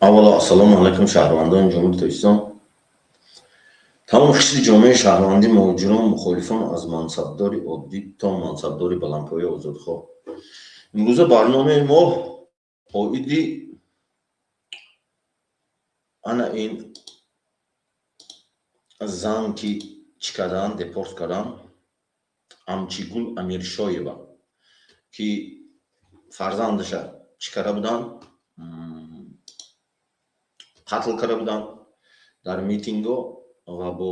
Аввало, ассалому алайкум, шаҳрвандони Ҷумҳурии Тоҷикистон, тамоми қишри ҷомеаи шаҳрвандӣ, муҳоҷирон, мухолифон, аз мансабдори оддӣ то мансабдори баландпояи озодхоҳ. Имрӯза барномаи мо оиди ана ин зан, ки чӣ кардан, депорт кардан, Амчигул Амиршоева, ки фарзандаша чӣ карда буданд, қатл карда буданд дар митинго ва бо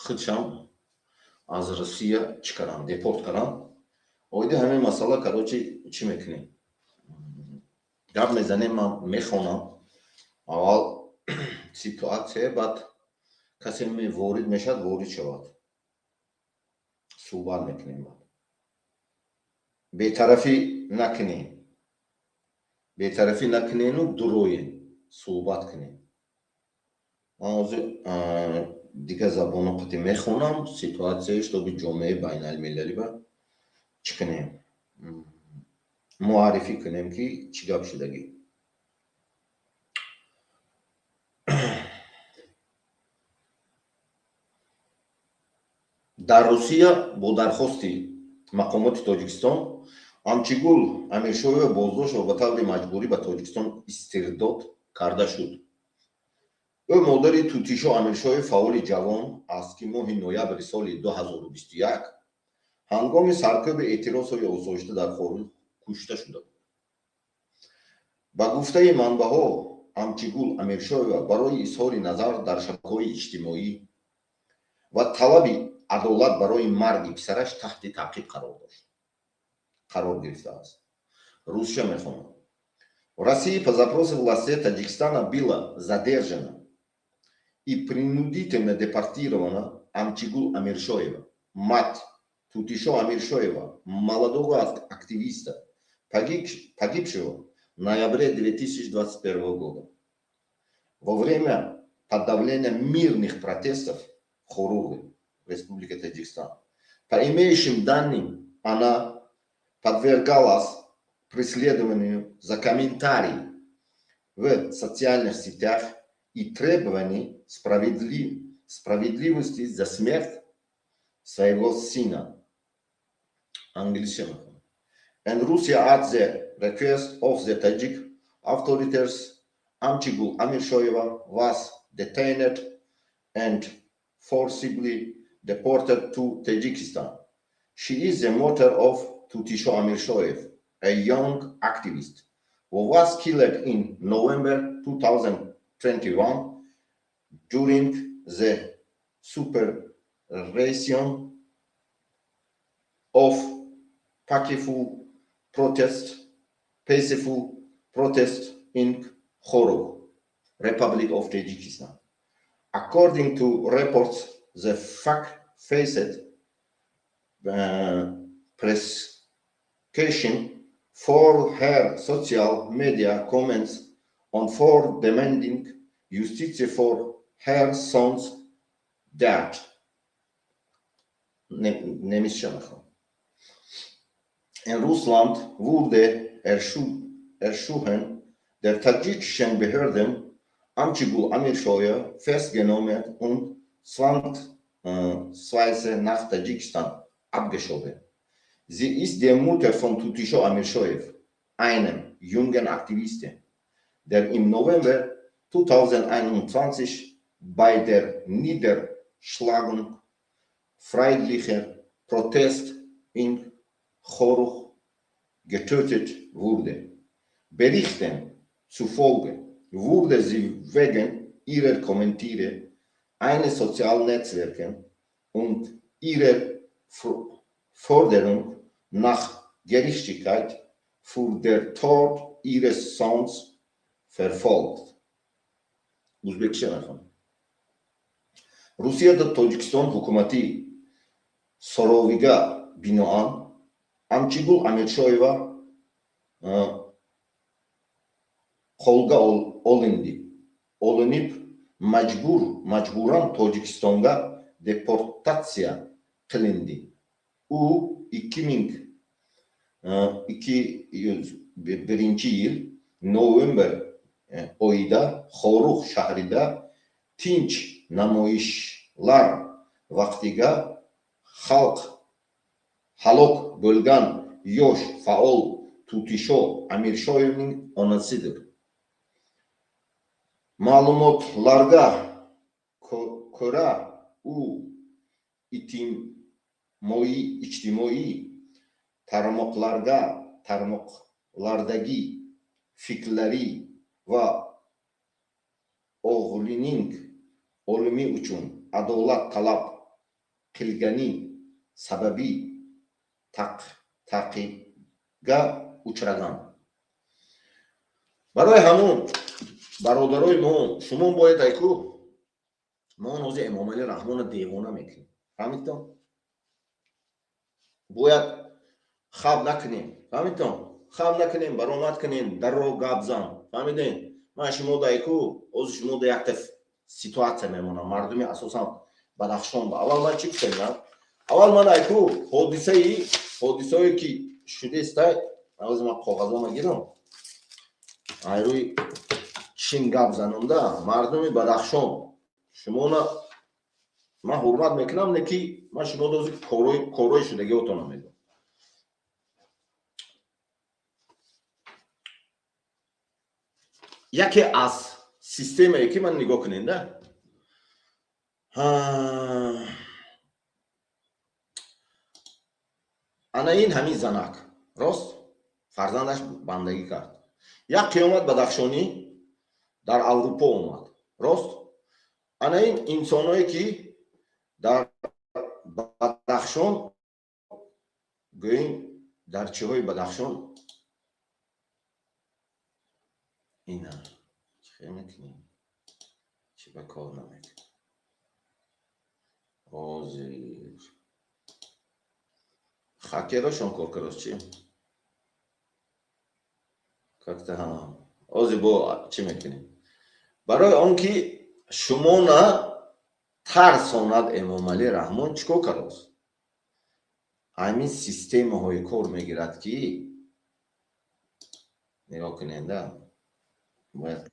худшам аз Россия чӣ карданд, депорт карданд. Оиди ҳамин масъала, короче, чӣ мекунем, гап мезанем. Ман мехонам аввал ситуация, баъд касе ворид мешавад, ворид шавад, суҳбат мекунем. Баъд бетарафӣ накунем, бетарафӣ накунену дуроем, суҳбат кунем. Ман ҳозир дигар забоно қати мехонам ситуация, чтобы ҷомеаи байналмилалӣ ба чӣ кунем, муаррифӣ кунем, ки чӣ гап шудагӣ. Дар Русия бо дархости мақомоти Тоҷикистон Амчигул Амиршоева боздошт ва ба таври маҷбурӣ ба Тоҷикистон истирдод карда шуд. Ӯ модари Тутишо Амиршоев, фаъоли ҷавон аст, ки моҳи ноябри соли 2021 ҳангоми саркӯби эътирозҳои осоишта дар Хоруғ кушта шуда буд. Ба гуфтаи манбаъҳо, Амчигул Амиршоева барои изҳори назар дар шабакаҳои иҷтимоӣ ва талаби адолат барои марги писараш таҳти таъқиб қарор дошт, қарор гирифтааст. Русча мехонам. В России по запросу властей Таджикистана была задержана и принудительно депортирована Амчигул Амиршоева, мать Тутишо Амиршоева, молодого активиста, погибшего в ноябре 2021 года во время подавления мирных протестов в Хоруге, Республика Таджикистан. По имеющим данным, она подвергалась преследованию за комментарии в социальных сетях и требований справедливости за смерть своего сына. Английский. In Russia, at the request of the Tajik authorities, Amchigul Amirshoeva was detained and forcibly deported to Tajikistan. She is the mother of Tutisho Amirshoev, a young activist who was killed in November 2021 during the suppression of peaceful protest in Khorog, Republic of Tajikistan. According to reports, the fact faced persecution for her social media comments on for demanding justice for her son's death. Немисча мехоҳам. In Russland wurde erschossen der tadschikischen Behörden Amchigul Amirshoev festgenommen und zwangsweise nach Tadschikistan abgeschoben. Sie ist die Mutter von Tutisho Amirshoev, einem jungen Aktivisten, der im November 2021 bei der Niederschlagung friedlicher Protest in Khorugh getötet wurde. Berichten zufolge wurde sie wegen ihrer Kommentare eines sozialen Netzwerken und ihrer Forderung nach Gerechtigkeit für den Tod ihres Sohns verfolgt. Ӯзбекча мехонам. Русияда Тоҷикистон ҳукумати соровига биноан Амчигул Амиршоева qo'lga olindi, olinib, majburan Tojikistonga deportatsiya qilindi. U 2021 yil noyabr Oyida Xoruq shahrida tinch namoyishlar vaqtida xalq halok bo'lgan yosh faol Tutisho Amirshoyevning onasidir. Ma'lumotlarga ko'ra, u ijtimoiy tarmoqlardagi fikrlari va o'g'lining o'limi uchun adolat talab qilgani sababi ta'qibga uchragan. Барои ҳамон бародарои мо, шумо бояд айку мо ҳозир Эмомалӣ Раҳмонро девона мекунем. Фаҳмидтон? Бояд хаб накунем. Фаҳмидтон? Хаб накунем, баромад кунем, дарро гап зан. Фаҳмидем? Ман шумо дайку ҳозир шумо да якта ситуатсия мемонам. Мардуми асосан Бадахшон. Аввал ман чӣ гуфтам? Аввал ман айку ҳодисае ки шудестай, ҳозир ман коғазома гирам. Айрӯи чин гап занонда мардуми Бадахшон шумона ман ҳурмат мекунам, не ки ман шумо дози корои шудагиотона мегӯям. Яке аз системае ки ман нигоҳ кунем да, ана ин ҳамин занак рост фарзандаш бандагӣ кард. Як қиёмат бадахшонӣ дар Аврупо омад. Рост? Ана ин инсоное ки дар Бадахшон, гӯем дар чиҳои Бадахшон ина чӣ мекунем? Чӣ ба кор намекунем? Ҳозир хакерошон кор карост чӣ? Как-то ҳозир бо чӣ мекунем? Барои он ки шумона тарсонад Эмомалӣ Раҳмон чӣ кор карост? Ҳамин системаҳои кор мегирад ки нигоҳ кунед да, бояд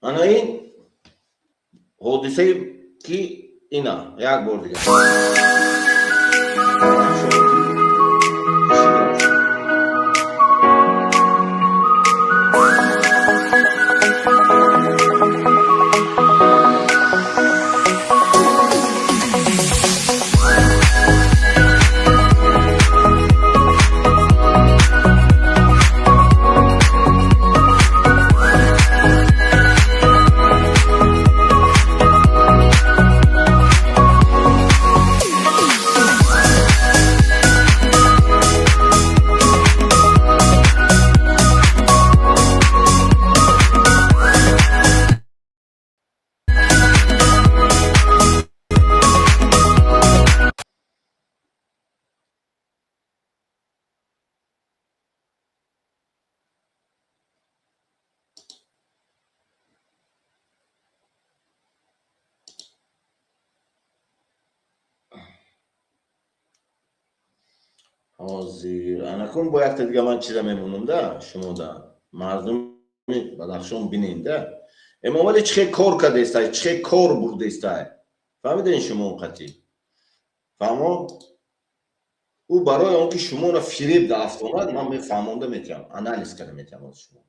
ана ин ҳодисае ки ина як бор дигар ҳозир анакун бо якта дига ман чиза мемонам да шумо да мардуми Бадахшон бинем да Эмомалӣ чӣ хел кор кардестай, чӣ хел кор бурдестай. Фаҳмидем шумо қатъӣ? Фаҳмо? Ӯ барои он ки шуморо фиреб дафтонад, ман мефаҳмонда метиҳам, анализ карда метиҳам аз шумо.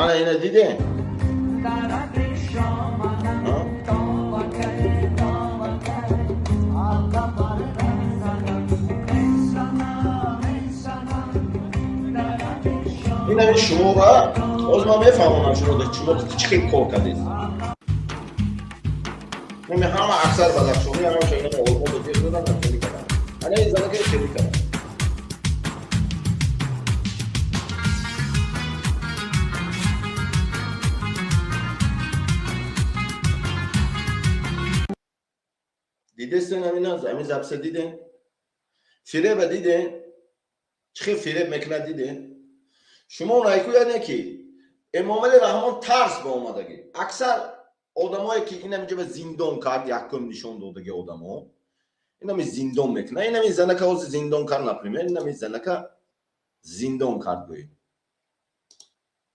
Ана ина дидем? Ин ҳамин шуморо ҳозир ман мефаҳмонам, шумо чӣ хел кор кардед. Ҳама аксар бадахшонӣ ҳама шоина олмон ҷеғ задан, хеле карданд. Ана ин занака хеле карданд. Дидестен ҳамина, ҳамин записа диден? Фиреба диден? Чӣ хел фиреб мекунад диден? Шумо найкӯяд не ки Эмомалӣ Раҳмон тарс ба омадагӣ. Аксар одамое ки инам инҷа ба зиндон кард, якум нишон додаги одамо, инами зиндон мекунад, инами занака ҳозир зиндон кард, например, инами занака зиндон кард, гӯем.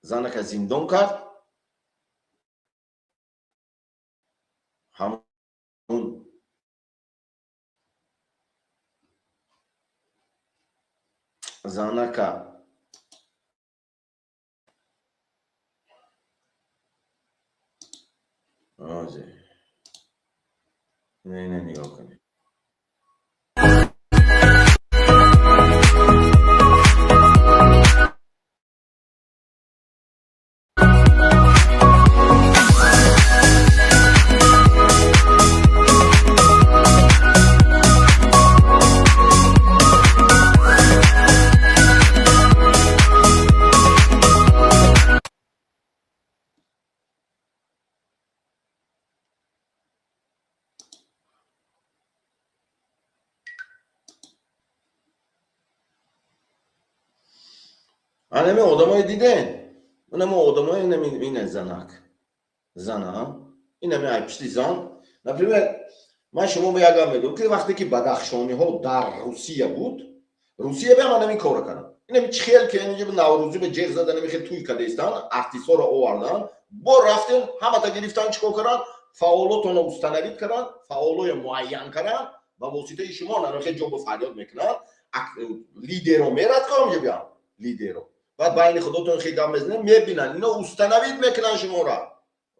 Занака зиндон кард, ҳамун занака озе не не нигоҳ кунед. Анами одамое диден? Инами одамое, инами ина занак. Зана, инами ай пишти зан. Например, ман шумо ба як гап мегӯям, ки вақте ки бадахшониҳо дар Русия буд, Русия беам анами кора карданд. Инами чӣ хел ки инҷа Наврӯзӣ ба ҷеғ задан, инами хел тӯй кадаистанд, артистҳоро оварданд, бо рафтен ҳамата гирифтан, чӣ кор карданд? Фаъолотонро установить карданд, фаъолоя муайян карданд, ба воситаи шумо нанохел хел ҷо ба фарёд мекунанд, лидеро мерад кор инҷа биям, лидеро. Баъд байни худотон хел гап мезанед, мебинанд, ино установить мекунанд шуморо.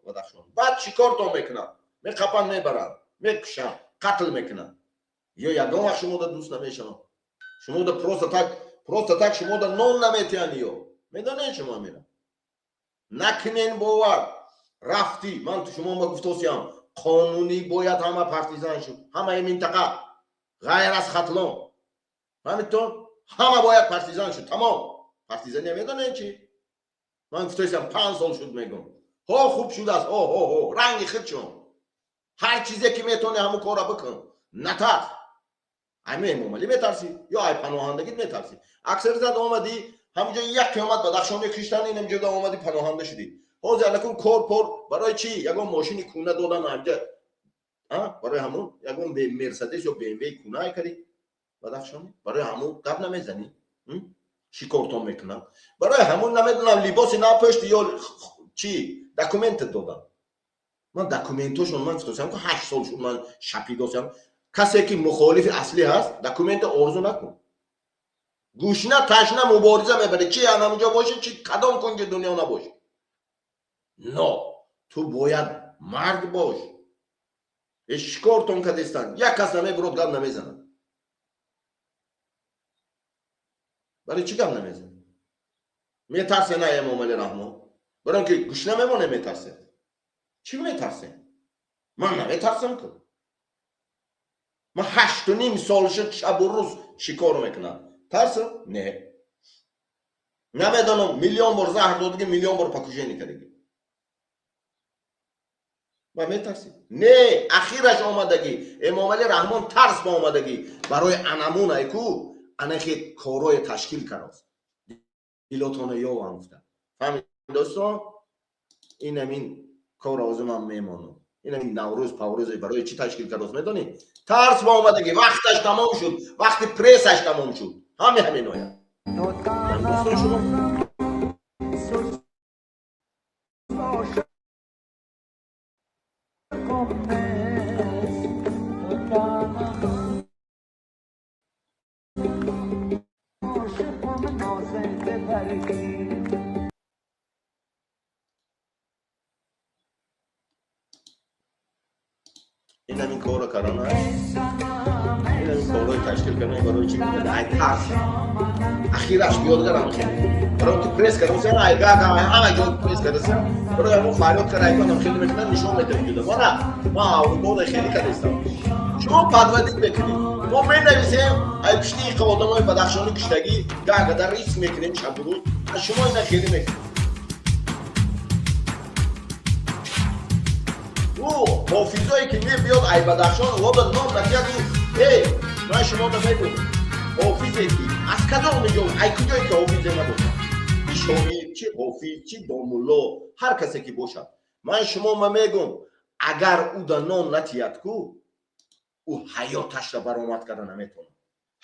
Бадахшон. Баъд чӣ кортон мекунанд? Меқапанд, мебаранд, мекушанд, қатл мекунанд. Ё ягон вақт шумода дӯст намешаванд. Шумода просто так шумода нон наметиҳанд ё. Медонед шумо амира? Накунен бовар. Рафтӣ, ман шумо ма гуфтосиям, қонунӣ бояд ҳама партизан шуд, ҳамаи минтақа, ғайр аз Хатлон. Фаҳмидтон? Ҳама бояд партизан шуд, тамом. Партизания медонед чӣ? Ман гуфтосиям 5 сол шуд мегӯм. Ҳо хуб шудааст, ҳо ҳо ҳо, ранги худшон. Ҳар чизе ки метавонӣ ҳамун корро бикун. Натарс. Ай Эмомалӣ метарсӣ ё ай паноҳандагит метарсӣ? Аксаризат омадӣ, ҳаминҷо як қиёмат Бадахшони киштан, инамҷо омадӣ паноҳанда шудӣ. Ҳозир алакун кор пор барои чӣ? Ягон мошини куна додан ҳамҷа. Барои ҳамун ягон Мерседес ё БМВ куна ай кардӣ Бадахшони? Барои ҳамун гап намезанӣ? Шикортон мекунанд. Барои ҳамун намедонам либоси напӯшти ё чӣ? Документ додан. Ман документошон ман гуфтам ки 8 сол шуд ман шапидосам. Касе ки мухолифи аслӣ ҳаст, документа орзу накун. Гӯшна ташна мубориза мебарӣ, чи анамҷо бошӣ, чи кадом кунҷи дунё набошӣ. Но ту бояд мард бош. Шикортон кадистанд, як кас намебурод, гап намезанад. Барои чӣ гап намезанад? Метарсе на Эмомалӣ Раҳмон? Барои ки гӯшна мемоне метарсе. Чӣ метарсе? Ман наметарсам ку. Ман 8.5 сол шуд шабу рӯз шикор мекунам. Тарсам? Не. Намедонам, миллион бор заҳр додагӣ, миллион бор покушение кардагӣ. Ман метарсим? Не, ахираш омадагӣ. Эмомалӣ Раҳмон тарс ба омадагӣ. Барои анамун айку анахи корое ташкил кардааст. Дилотона ёвам гуфта. Фаҳмид дӯстон? Ин ҳамин кор ҳозир ман мемонам. Ин ҳамин Наврӯз Паврӯз барои чӣ ташкил кардааст медонӣ? Тарс ба омадагӣ, вақташ тамом шуд, вақти прессаш тамом шуд. Ҳаме ҳаминоя. Дӯстон шумо Ин ҳамин корро кардан аст, ин ҳамин корҳои ташкил кардан барои чӣ мегӯяд? Ай тарс ахираш биёдгарам хеле барои ки пресс кардасиан, ай гага ҳама ҷо пресс кардасиан, барои ҳамон фарёд кара айконам хеле мекунанд, нишон медиҳам ҷуда. Мана ман Аврупода хеле кардастам. Шумо подводить мекунед, мо менависем, ай пишти иқа одамои бадахшони киштагӣ гагада риск мекунем шабурӯз, шумо ина хеле мекунед. Ӯ ҳофизое ки мебиёд ай Бадахшон, ода ном натияд. Эй, ман шуморо мегӯм, ҳофизе ки аз кадом ҷо, ай куҷое ки ҳофизе набошад, чи шоир, чи ҳофиз, чи домулло, ҳар касе ки бошад, ман шумома мегӯм, агар ӯ да нон натияд ку, ӯ ҳаёташро баромад карда наметавонад.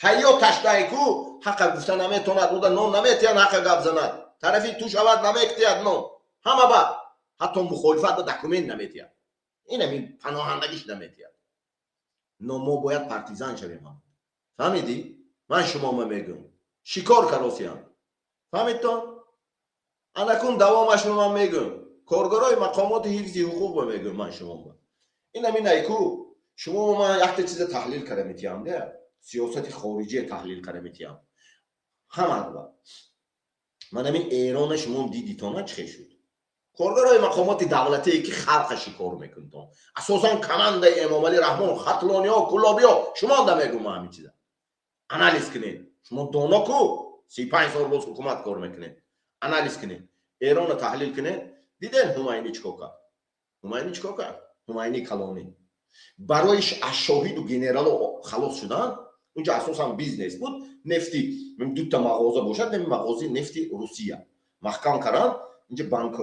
Ҳаёташ дай ку ҳақа гуфта наметавонад. Ӯ да нон наметиҳад, ҳақа гап занад, тарафи ту шавад, наметиҳад нон. Ҳама ба ҳатто мухолифат ба документ наметиҳад, инами паноҳандагиш наметиҳад. Но мо бояд партизан шавем ҳам, фаҳмидӣ? Ман шумома мегӯм, шикор каросиям, фаҳмидтон? Анакун давомашро ман мегӯм, коргарои мақомоти ҳифзи ҳуқуқ мегӯм ман шумома. Инами найку шумо ман якта чиза таҳлил карда метиҳам, де сиёсати хориҷие таҳлил карда метиҳам ҳамаба. Ман ҳамин Эрона шумо дидитона чӣ хел шуд? Коргарои мақомоти давлатие ки халқа шикор мекунтон, асосан командаи Эмомалӣ Раҳмон, хатлониҳо, куллобиҳо, шумо да мегӯм, ман ҳамин чиза анализ кунед. Шумо доно ку, 35 сол боз ҳукумат кор мекунед. Анализ кунед, Эрона таҳлил кунед. Диден Ҳумайнӣ чӣ кор кард? Ҳумайнӣ чӣ кор кард? Ҳумайнӣ калонӣ барои аз шоҳиду генерало халос шудан, унҷа асосан бизнес буд, нефти, дута мағоза бошад, неми мағози нефти Русия маҳкам кардан. Инҷа банк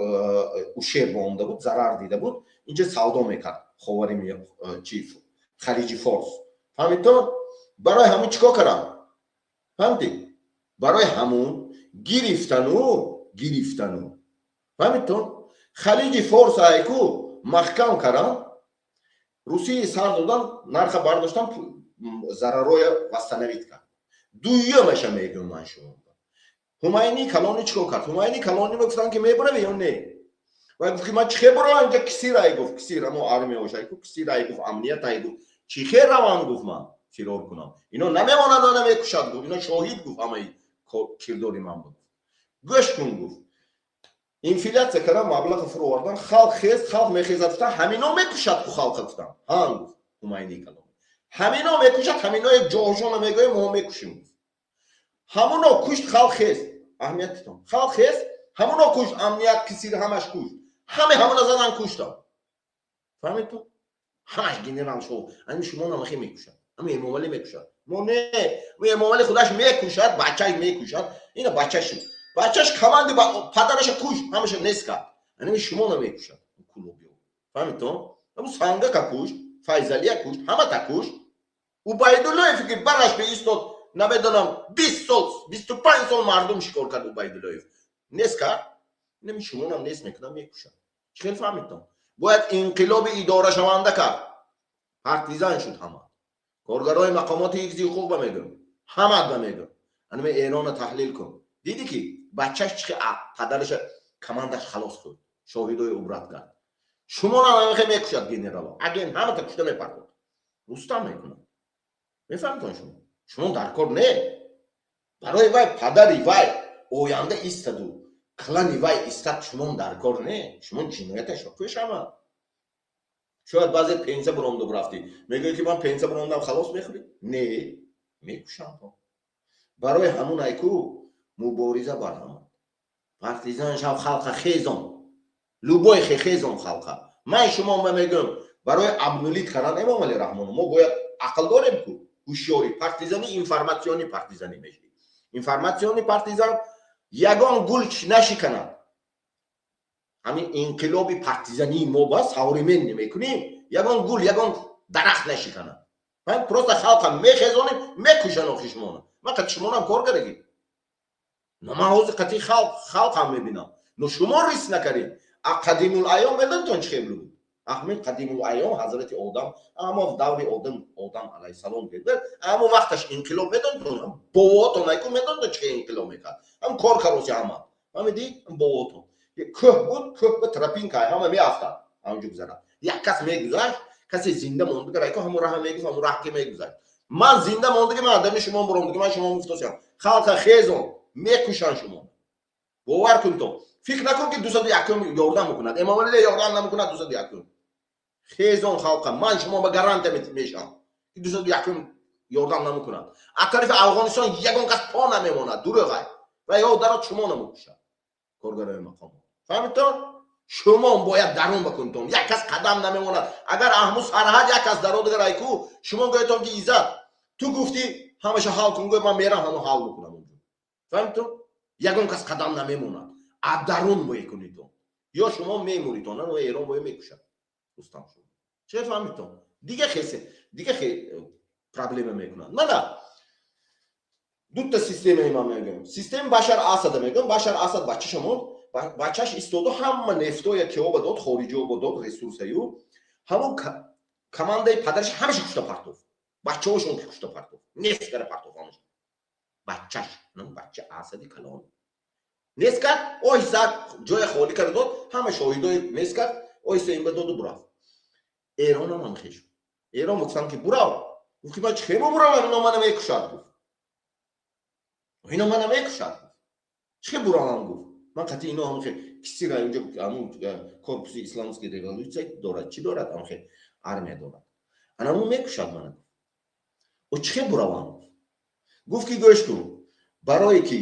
ущерб омда буд, зарар дида буд, инҷа савдо мекард ховари чи Халиҷи Форс, фаҳмидтон? Барои ҳамун чӣ кор кардам, фаҳмидӣ? Барои ҳамун гирифтану, фаҳмидтон, Халиҷи Форс айку маҳкам кардан, Русия сар додан, нарха бардоштан, зарароя восстановить кард. Дуюмаша мегӯм ман шумо, Ҳумайни калонӣ чӣ кор кард? Ҳумайни калонӣ гуфтан ки мебуравӣ ё не? Вай гуфт ки ман чӣ хел буравам инҷа, кисир ай гуфт, кисир амо армияош ай ку, кисир ай гуфт, амният ай гуфт, чӣ хел равам, гуфт, ман фирор кунам, ино намемонад, намекушад, гуфт, ино шоҳид, гуфт, ҳамаи кирдори ман буд. Гӯш кун, гуфт, инфляция кардан, маблағи фуровардан, халқ хез, халқ мехезад, гуфтан, ҳамино мекушад ку халқа, гуфтан. Ҳан, гуфт Ҳумайни калонӣ, ҳамино мекушад, ҳаминое ҷоҳшона мегӯем, мо мекушем, гуфт. Ҳамуно кушт, халқ хест, аҳамиятитон, халқ хест, ҳамуно кушт, амният, кисир, ҳамаш кушт, ҳаме ҳамуна задан, куштам, фаҳмидтон? Ҳамаш генерал шо ами шумо намахе мекушад, ами Эмомалӣ мекушад, мо не, Эмомалӣ худаш мекушад, бачаш мекушад, ина бачаш, бачаш команди падараша кушт, ҳамаша нест кард, анами шумо намекушад кулобиё, фаҳмидтон? Аму Сангака кушт, Файзалия кушт, ҳамата кушт. Убайдуллоев ки бараш биистод, намедонам, 20 сол, 25 сол мардум шикор кард, Убайдуллоев нест кард, инами шумонам нест мекунам, мекушад. Чӣ хел фаҳмидтон? Бояд инқилоби идорашаванда кард, партизан шуд ҳама. Коргарои мақомоти ҳифзи ҳуқуқ ба мегӯм, ҳамат ба мегӯм, анаме Эрона таҳлил кун. Дидӣ ки бачаш чихе падараша командаш халос кун, шоҳидои убрат кард. Шумонам ҳамихе мекушад, генерало, агент, ҳамата кушта мепартод, рустам мекунад, мефаҳмитон? Шумо дар кор не, барои вай падари вай оянда истаду клани вай истад, шумон дар кор не, шумо ҷинояташро пӯшама. Шояд баъзе пенсия буромду рафтӣ, мегӯӣ ки ман пенсия буромдам, халос мехӯрӣ, не, мекушам. Барои ҳамун айку мубориза бар ҳамон партизан шав, халқа хезон, любой хезон халқа. Ман шумо мегӯм, барои обнулить кардан Эмомали Раҳмону мо бояд ақл дорем ку, ҳушёрӣ, партизани, информационный партизанӣ мешӣ. Информационный партизан ягон гул нашиканад. Ҳамин инқилоби партизании мо ба современный мекунем, ягон гул, ягон дарахт нашиканад. Просто халқа мехезонем, мекушан охи шумона. Ман қати шумонам кор кардагӣ, но ман ҳозир қати халқ, халқам мебинам, но шумо риск накардед. А қадимул айём медонитон чӣ хел буд? Аҳмед қадимул айём, ҳазрати Одам, аммо даври Одам алайҳиссалом гирда, аммо вақташ инқилоб медонд, бовотон айку медонд, чи инқилоб мекард, ҳам кор кароси ҳама, фаҳмидӣ? Бовотон кӯҳ буд, кӯҳ ба тропинка, ҳама меафтад, ҳамҷо гузарад. Як кас мегузашт, касе зинда мондага райко, ҳамон раҳа мегуфт, ҳамон раҳ ки мегузашт. Ман зинда мондаги, ман адами шумо буромдаги, ман шумо гуфтосиям: халқа, хезон, мекушанд шумо, бовар кунтон. Фикр накун, ки 201-ум ёрдам мекунад, Эмомалӣ ёрдам намекунад. 201-ум хезон, халқа, ман шумо ба гарантия мешавам, ки 201-ум ёрдам намекунад. Аз тарафи Афғонистон ягон кас по намемонад, дурӯғай ва ё дарод, шумо намекушад, коргарои мақомот, фаҳмидтон? Шумо бояд дарун бакунтон, як кас қадам намемонад. Агар аҳму сарҳад як кас дародагар айку, шумо гӯятон, ки Иззат, ту гуфтӣ, ҳамаша ҳал кун, гӯй, ман мерам, ҳамо ҳал мекунам онҷо, фаҳмидтон? Ягон кас қадам намемонад, аз дарун мекунитон ё шумо мемуритон, Эрон бояд мекушад рустам шумо. Че, фаҳмидтон? Дига хесе, дига проблема мекунад. Мана дута системаи ман мегӯям, системи Башар Асада мегӯям. Башар Асад бачаша монд, бачаш истоду, ҳама нефтоя киоба дод, хориҷиоба дод, ресурсаю ҳамон командаи падараш ҳамаша кушта партов, бачаҳошон ки кушта партов, нест кара партов ҳамаша. Бачаш, бача Асади калон нест кард, оҳиста ҷоя холӣ карда дод, ҳама шоҳидои нест кард, оҳиста ин ба доду бурафт. Эронам ҳам хеш Эрон гуфтам, ки бурав, гуфт, ки ман чӣ хебо буравам, ино мана мекушад, гуфт, ино мана мекушад, гуфт, чӣ хе буравам, гуфт, ман қатъи ино ҳам хе кисира инҷо ҳамун корпуси исламской революция дорад, чӣ дорад, ҳам хе армия дорад, анамун мекушад мана, гуфт, о чӣ хе буравам, гуфт, ки гӯш кун, барое ки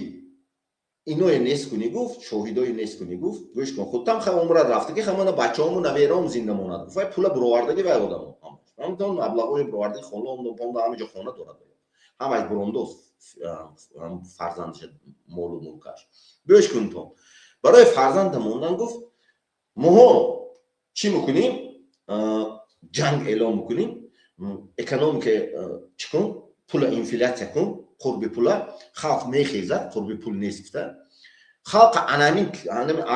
иное нест кунӣ, гуфт, шоҳидое нест кунӣ, гуфт, гӯш кун, худтам ха умрат рафтаги, ха мана бачаҳому навером зинда монад, гуфт, вай пула буровардаги, вай одамо ҳамтон маблағҳои буровардаги, хона понда, ҳама ҷо хона дорад, ҳамаш бурондост, фарзандаш, молу мулкаш. Гӯш кун, то барои фарзанда мондан, гуфт, моҳо чӣ мекунем? Ҷанг эълон мекунем, экономика чӣ кун, пула инфляция кун, қурби пула, халқ мехезад, қурби пул нест гуфта, халқа анамин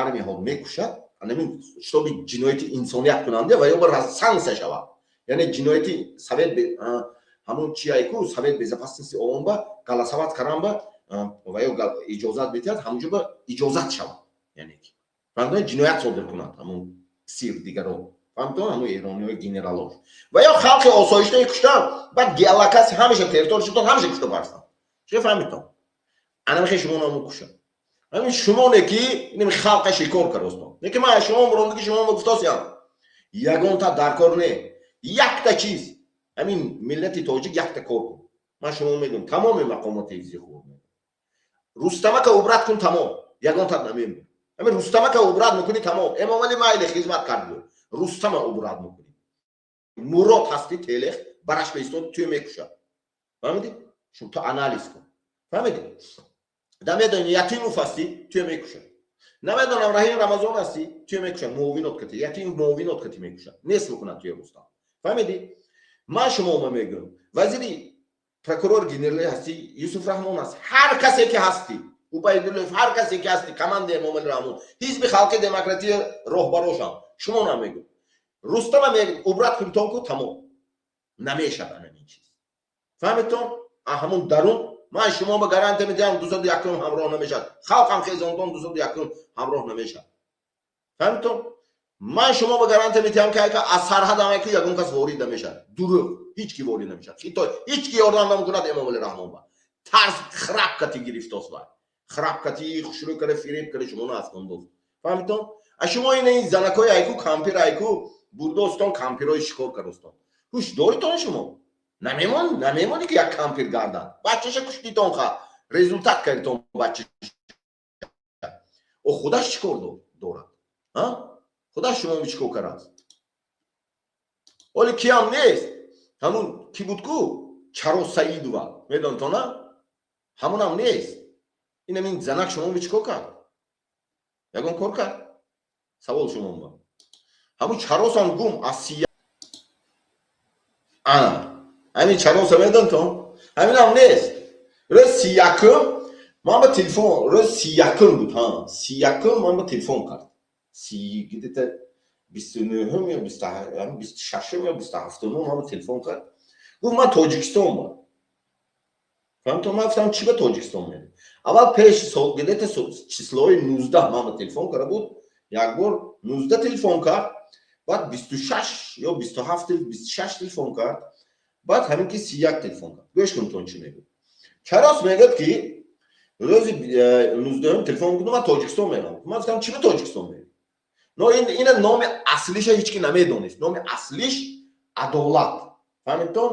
армияҳо мекушад, анамин чтобы ҷинояти инсоният кунанда ва ё санксия шавад, яъне ҷинояти совет, ҳамун чиайку, Совет безопасности ООН ба голосовать каран ба ва ё иҷозат метиҳад, ҳамунҷо ба иҷозат шавад, яъне ки фаҳмидон, ҷиноят содир кунад ҳамун сир дигаро, фаҳмидон, ҳамун эрониҳои генералош ва ё халқи осоиштаи куштан, баъд геолокация ҳамеша территория шудон, ҳамеша кушта барстан. Че, фаҳмидтон? Анамихе шумо намукушад, ҳамин шумоне ки инами халқа шикор каростон, не ки ман шумо мурондаги, шумо гуфтосиям, ягонта даркор не, якта чиз, ҳамин миллати тоҷик якта кор кун, ман шумо мегӯям, тамоми мақомоти ҳифзи ҳуқуқ, Рустамака убрать кун, тамом, ягонта намемӯ. Ҳамин Рустамака убрать мекунӣ, тамом. Эмомали майли хизмат кард, Рустама убрать мекунӣ, Мурод ҳасти, телех бараш беистод, туя мекушад, фаҳмидӣ? Ту анализ кун, фаҳмидӣ? Намедонӣ, Ятимов ҳастӣ, туя мекушад, намедонам, Раҳим Рамазон ҳастӣ, туя мекушад, муовинот кати, Ятимов муовинот кати мекушад, нест мекунад туя Рустам, фаҳмидӣ? Ман шумома мегӯям, вазири прокурор генералӣ ҳастӣ, Юсуф Раҳмон аст, ҳар касе ки ҳастӣ, Убайдуллоев, ҳар касе ки ҳастӣ, командаи Эмомали Раҳмон, ҳизби халқи демократия роҳбарошам, шумо намегӯ, Рустама убрать кунтон ку, тамом, намешавад анамин чиз, фаҳмидтон? Ҳамун дарун ман шумо ба гарантия медиҳам, 201-ум ҳамроҳ намешавад, халқам хезонтон, 201-ум ҳамроҳ намешавад, фаҳмидтон? Ман шумо ба гарантия медиҳам, ки аз сарҳадам ки ягон кас ворид намешавад, дурӯғ, ҳеҷ ки ворид намешавад, Хитой ҳеҷ ки ёрдам намекунад Эмомали Раҳмон ба тарс, храп кати гирифтост, вай храп кати хушрӯ кара, фиреб кара шумо афтондост, фаҳмидтон? А шумо ина ин занакҳои айку, кампир айку бурдостон, кампирҳои шикор кардостон, ҳуш доритон шумо? Намемон, намемонӣ, ки як кампир гардад, бачаша куштитон, ха результат кардитон, бача о худаш чӣ кор дорад, худаш шумо чӣ кор кардааст? Оли киам нест, ҳамун ки буд ку, Чаро Саидова, медонтона, ҳамунам нест. Инам ин занак шумо чӣ кор кард? Ягон кор кард? Савол шумо. Ҳамун Чаросам гум аз сия, ана ҳамин Чароса медонтон, ҳаминам нест. Рӯз 31-ум ман ба телефон, рӯз 31-ум буд, ҳа, 31-ум ман ба телефон кард, си где-то 29-ум ё 26-ум ё 27-ум ман телефон кард, гуфт: «Ман Тоҷикистон ба». Фаҳмтон? Ман гуфтам: «Чӣ ба Тоҷикистон мерӣ?» Аввал пеш где-то числои 19 ман ба телефон карда буд. Як бор 19 телефон кард, баъд 26 ё 27, 26 телефон кард, баъд ҳамин ки 31 телефон кард. Гӯш кунтон, чӣ мегӯ. Чарос мегӯяд, ки рӯзи 19-ум телефон кунам: «Ман Тоҷикистон мерам». Ман гуфтам: «Чӣ ба Тоҷикистон мерӣ?» Но ина номи аслиша ҳеч ки намедонист. Номи аслиш Адолат, фаҳмидтон?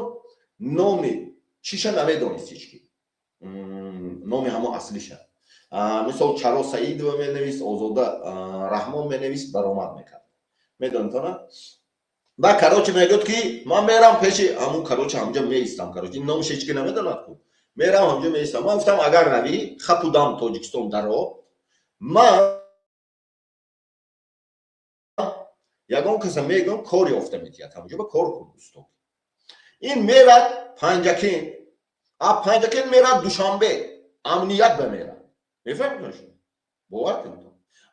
Номи чиша намедонист ҳеч ки, номи ҳамо аслиша. Мисол, Чаро Саидова менавист, Озода Раҳмон менавист, баромад мекард, медонитона. Ба, короче, мегӯяд, ки ман мерам пеши ҳамун, короче, ҳамҷа меистам. Короче, ин номаш ҳеч ки намедонад ку. Мерам, ҳамҷа меистам. Ман гуфтам: «Агар равӣ, хапудам Тоҷикистон даро, ман ягон каса мегӯям, кор ёфта метиҳад, ҳамҷо ба кор кун, устод». Ин мерад Панҷакент, а Панҷакент мерад Душанбе, амният ба мерад. Мефаҳмед шумо? Бовар кунед,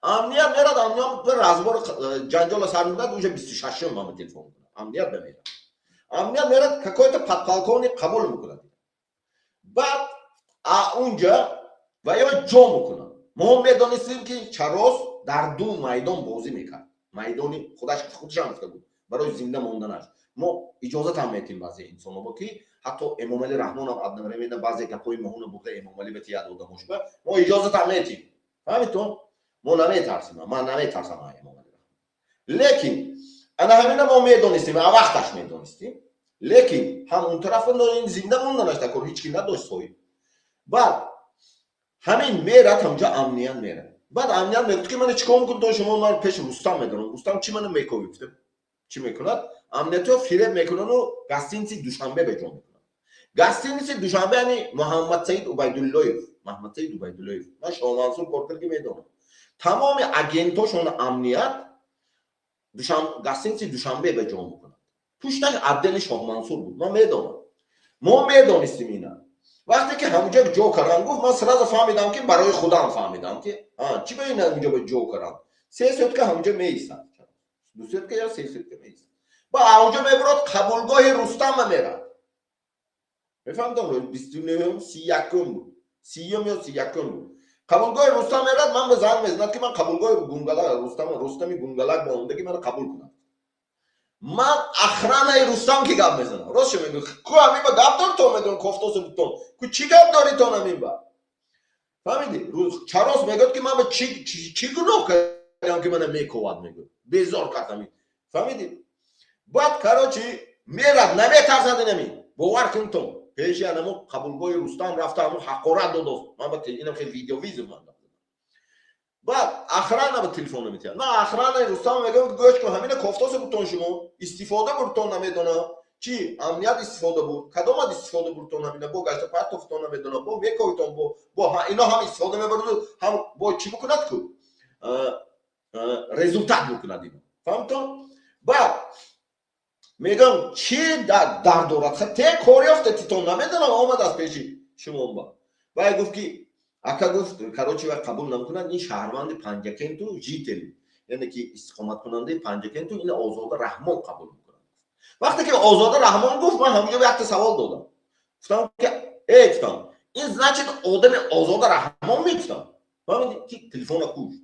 амният мерад, амният разбор ҷанҷола сар мекунад. Уже 26-ум ман телефон мекунам, амният ба мерад. Амният мерад, какой-то подполковник қабул мекунад. Баъд а унҷа ва ё ҷо мекунад. Мо медонистем, ки Чарос дар ду майдон бозӣ мекард. Майдони худаш, худашам гуфта буд, барои зинда монданаш мо иҷозатам метем баъзе инсонҳо, ки ҳатто Эмомалӣ Раҳмонам одновременно баъзе гапҳои моҳуна бурда, Эмомалӣ ба тияд одамошба мо иҷозатам метем. Фаҳмидтон? Мо наметарсим, ман наметарсам Эмомалӣ Раҳмон. Лекин ана ҳамина мо медонистем, а вақташ медонистем. Лекин ҳам он тараф зинда монданаш такор ҳеч ки надошт соҳиб. Баъд ҳамин мерад ҳамҷа, амният мерад. Баъд амният мегӯяд, ки мана чикор мекунед то шумо? Ман пеши Рустам медонам, Рустам чӣ мана мекови? Гуфтам, чӣ мекунад? Амниятиҳо фиреб мекунану гостиници Душанбе ба ҷо мекунад. Гостиници Душанбе, яъне Муҳаммадсаид Убайдуллоев. Муҳаммадсаид Убайдуллоев, ман Шоҳмансур кор кард, ки медонам, тамоми агентошон амният гостиници Душанбе ба ҷо мекунад. Пушташ отдели Шоҳмансур буд, ман медонам, мо медонистем ина. Вақте ки ҳамуҷа ҷо кардам, гуфт, ман сразу фаҳмидам, ки барои худам фаҳмидам, ки чӣ ба ин ҳамуҷа ба ҷо кардам. 3 сутка ҳамуҷа меистад, 2 сутка ё 3 сутка меистад. Ба ҳамуҷа мебурад, қабулгоҳи Рустама мерад. Мефаҳмидам, 29-ум, 31-ум буд, 30-ум ё 31-ум буд. Қабулгоҳи Рустам мерад. Ман ба занг мезанад, ки ман қабулгоҳи Гунгалак, Рустам, Рустами Гунгалак ба омдаги, мана қабул кунад. Ман охранаи Рустам ки гап мезанам, ростшо мегӯ ку, ҳамин ба гап дор, то медонам кофтосу бутон ку, чӣ гап дори тон ҳамин ба? Фаҳмидӣ? Чарос мегӯяд, ки ман ба чӣ гуноҳ кардам, ки мана мековад? Мегӯяд, безор кард ҳамин. Фаҳмидӣ? Баъд, короче, мерад, наметарсад инамин, бовар кунтон. Пеши анамо қабулгоҳи Рустам рафта, ҳамун ҳақорат додост. Ман ба инам хел видеовизор ман. Баъд охрана ба телефон наметиҳад. Ман охранаи Рустам мегӯям: «Гӯш кун, ҳамина кофтоса буртон, шумо истифода буртон, намедонам чи амният истифода бурд, кадомат истифода буртон, ҳамина бо гашта партофтон, намедонам, бо мековитон, бо ино ҳам истифода мебаруду, ҳам бо чӣ мекунад ку, результат мекунад ино». Фаҳмтон? Баъд мегӯям: «Чӣ дар дорад те кор ёфта титон, намедонам, омад аз пеши шумо ба». Вай гуфт, ки ака, гуфт, короче, вай қабул намекунад, ин шаҳрванди Панҷакенту, житель, яъне ки истиқоматкунандаи Панҷакенту, ин Озода Раҳмон қабул мекунад. Вақте ки Озода Раҳмон гуфт, ман ҳаминҷо якта савол додам, гуфтам, ки э, гуфтам, ин значит одами Озода Раҳмон мегуфтам. Фаҳмиди, ки телефона кушт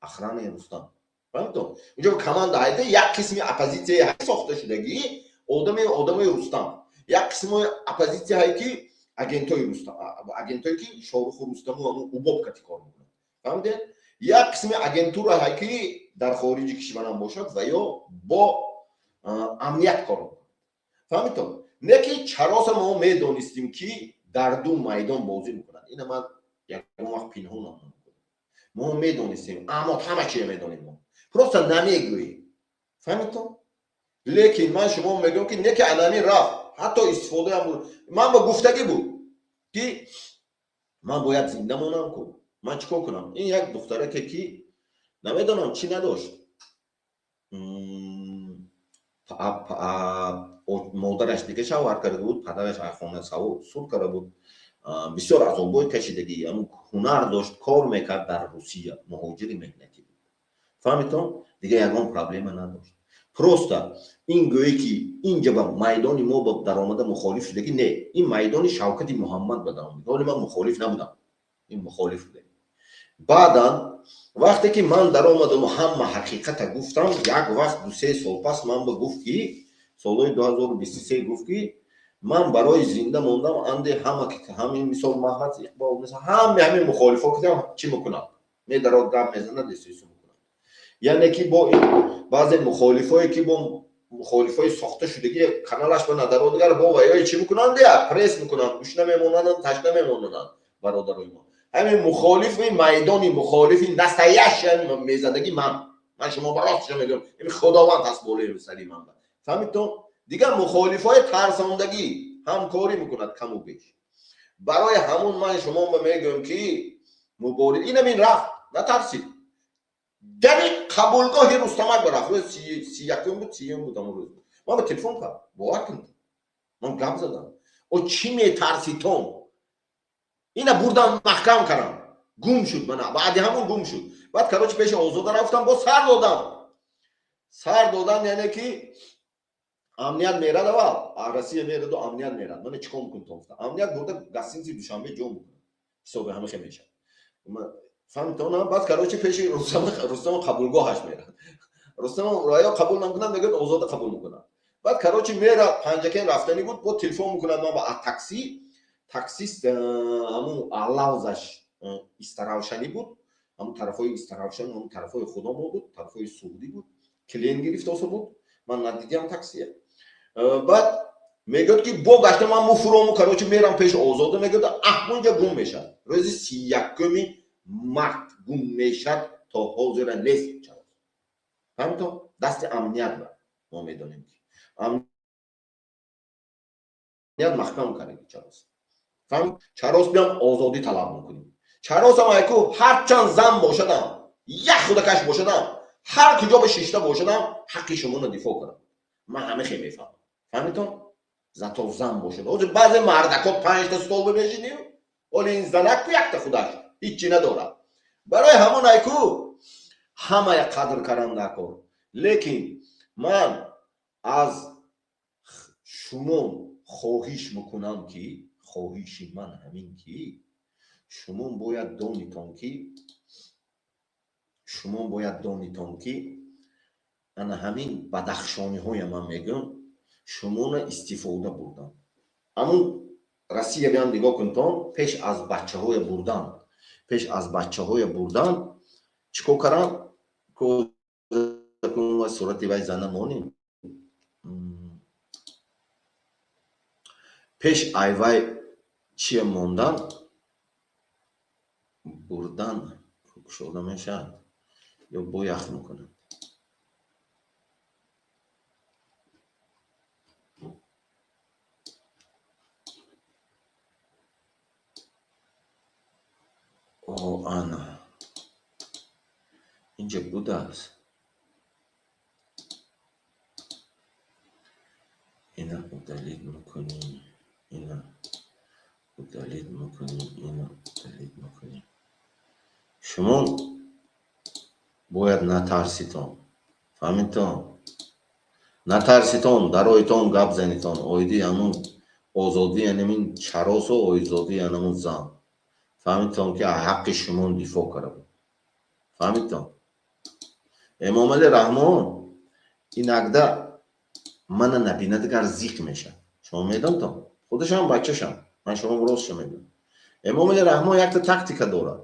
охранаи Рустам. Фаҳмидтон? Инҷо команда ҳайда, як қисми оппозитсияи сохта шудагӣ, одами Рустам, як қисми оппозитсия ҳай, ки агентои Рустам, агентое ки Шоруху Рустаму ҳамун убоб кати кор мекунад. Фаҳмидед? Як қисми агентура ҳай, ки дар хориҷи кишварам бошад ва ё бо амният кор мекунад. Фаҳмидтон? Не ки чароса мо медонистем, ки дар ду майдон бозӣ мекунад. Ина ман ягон вақт пинҳон намекунам. Мо медонистем, аммо ҳама чие медонем, мо просто намегӯем. Фаҳмидтон? Лекин ман шумо мегӯям, ки не ки анами рафт, ҳатто истифодаам буд. Ман ба гуфтагӣ буд, ки ман бояд зинда монам ку, ман чӣ кор кунам? Ин як духтараке, ки намедонам чӣ надошт, модараш дига шавҳар карда буд, падараш хона сур карда буд, бисёр азобҳои кашидагӣ, ҳамун ҳунар дошт, кор мекард дар Русия, муҳоҷири меҳнатӣ буд. Фаҳмитон? Дига ягон проблема надошт. Просто ин гӯе ки инҷа ба майдони мо ба даромада мухолиф шуда, ки не, ин майдони Шавкати Муҳаммад ба даромада. Ҳоле ман мухолиф набудам, ин мухолиф будем. Баъдан вақте ки ман даромадаму ҳама ҳақиқата гуфтам, як вақт 2-3 сол пас ман ба гуфт ки солҳои 2023 гуфт ки ман барои зинда мондам анде ҳама ҳамин мисол Маҳмад Иқбол, мисол ҳаме ҳамин мухолифо кардам, чӣ мекунам? Медарод гап мезанад, эсису мекунам. Яъне ки бо ин баъзе мухолифое ки бо мухолифои сохта шудагӣ каналаш ба надародгар бо ваёи чӣ мекунанд, я пресс мекунанд, гушна мемонанд, ташна мемонанд бародарои мо. Ҳамин мухолифи майдони мухолифи настоящий мезадагӣ ман шумо ба ростша мегӯям, ин Худованд ҳаст болои сари ман. Фаҳмидтон? Дигар мухолифои тарсондагӣ ҳамкорӣ мекунад каму беш. Барои ҳамун ман шумо мегӯям ки мубориз инам ин рафт, натарсид. Дари қабулгоҳи Рустамак ба рафт. Рӯзи 31-ум буд, 30-ум буд ҳамон рӯз. Ман ба телефон кардам, бовар кунед. Ман гап задам. О чӣ метарситон? Ина бурдам маҳкам кардам. Гум шуд мана. Баъди ҳамун гум шуд. Баъд короче пеши Озода рафтам, боз сар додам. Сар додам, яъне ки амният мерад аввал, Россия мераду амният мерад. Мана чӣ кор мекунӣ то гуфтам. Амният бурда гостиница Душанбе ҷо мекунад. Ҳисоби ҳама хе мешавад. Фаҳмитон? Баъд короче пеши Рустам қабулгоҳаш мерад. Рустам раё қабул намекунад, мегӯяд Озода қабул мекунад. Баъд короче мерад, Панҷакен рафтанӣ буд, бо телефон мекунад ман ба такси. Таксист ҳамун алавзаш Истаравшанӣ буд, ҳамун тарафҳои Истаравшан, ҳамун тарафҳои худомо буд, тарафҳои Суғдӣ буд. Клиент гирифтоса буд. Ман надидиам таксия. Баъд мегӯяд ки бо гашта ман муфурому короче мерам пеши Озода, мегӯяд аҳмонҷа гум мешавад. Рӯзи 31-уми март гум мешавад, то ҳозира нест. Фаҳмитон? Дасти амният ба мо медонем ки амният маҳкам кардаги Чарос. Фаҳм? Чарос биям озодӣ талаб мекунем. Чаросам айку ҳарчанд зан бошадам, як худакаш бошадам, ҳар куҷо ба шишта бошадам, ҳаққи шуморо дифоъ кунам. Ман ҳама хе мефаҳмам. Фаҳмитон? Зато зан бошад. Ҳозир баъзе мардако 5 та стол бимешинем, ҳоли ин занак ку якта худаш ҳиччи надорад. Барои ҳамон айку ҳамая қадр кардан дар кор. Лекин ман аз шумо хоҳиш мекунам ки, хоҳиши ман ҳамин ки шумо бояд донитон ки, шумо бояд донитон ки ана ҳамин бадахшониҳоя ман мегӯям, шуморо истифода бурдан. Ҳамун Россия биям нигоҳ кунтон, пеш аз бачаҳоя бурдан, пеш аз бачаҳоя бурдан чӣ кор кардан? Сурати вай зана монем. Пеш айвай чия мондан? Бурдан кушода мешавад ё бо ях мекунад? О, ана. Инҷа будааст. Ина удалить мекунем. Ина удалить мекунем. Ина удалить мекунем. Шумо бояд натарситон. Фаҳмидтон? Натарситон, дароитон гап занитон. Оиди ҳамун озодӣ, янамин чаросу озодӣ, янамун зан. Фаҳмидтон ки ҳаққи шумо дифоъ карда буд. Фаҳмидтон? Эмомалӣ Раҳмон инакда мана набинад агар зиқ мешавад. Шумо медонтон? Худашам бачашам. Ман шумо ростша мегӯям. Эмомалӣ Раҳмон якта тактика дорад.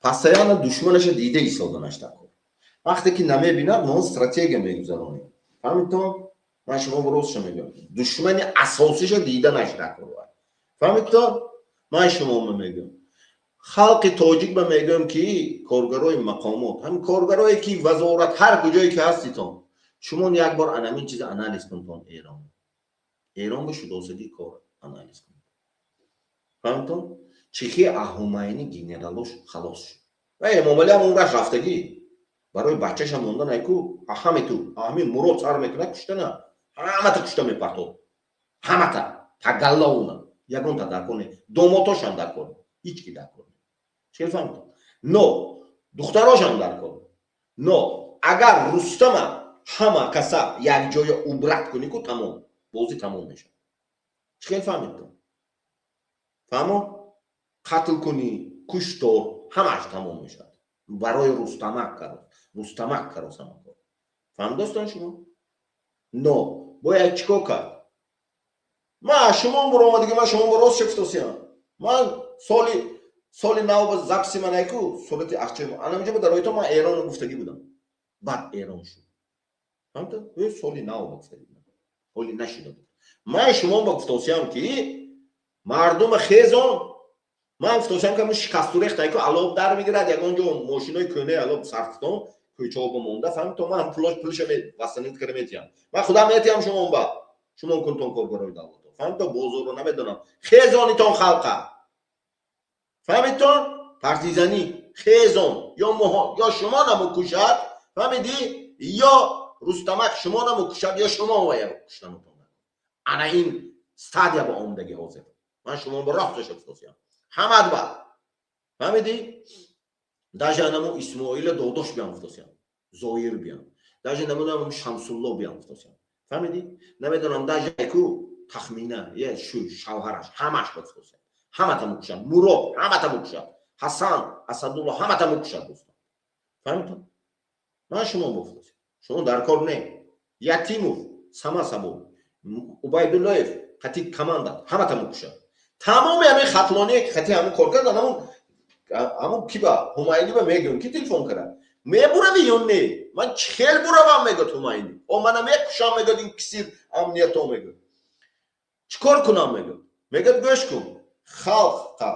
Постоянно душманаша дида истоданаш дар кор. Вақте ки намебинад, мо стратегия мегузаронем. Фаҳмидтон? Ман шумо ростша мегӯям. Душмани асосиша диданаш дар кор. Фаҳмидтон? Ман шумо мегӯям. Халқи тоҷик ба мегӯям ки коргарои мақомот, ҳамин коргарое ки вазорат ҳар куҷое ки ҳаститон, шумо як бор анамин чиза анализ кунтон. Эрон. Эрон ба шудосагӣ кор анализ кунед. Фаҳмидтон? Чихи Аҳумайни генералош халос шуд. Ва Эмомалӣ ҳам умраш рафтагӣ. Барои бачашам мондан айку ҳаме ту, ҳамин мурод сар мекунад куштана. Ҳамата кушта мепартод. Ҳамата. Тагаллауна. Ягонта дар кор не. Домотошам дар кор. Ҳеҷ ки дар кор. Чӣ фаҳмидтон? Но духтарошам дар кор. Но Агар Рустама ҳама каса якҷоя убрать кунӣ ку, тамом, бозӣ тамом мешавад. Чӣ хел фаҳмид ту? Фаҳмо? Қатл кунӣ, куштор, ҳамааш тамом мешавад. Барои Рустамак карос, Рустамак карос ҳама кор. Фаҳмидостон шумо? Но бояд чӣ кор кард? Ман шумо буромадиги, ман шумо рост шефтосиям. Ман соли нав ба записи ман айку сурати ахчаи анаминҷо ба дароито ман Эрону гуфтагӣ будам. Баъд Эрон шуд. Фаҳмида? Соли нав ба гуфтагӣ будам. Ҳоли нашуда буд. Ман шумо ба гуфтосиям, ки мардума хезон. Ман гуфтосиям, ки шикасту рехт айку алоб дар мегирад, ягон ҷо мошинои кӯҳнаи алоб сарфтон кӯчаҳо ба монда, фаҳмид? То ман пулаша восстановить карда метиҳам. Ман худам метиҳам шумо ба. Шумо кунтон коргарои давлато. Фаҳмид? То бозорро намедонам. Хезонитон халқа. Фаҳмидтон? Партизанӣ хезон, ё ё шумо намукушад, фаҳмидӣ? Ё Рустамак шумо намукушад, ё шумо вая куштанутон. Ана ин стадия ба омадагӣ ҳозир. Ман шумо ба росташа гуфтосиям. Ҳамад ба. Фаҳмидӣ? Даже анаму Исмоила додош биям гуфтосиям. Зоир биям. Даже намедонам Шамсулло биям гуфтосиям. Фаҳмидӣ? Намедонам даже ку тахмина, е шу шавҳараш ҳамаш ба гуфтосиям. Ҳамата мукушад. Мурод ҳамата мукушад. Ҳасан, Асадулло ҳамата мукушад гуфтам. Фаҳмидтон? Ман шумо гуфтосиям. Шумо дар кор не. Ятимов сама сабо. Убайдуллоев қати команда ҳамата мукушад. Тамоми ҳамин хатлоние ки қати ҳамин кор кард, ҳамун киба Ҳумайни ба мегӯям, ки телефон кард. Мебурави ё не? Ман чӣ хел буравам, мегӯяд Ҳумайни. О, мана мекушам, мегӯяд, ин кисир амниято мегӯяд. Чӣ кор кунам, мегӯяд. Мегӯяд, гӯш кун. Халқа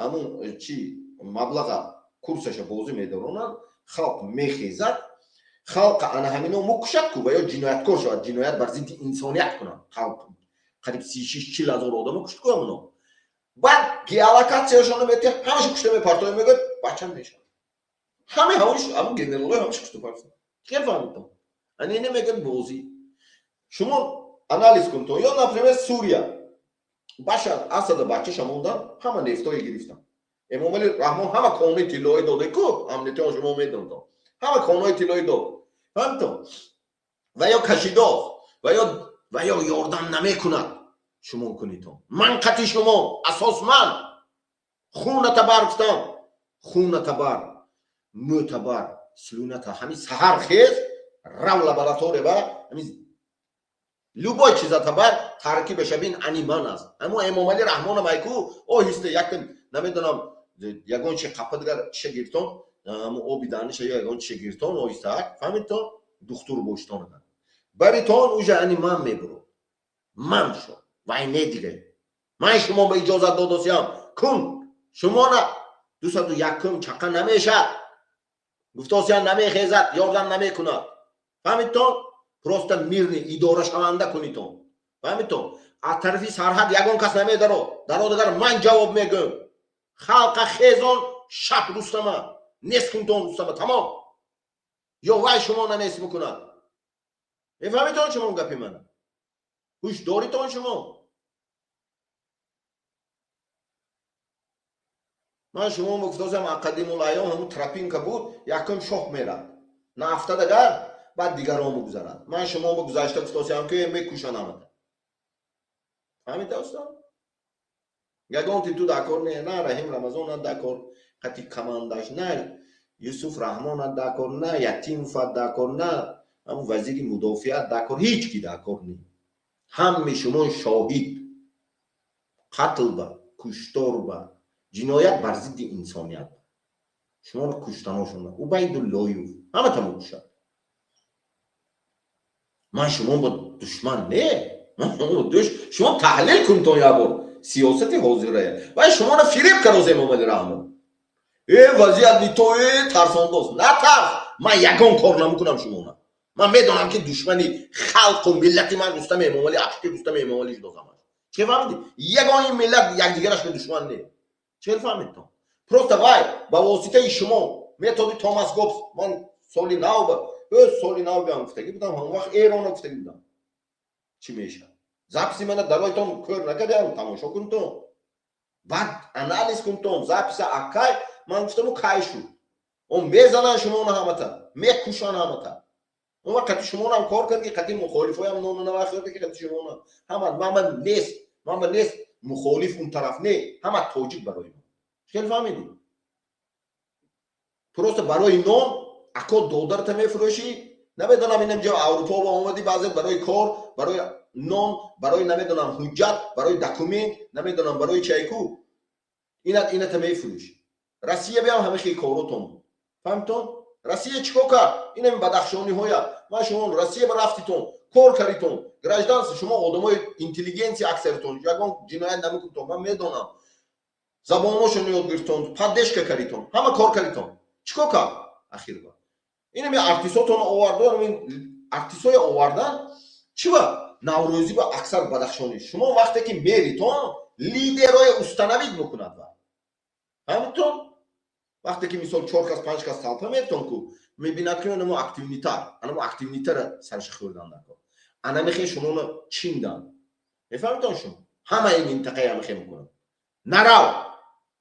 ҳамун чи маблаға курсаша бозӣ медоронад, халқ мехезад, халқа ана ҳамино мукушад ку ва ё ҷинояткор шавад, ҷиноят бар зидди инсоният кунад. Халқ қариб 36-40 ҳазор одамо кушт ку ҳамуно. Баъд геолокатсияшонро метиҳ, ҳамаша кушта мепартоя, мегӯяд, бачам мешавад. Ҳаме ҳамун генералҳои ҳамаша кушта партоя. Хел фаҳмидтон? Ана ине мегӯяд бозӣ. Шумо анализ кунтон. Ё, например, Сурия. Башар Асада бачаша мондан, ҳама нефтое гирифтан. Эмомали Раҳмон ҳама конҳои тиллоӣ доде ку, амниятиҳо шумо медонтон. Ҳама конҳои тиллоӣ дод. Фаҳмидтон? Ва ё кашидоз, ва ё ёрдам намекунад. Шумо кунитон. Ман қати шумо, асос ман. Хуната бар гуфтам. Хуната бар, мӯтабар, слюната. Ҳамин саҳар хез, рав лаборатория ба, ҳамин любой чизата бар, таркибаша бин, ани ман аст. Ҳамун Эмомали Раҳмонам айку, оҳиста якта намедонам ягон чи қапа дигар чиша гирифтон, ҳамун оби даҳниша ё ягон чиша гирифтон, оҳиста, фаҳмидтон? Духтур боштон агар. Баритон уже ани ман мебурод. Ман шо. Вай не дига. Ман шумо ба иҷозат додосиям. Кун. Шумо на 201 чақа намешад. Гуфтосиям намехезад, ёрдам намекунад. Фаҳмидтон? Просто мирный идорашаванда кунитон. Фаҳмидтон? Аз тарафи сарҳад ягон кас намедаро. Даро дигар ман ҷавоб мегӯям. Халқа хезон шаб Рустама. Нест кунтон Рустама, тамом. Ё вай шумо нанест мекунад. Мефаҳмитон шумо гапи мана? Ҳуш доритон шумо? Ман шумо гуфтосам, қадимул айём ҳамун тропинка буд, якум шоҳ мерад. Нафта дагар, баъд дигарон мегузарад. Ман шумо ба гузашта гуфтосиам, ки мекушанд ҳамата. Фаҳмида, устод? Ягон титу дар кор не, на Раҳим Рамазон дар кор, қати командаш, на Юсуф Раҳмон дар кор, на Ятимов дар кор, на ҳамун вазири мудофиа дар кор, ҳеҷ ки дар кор не. Ҳаме шумо шоҳид. Қатл ба, куштор ба, ҷиноят бар зидди инсоният. Шуморо куштаношон. Убайдуллоев ҳамата мекушад. Ман шумо бо душман не. Ман шумо душ, шумо таҳлил кунтон як бор сиёсати ҳозирая. Вай шуморо фиреб кард Эмомали Раҳмон. Э, вазият не то, э, тарсондоз. Натарс. Ман ягон кор намекунам шумона. Ман медонам, ки душмани халқу миллати ман Рустам Эмомалӣ, абшки Рустам Эмомалӣ шудозамаш. Чӣ фаҳмидӣ? Ягон ин миллат якдигараш ба душман не. Чӣ фаҳмидтон? Просто вай ба воситаи шумо методи Томас Гобс, ман соли нав ба соли нав биам гуфтагӣ будам, ҳамон вақт Эрона гуфтагӣ будам. Чӣ мешавад? Записи мана даройтон кӯр накардам, тамошо кунтон. Баъд анализ кунтон, записа акай ман гуфтаму кай шуд. Он мезананд шумоно ҳамата, мекушанд ҳамата. Он вақт қати шумонам кор кард, ки қати мухолифоям нону навахӯрд, ки қати шумона ҳама. Мама нест, мама нест мухолиф, он тараф не, ҳама тоҷик барои мо. Хеле фаҳмидӣ? Просто барои нон ако додарта мефурӯшӣ. Намедонам, инам ҷо Аврупо ба омадӣ, баъзе барои кор, барои нон, барои, намедонам, ҳуҷҷат, барои документ, намедонам, барои чайку ината мефурӯшӣ. Россия биам ҳама хел коротон буд. Фаҳмитон? Россия чӣ кор кард? Инами бадахшониҳоя ман шумо Россия ба рафтитон, кор кардитон, гражданство. Шумо одамои интеллигенция аксаритон, ягон ҷиноят намекунтон, ман медонам. Забоношон ёд гирифтон, поддержка кардитон, ҳама кор кардитон. Чӣ кор кард ахирба? Инами артистотон овардан, артистҳое овардан. Чӣ ба наврӯзӣ ба аксар бадахшонӣ. Шумо вақте ки меритон, лидерое установить мекунад ва фаҳмитон? Вақте ки, мисол, чор кас, панҷ кас толпа меритон ку, мебинад, ки анамо активный тар, анамо активный тара сарша хӯрдан даркор. Анамихе шумоно чиндан. Мефаҳмитон? Шумо ҳамаи минтақаи ҳамихе мекунад. Нарав,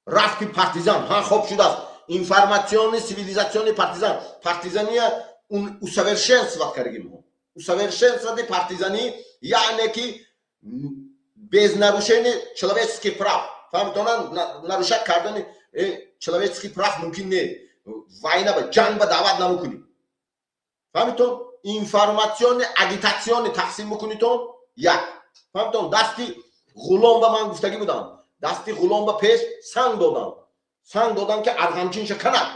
рафт ки партизан ҳа хоб шудааст. Информационный, цивилизационный партизан, партизания усовершенствовать кардаги мо, усовершенствовать партизани, яъне ки без нарушения человеческих прав. Фаҳмитона? Нарушать кардани человеческих прав мумкин не. Война ба, ҷанг ба даъват намекунӣ. Фаҳмитон? Информационный, агитационный тақсим мекунитон як. Фаҳмитон? Дасти ғулом ба ман гуфтагӣ будам, дасти ғулом ба пеш санг додам, санг додам, ки арғамчинша канад.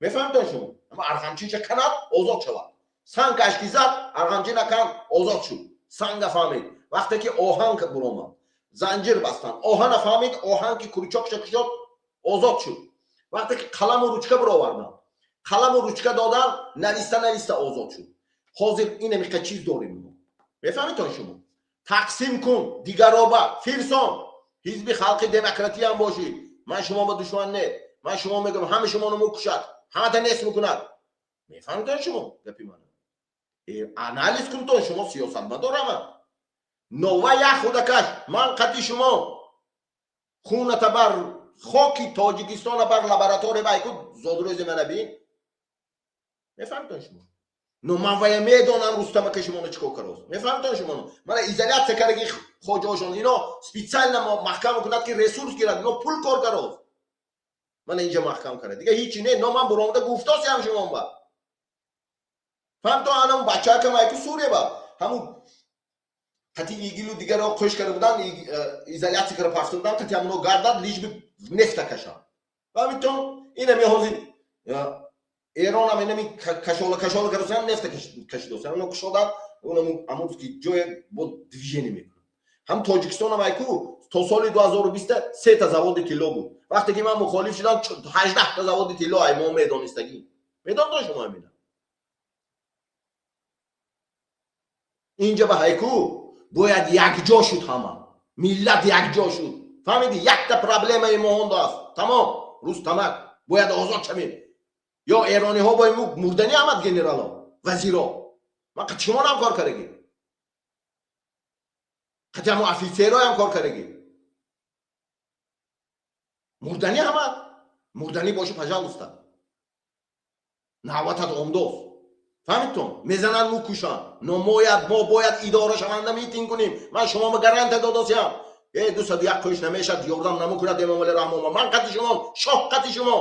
Мефаҳмитон шумо? Ама арғамчинша канад, озод шавад. Санг кашки зад, арғамчина канд, озод шуд. Санга фаҳмид. Вақте ки оҳан буромад, занҷир бастанд, оҳана фаҳмид. Оҳан ки крючок ша кушод, озод шуд. Вақте ки қаламу ручка буроварданд, қаламу ручка додан, нависта нависта озод шуд. Ҳозир инамиқа чиз дорем мо. Мефаҳмитон шумо? Тақсим кун, дигароба фирсон. Ҳизби Халқи Демократиям бошӣ, ман шумо ба душман не. Ман шумо мегӯям, ҳама шуморо мекушад, ҳамата нест мекунад. Мефаҳмитон шумо гапи мана? Анализ кунтон шумо, сиёсатмадорама нова як худакаш. Ман қати шумо хуната бар хоки Тоҷикистона бар лаборатория байку зодрӯзи мана бин. Мефаҳмитон шумо? Но ман вая медонам, Рустамака шумоно чӣ кор карост. Мефаҳмитон шумоно? Мана изоляция кардаги хоҷаошон, ино специально маҳкам мекунад, ки ресурс гирад. Ино пул кор карост. Мана инҷа маҳкам карда, дига ҳичи не. Но ман буромада гуфтосиам шумон ба. Фаҳмитон? Анам бачаакам айку Сурия ба ҳамун қати ИГИЛу дигаро қӯш карда будан, изоляция карда пафта будан, қати ҳамуно гардад, лишь бы нефта кашанд. Фаҳмитон? Инами ҳозир Эронам инами кашола кашола кардосиам, нефта кашидосиам, ино кушодан ҳамун ки ҷое бо движение мекунад. Ҳам Тоҷикистонам айку то соли 2020 сета заводи тилло буд. Вақте ки ман мухолиф шудам, 18-та заводи тилло ай мо медонистагӣ. Медонтон шумо амина? Инҷа ба ҳайку бояд якҷо шуд, ҳама миллат якҷо шуд. Фаҳмидӣ? Якта проблемаи мо онда аст, тамом. Рустамак, бояд озод шавем. Ё эрониҳо бо мурданӣ омад, генерало, вазиро. Ман қати шумонам кор кардагӣ, қати ҳамон офитсероям кор кардагӣ. Мурданӣ ҳамад. Мурданӣ боша, пожалуйста, навбатат омдост. Фаҳмидтон? Мезананд, мукушанд, но мояд, мо бояд идорашаванда митинг кунем. Ман шумома гарантия додосиям. Э, 201 қӯш намешад, ёрдам намекунад Эмомали Раҳмон. Ман қати шумо, шоҳ қати шумо,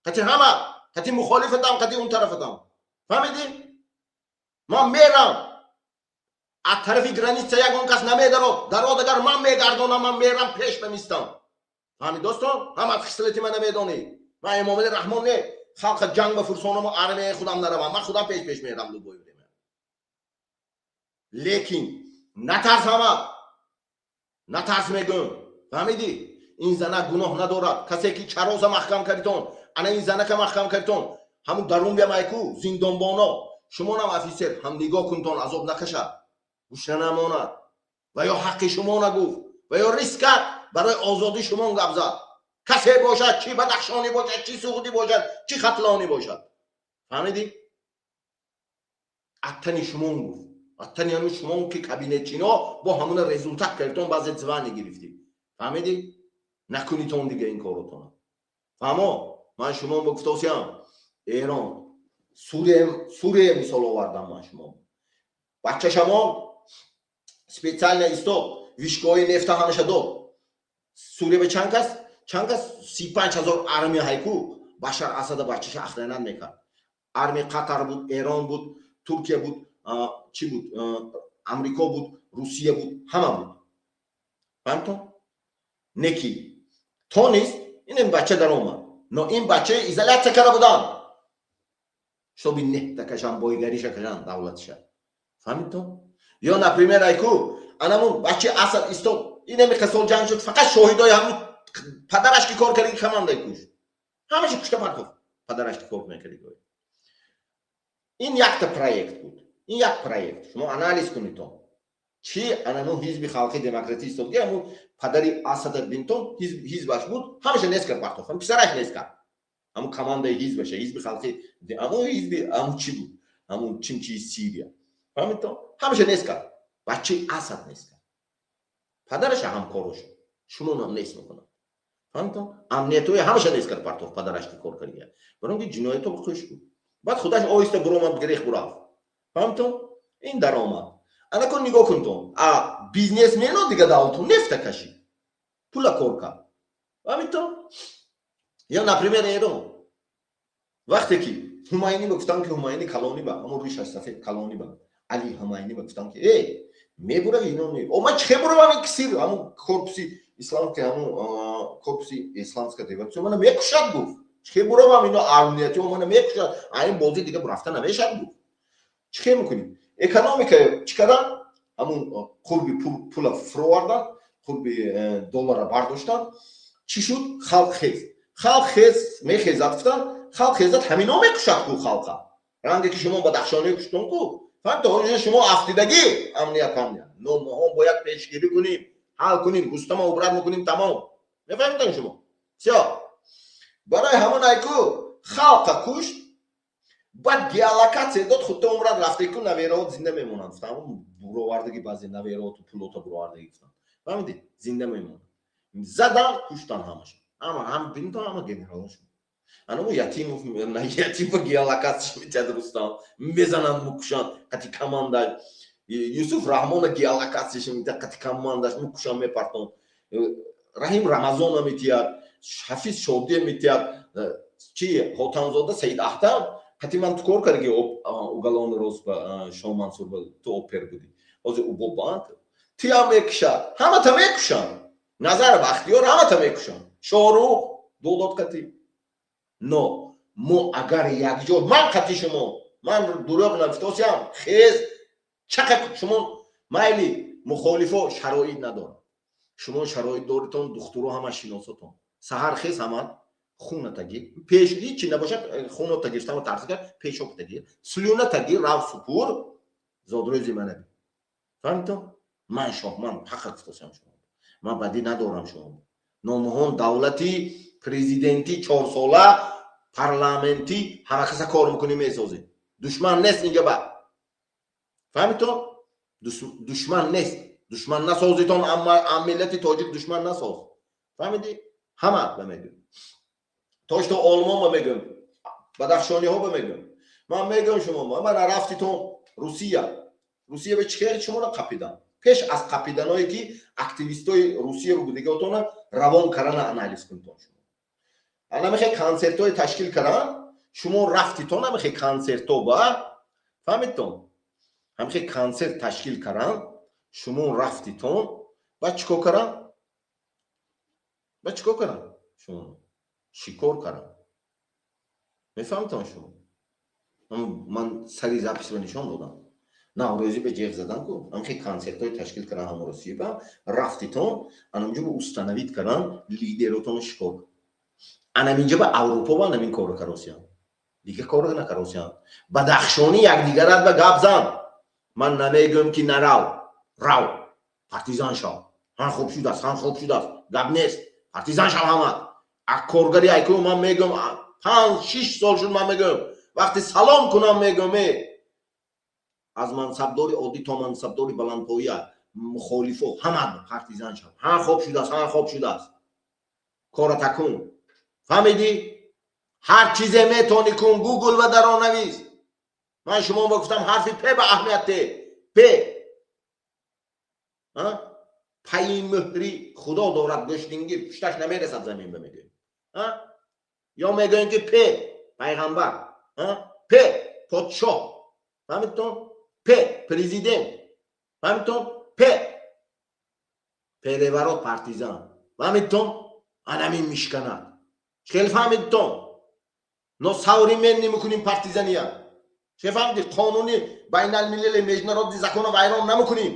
қати ҳама, қати мухолифатам, қати он тарафатам. Фаҳмидӣ? Ман мерам аз тарафи граница, ягон кас намедарод. Дарод агар, ман мегардонам, ман мерам, пеш мемистам. Фаҳмид, достон? Ҳама хислати мана медонӣ. Ман Эмомали Раҳмон не, халқа ҷанг ба фурсонаму армияи худам наравам. Ман худам пеш пеш мерам любое время. Лекин натарс, ҳама натарс мегӯм. Фаҳмидӣ? Ин зана гуноҳ надорад. Касе ки чароза маҳкам кардитон, ана ин занака маҳкам кардитон, ҳамун дарун биямайку зиндонбоно. Шумонам офитсер ҳам нигоҳ кунтон, азоб накашад, гушна намонад. Ва ё ҳаққи шумо нагуфт, ва ё риск кард, барои озодӣ шумон гап зад. Касе бошад, чӣ бадахшонӣ бошад, чӣ суғдӣ бошад, чӣ хатлонӣ бошад. Фаҳмидӣ? Аттани шумон гуфт, аттани ҳамин шумон ки кабинетчино бо ҳамуна результат кардитон, баъзе звание гирифтӣ. Фаҳмидӣ? Накунитон дига ин коротона. Фаҳмо? Ман шумон ба гуфтосиям. Эрон, Сурия мисол овардам ман. Шумо бачашамон специально истод, вышкаҳои нефта ҳамаша дод. Сурия ба чанд кас, чанд кас, 35 000 армия ҳайку. Башар Асада бачаша охранять мекард. Армия Қатар буд, Эрон буд, Туркия буд, чӣ буд, Амрико буд, Русия буд, ҳама буд. Фаҳмтон? Неки тонист ин бача даромад, но ин бача изоляция карда буданд, чтобы нефта кашан, бойгариша кашан, давлатиша. Фаҳмидтон? Ё, например, айку анамун бачаи Асад истод, инами сол ҷанг шуд, фақат шоҳидои ҳамун падараш ки кор кардаги командай кушт, ҳамаша кушта партофт, падараш ки кор мекарди. Ин якта проект буд, ин як проект. Шумо анализ кунедтон, чи анану Ҳизби Халқи Демократӣ истод, ки ҳамун падари Асада бинтон, ҳизбаш буд, ҳамаша нест кард, партофт, ҳам писараш нест кард, ҳамун командаи ҳизбаша, Ҳизби Халқи, ҳамун ҳизби, ҳамун чӣ буд, ҳамун чимчии Сирия. Фаҳмидтон? Ҳамаша нест кард, бачаи Асад нест кард, падараша, ҳамкороша. Шумонам нест мекунад. Фаҳмидтон? Амниятҳои ҳамаша нест кард, партофт, падараш ки кор кардия, барои ин ки ҷиноятҳо хуш буд. Баъд худаш оҳиста буромад, гирех бурафт. Фаҳмидтон? Ин даромад. Анакун нигоҳ кунтон, а бизнесмено дига давлатон нефта кашид, пула кор кард. Фаҳмидтон? Ё, например, Эрон, вақте ки Ҳумайнӣ ба гуфтам, ки Ҳумайни калонӣ ба ҳамон ришаш сафед калонӣ ба Али Ҳумайнӣ ба гуфтам, ки э мебурави ино, о ман чихе буравам, ин кисир ҳамун корпуси исламски, ҳамун корпуси исламска революция мана мекушад, гуфт. Чихе буравам, ино амнияти мана мекушад, а ин бозӣ дига рафта намешад, гуфт. Чихе мекунем? Экономика чӣ кардан? Ҳамун қурби пула фуровардан, қурби доллара бардоштан. Чӣ шуд? Халқ хез, халқ хез мехезад, гуфтан. Халқ хезад, ҳамино мекушад ку халқа, ранге ки шумо Бадахшонӣ куштон ку. Фаҳмто? Шумо афтидагӣ амният памният, но моҳо бояд пешгирӣ кунем, ҳал кунем, Рустама убрать мекунем, тамом. Мефаҳмитон шумо? Всё. Барои ҳамон айку халқа кушт, баъд геолокация дод, худто умрат рафте ку, навераот зинда мемонанд, гуфтам. Буровардагӣ, баъзе навераоту пулота буровардагӣ, гуфтам. Фаҳмидӣ? Зинда мемонанд. Задан, куштан ҳамаша, ҳама, ҳам бинто, ҳама генералошон. Анаму Ятимов, Ятимова геолокация метиҳад, Рустам мезананд, мукушанд қати команда. Юсуф Раҳмона геолокацияша метиҳад, қати командаш мукушанд, мепартон. Раҳим Рамазона метиҳад, Ҳафиз Шодия метиҳад, чи Хотамзода, Саид Ахтам қати ман ту кор кардаги, уголовный розыск ба Шоҳмансур ба ту опер будӣ, ҳозир убобанд, тиам мекушад, ҳамата мекушанд. Назар Бахтиёр, ҳамата мекушанд, Шоҳрух додод қати. Но мо агар якҷо, ман қати шумо, ман дурӯғ нагуфтосиям, хез чақа шумо майли, мухолифо шароит надорад, шумо шароит доритон, духтуро ҳама шиносотон. Саҳар хез, ҳама хуната гир, пеш ҳичи набошад, хунота гирифтама тарси кард, пешобта гир, слюната гир, рав супур, зодрӯзи мана би. Фаҳмитон? Ман шоҳ, ман ҳаққа гуфтосиям шумо, ман бадӣ надорам. Шумо номуҳон давлати президентӣ чорсола, парламентӣ, ҳама каса кор мекунем, месозем. Душман нест инҷа ба. Фаҳмитон? Душман нест, душман насозитон, амма миллати тоҷик душман насоз. Фаҳмидӣ? Ҳама ба мегӯем, то что олмон ба мегӯем, бадахшониҳо ба мегӯем, ман мегӯям шумо мана рафтитон Русия. Русия ба чӣ хел шуморо қапидан? Пеш аз қапиданое ки активистои Русия будигиотона равон кардана, анализ кунитон шумо. Анамихе консертҳое ташкил кардан, шумо рафтитон амихе консертҳо ба. Фаҳмидтон? Ҳамихе консерт ташкил кардан, шумо рафтитон, баъд чӣ кор кардан? Баъд чӣ кор кардан? Шумо шикор кардан. Мефаҳмитон шумо? Ман сари записро нишон додам. Наврӯзӣ ба ҷеғ задан ку, ҳамхе консертҳои ташкил кардан, ҳамо Русия ба рафтитон, анамҷо ба установить кардан, лидеротонро шикор. Анаминҷа ба Аврупо ба анамин корро каросиян, дига корро накаросиян. Бадахшонӣ якдигарат ба гап зан. Ман намегӯям, ки нарав, рав, партизан шав. Ҳан хуб шудааст, ҳан хуб шудааст, гап нест, партизан шав. Ҳама коргари айку ман мегӯям, 5-6 сол шуд, ман мегӯям, вақте салом кунам, мегӯям, э аз мансабдори оддӣ то мансабдори баландпоя, мухолифо, ҳама партизан шав. Ҳан хоб шудааст, ҳан хоб шудааст, кора такун. Фаҳмидӣ? Ҳар чизе метавонӣ кун, Гугл ва дар он навис. Ман шумо ба гуфтам, ҳарфи П ба аҳамият те П пайи мӯҳри худо дорад, гӯштингир пушташ намерасад замин ба мегӯем, ё мегӯем, ки П пайғамбар, П подшоҳ, фаҳмидтон? П президент, фаҳмидтон? П переворот, партизан, фаҳмидтон? Анамин мишканад, хел фаҳмидтон? Но современный мекунем партизания, че фаҳмиди? Қонуни байналмилали, международный закона вайрон намекунем,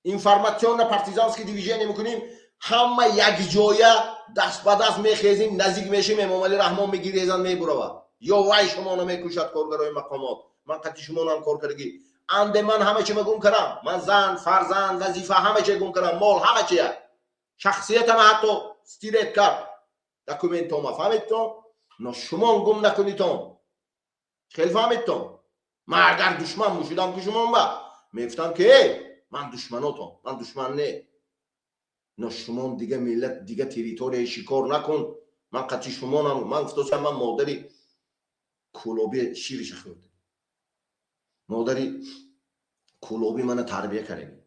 информационно партизанский движение мекунем. Ҳама якҷоя даст ба даст мехезем, наздик мешем, Эмомалӣ Раҳмон мегирезан, мебуравад, ё вай шумоно мекушад. Коргарои мақомот, ман қатъи шумонам кор кардагӣ анде, ман ҳама чима гум кардам. Ман зан, фарзанд, вазифа, ҳама чи гум кардам, мол, ҳама чия, шахсиятама ҳатто стереть кард, документома, фаҳмидтон? Но шумон гум накунитон, хел фаҳмидтон? Ман агар душман мушудам, ки шумон ба мегуфтам, ки эй, ман душманотон, ман душман не, но шумон дига миллат, дига территорияи шикор накун. Ман қатъи шумонам. Ман гуфтосам, ман модари Кӯлоби шириша хӯрдем, модари Кӯлобӣ мана тарбия кардаги,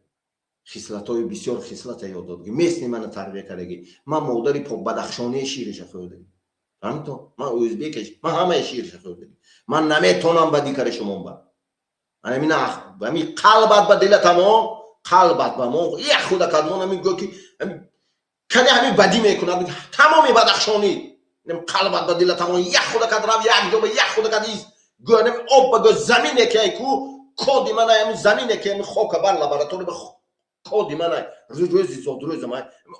хислатҳои бисёр хислата ёд додги, местный мана тарбия кардаги. Ман модари Бадахшонии шириша хӯрдаги, фаҳмито? Ман ӯзбекаш, ман ҳамаи шириша хӯрдаги. Ман наметонам бадӣ карда шумон ба ами қалбат ба дилатамон, қалбат ба мо як худакадмон ами гӯ, ки кане ҳами бадӣ мекунад тамоми Бадахшонӣ, қалбат ба дилатамон як худакад рав, як ҷо ба як худакад ист, гӯ об ба гӯ замине ки ай ку коди мана, ами замине ки ами хока бар лаборатория ба коди мана, рӯзи зодрӯзам,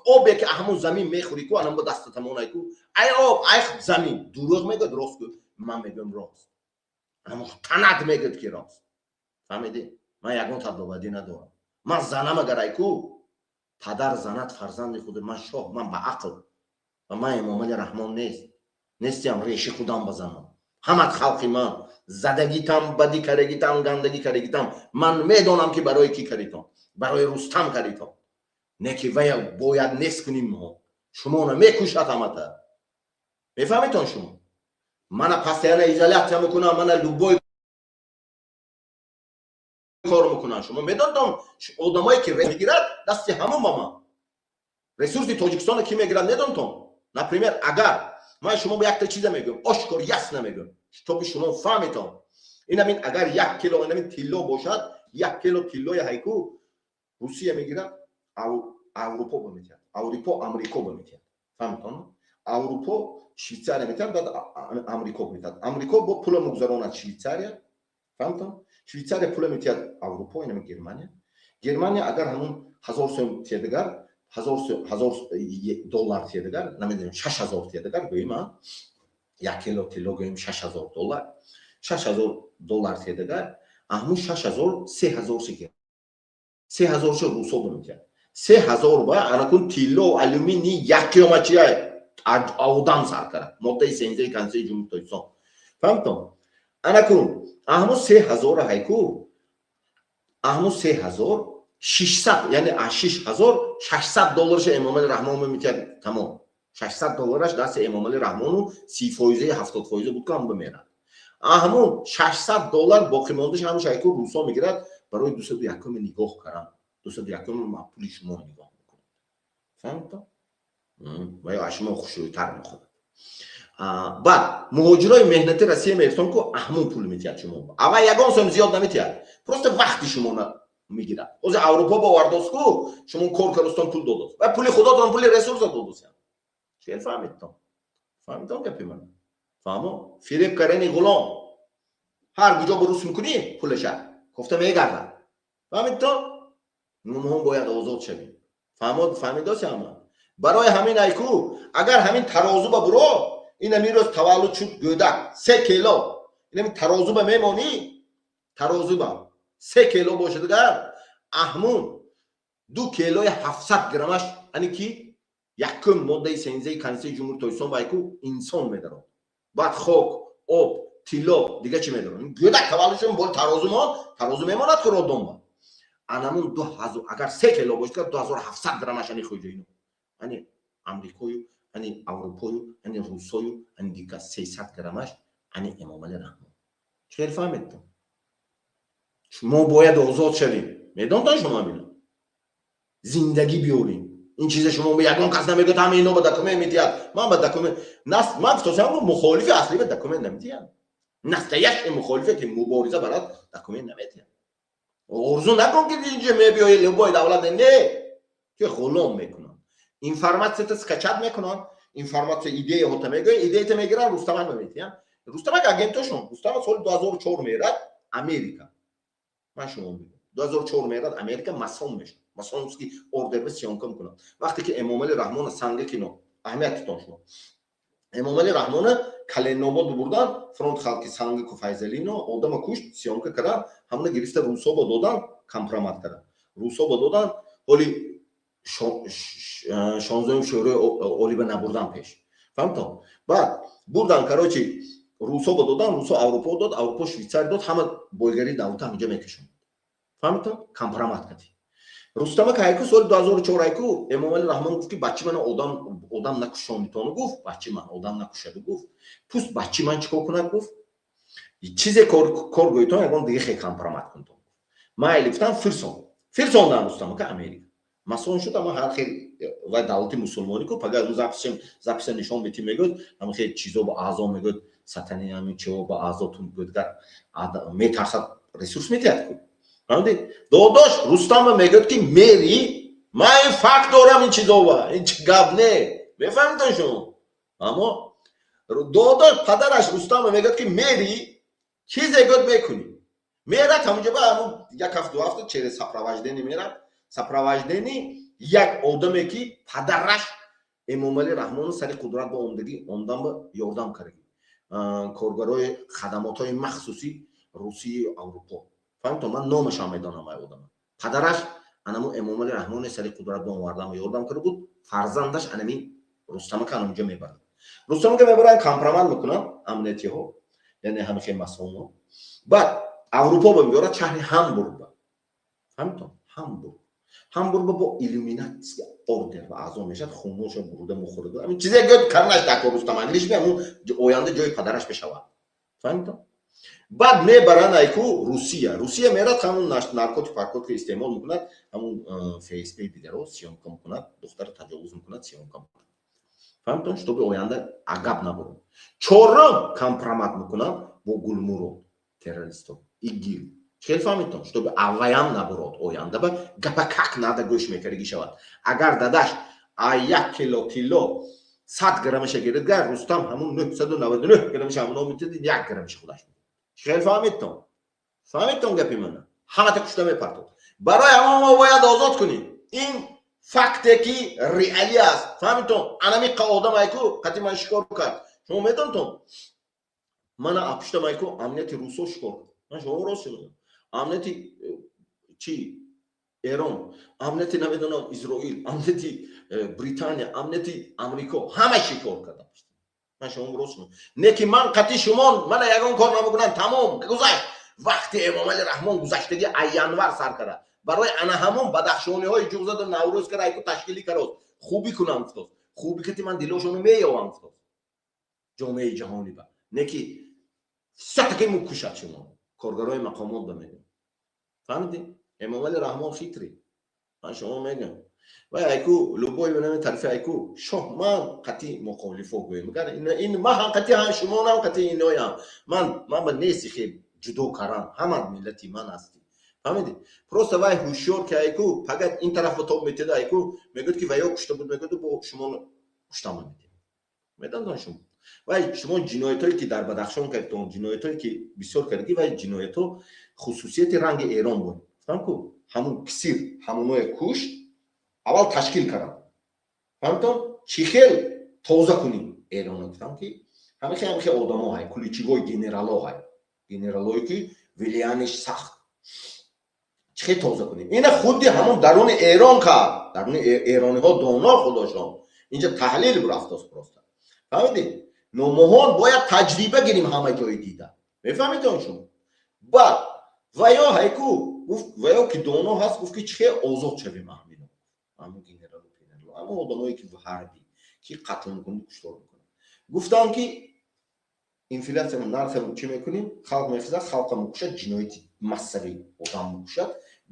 обе ки ҳамун замин мехӯри ку, анам ба дастатамон ай ку, ай об, ай замин дурӯғ мегӯяд, рост гӯ? Ман мегӯям, рост. Анам танат мегӯяд, ки рост, фаҳмидӣ? Ман ягон тадобадӣ надорам. Ман занам агар ай ку падар занад фарзанди худ, ман шоҳ, ман ба ақл ва ман Эмомали Раҳмон нест, нестиам реши худам базанам. Ҳамат халқи ман задагитам, бадӣ карагитам, гандагӣ карагитам, ман медонам, ки барои кӣ каритон, барои Рустам каритон, не ки вая бояд нест куним мо. Шумоно мекушад ҳамата, мефаҳмитон? Шумо мана постоянно изоляция мекунам, мана любой кор мекунам. Шумо медонтон, одамое ки мегирад дасти ҳамон ба ман, ресурси Тоҷикистона ки мегирад, медонтон? Например, агар ман шумо ба якта чиза мегӯям, ошкор, ясно мегӯям, чтобы шумо фаҳмитон. Инамин агар 1 кило инамин тилло бошад, 1 кило тиллои ҳайку Русия мегирад, Аврупо ба метиҳад, Аврупо Амрико ба метиҳад, фаҳмитон? Аврупо Швейтсария метиҳад, баъд Амрико метиҳад, Амрико бо пула мегузаронад Швейтсария, фаҳмитон? Швейтсария пула метиҳад Аврупо, инами Германия. Германия агар ҳамун 1000 сом тиҳадагар, 1000 доллар тиҳадагар, намедонам, 6000 тиҳадагар, гӯем, 1 кило тилло, гӯем, 6000 доллар, 6000 доллар тиҳадагар, ҳамун 6000, 3000 ши, 3000 шо русо бимекард, 3000 ба анакун тилло, алюминий як қиёмачия одам сар кард, моддаи 13 Конститутсияи Ҷумҳурии Тоҷикистон, фаҳмтон? Анакун аҳму 3000-а ҳайку, аҳму 3600, яъне аз 6600 долларша Эмомали Раҳмон мемитиҳад, тамом. 600 доллараш дасти Эмомали Раҳмону 30 фоизаи 70 фоиза буд, ку ҳам бимерад. Аҳмун 600 доллар боқӣ мондаш ҳамаш ҳайку русо мегирад барои 201-уми нигоҳ карам, 201-уми пули шумо нигоҳ мекунад, фаҳмтон? Ва ё аз шумо хушрӯйтар мехоҳад. Баъд муҳоҷирои меҳнати Россия меёфтон, ку аҳмун пул метиҳад шумо, ава ягон сом зиёд наметиҳад, просто вақти шумо мегирад. Ҳозир Аврупо бовардост, ку шумо кор кардостон, пул додост ва пули худотон, пули ресурса додосям. Чел фаҳмидтон? Фаҳмидтон гапи ман? Фаҳмо? Фиреб кардани ғулом, ҳар куҷо бурус мекунӣ, пулаша кофта мегардад, фаҳмидтон? Мо бояд озод шавем, фаҳмод? Фаҳмидоси ҳама? Барои ҳамин айку агар ҳамин тарозу ба буро, ин ҳамин рӯз таваллуд шуд гӯдак, 3 кило, ин ҳамин тарозу ба мемонӣ, тарозу ба 3 кило бошад агар, аҳмун 2 килои 700 граммаш ани ки якум моддаи 13 Конститутсияи Ҷумҳурии Тоҷикистон байку инсон медарод, баъд хок, об, тилло, дига чӣ медарод. Гӯдак таваллуд шуд, бол тарозу мон, тарозу мемонад ку роддомба, анамун 2000, агар 3 кило бошад, 2700 граммаш ани хоҷаино, ани Амрикою. Ани Аврупою, ани русою, ани дигар 300 граммаш ани Эмомали Раҳмон. Чӣ хел фаҳмедтон? Мо бояд озод шавем, медонтон шумо бина зиндагӣ биёрем. Ин чиза шумо ягон кас намегӯяд. Ҳама ино ба документ медиҳад, ман ба документ, ман гуфтосам, мухолифи аслӣ ба документ намедиҳам. Настоящий мухолифе ки мубориза барад, документ намедиҳад. Орзу накун ки инҷа мебиёи, любой давлат не ки ғулом мекунанд, информатсията скачать мекунанд, информатсия, идеяҳота мегӯянд, идеята мегиранд, Рустамак мемедиҳанд. Рустамак агентошон. Рустамак соли 2004 мерад Америка. Ман шумо мегӯям, 2004 мерад Америка, масон мешавад, масонский ордер ба съёмка мекунад. Вақте ки Эмомали Раҳмона санга кино, аҳамиятитон шумо, Эмомали Раҳмона Каленобод бубурдан, фронт халқи Сангику Файзалино одама кушт, съёмка кардан, ҳамна гирифта русоба додан, компромат кардан, русоба додан. Ҳоли 16-уми Шӯрои Олиба набурдан пеш, фаҳмтон? Баъд бурдан, короче, русоба додан, русо Аврупо дод, Аврупо Швейцария дод, ҳама бойгарии давлата ҳаминҷа мекашонад, фаҳмтон? Компромат кардӣ. Рустамак айку соли 2004 айку Эмомали Раҳмон гуфт, ки бачи мана одам накушонитону гуфт, бачи ман одам накушаду гуфт, пуст бачи ман чикор кунад гуфт, чизе кор гӯйтон, ягон дига хе компромат кунтон. Майли гуфтам, фирсондан Рустамака Америка. Масон шуд, ама ҳар хел вай давлати мусулмонӣ ку пага записа нишон мети, мегӯяд, ама хел чизо ба аъзо мегӯяд, сатани ҳамин чио ба аъзотун мегӯяд, гар метарсад, ресурс метиҳад ку. Фаҳмидед? Додош Рустама мегӯяд, ки мери, ман ин факт дорам, ин чизова, ин чи гап не, мефаҳмидон шумо? Аммо додош, падараш Рустама мегӯяд, ки мери, чизе гӯд мекунӣ. Мерад ҳамунҷо, ба ҳамун як ҳафт, 2 ҳафта через сопровождение мерад, сопровождение як одаме, ки падараш Эмомали Раҳмону сари қудрат ба омдагӣ, омдан ба ёрдам кардагӣ, коргарои хадамотҳои махсуси Русию Аврупо. Фаҳмитон? Ман номашам медонам ай одама. Падараш анамо Эмомали Раҳмони сари қудрат ба овардан ёрдам карда буд. Фарзандаш анами Рустамака анамунҷо мебарад. Рустамака мебаранд, компромат мекунанд амниятиҳо, яъне ҳамихе масоно. Баъд Аврупо ба мебарад, шаҳри Ҳамбург ба. Фаҳмитон? Ҳамбург, Ҳамбург ба бо иллюминатский ордер ва аъзо мешавад, хуношо буруда мухӯрда, ҳамин чизе гӯд карнаш дако Рустам англиш би, ҳамун оянда ҷои падараш мешавад. Фаҳмитон? Баъд мебаранд айку Русия. Русия мерад, ҳамун наркотик, паркотика истеъмол мекунад, ҳамун ФСБ дигаро съёмка мекунад, духтара таҷовуз мекунад, съёмка мекунад. Фаҳмитон? Чтобы оянда агаб набурад. Чорум компромат мекунад бо Гулмурод, террористо, ИГИЛ. Хел фаҳмидтон? Чтобы авваям набурод, оянда ба гапа как надо гӯш мекардагӣ шавад. Агар дадаш а 1 кило тилло 100 граммаша гирад, гар Рустам ҳамун 999 граммаша ҳамуно метиди, 1 граммаша худаш. Хел фаҳмидтон? Фаҳмидтон гапи мана? Ҳамата кушта мепартод. Барои ҳамон мо бояд озод кунем. Ин факте ки реалӣ аст, фаҳмидтон? Анами одам айку қати ман шикор кард, шумо медонтон? Мана апуштам айку амнияти русо шикор кард. Ман шумо рост мегӯям, амнияти чи Эрон, амнияти намедонам Изроил, амнияти Британия, амнияти Амрико, ҳама шикор кардам. Ман шумо рост мегӯям, не ки ман қати шумо мана ягон кор намекунам. Тамом, гузашт вақти Эмомали Раҳмон, гузаштагӣ ай январ сар карда. Барои ана ҳамон бадахшониҳои ҷуғзаду Наврӯз кара айку ташкилӣ карост, хубӣ кунам гуфтост, хубӣ кати ман дилошону меёвам гуфтост ҷомеаи ҷаҳонӣ ба не ки всё-таки мукушад шумо коргарои мақомот ба мегӯям. Фаҳмидӣ? Эмомали Раҳмон хитрый, ман шумо мегӯям. Вай айку любой нами тарифи айку шоҳ, ман қати мухолифо гӯем, ин ман ҳам қати ҳам шумонам, қати иноям. Ман ба неси хел ҷудо карам, ҳама миллати ман ҳастӣ, фаҳмидӣ? Просто вай ҳушёр ки айку пагат ин тараф ба тоб метеда, айку мегӯяд, ки ваё кушта буд, мегӯяду бо шумо куштама метед. Медонтон шумо, вай шумо ҷиноятҳое ки дар Бадахшон кардтон, ҷиноятҳое ки бисёр кардагӣ, вай ҷиноятҳо хусусияти ранги Эрон буд. Фаҳм ку, ҳамун кисир ҳамуное кушт, аввал ташкил кардам, фаҳмтон? Чӣ хел тоза кунӣ Эрона? Гуфтам, ки ҳамихе одамо ҳай, ключевой генерало ҳай, генералое ки влияние ш сахт, чӣ хел тоза кунем? Ина худи ҳамон даруни Эрон кард, даруни эрониҳо доно худошон. Инҷа таҳлил рафтост просто, фаҳмидед? Номоҳон бояд таҷриба гирим, ҳама ҷои дида, мефаҳмидон шумо? Баъд ваё ҳайку гуфт, ваё ки доно ҳаст, гуфт, ки чӣ хел озод шавем ҳамино, ҳамон генералу пенералу, ҳамон одамое ки ҳарбӣ. Ки қатл мекунад, куштор мекунад. Гуфтам, ки инфляция, нарха чӣ мекунем? Халқ мехезад, халқа мекушад, ҷинояти массавӣ, одам мекушад.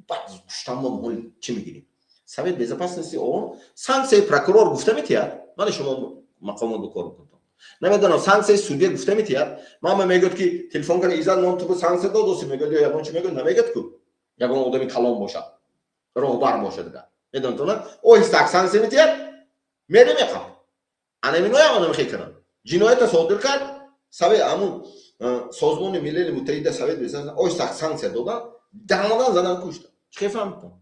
Баъд куштан мо ҳол чӣ мегирем? Совет Безопасности ООН санксияи прокурор гуфта метиҳад? Мана, шумо мақомот ба кор мекунед, намедонам, санксияи судья гуфта метиҳад? Мама мегӯяд, ки телефон кара, иззат мон ту санксия додоси, мегӯяд, ё ягон чи мегӯяд? Намегӯяд ку. Ягон одами калон бошад, роҳбар бошад, ага медонтона, оҳистак санксия метиҳад, мере меқаб. Анаминоям одами хел кардам, ҷиноята содир кард, совет, ҳамун Созмони Милали Муттаҳида, Совет оҳистак санксия додан, данадан задан, куштан. Чӣ хел фаҳмидтон?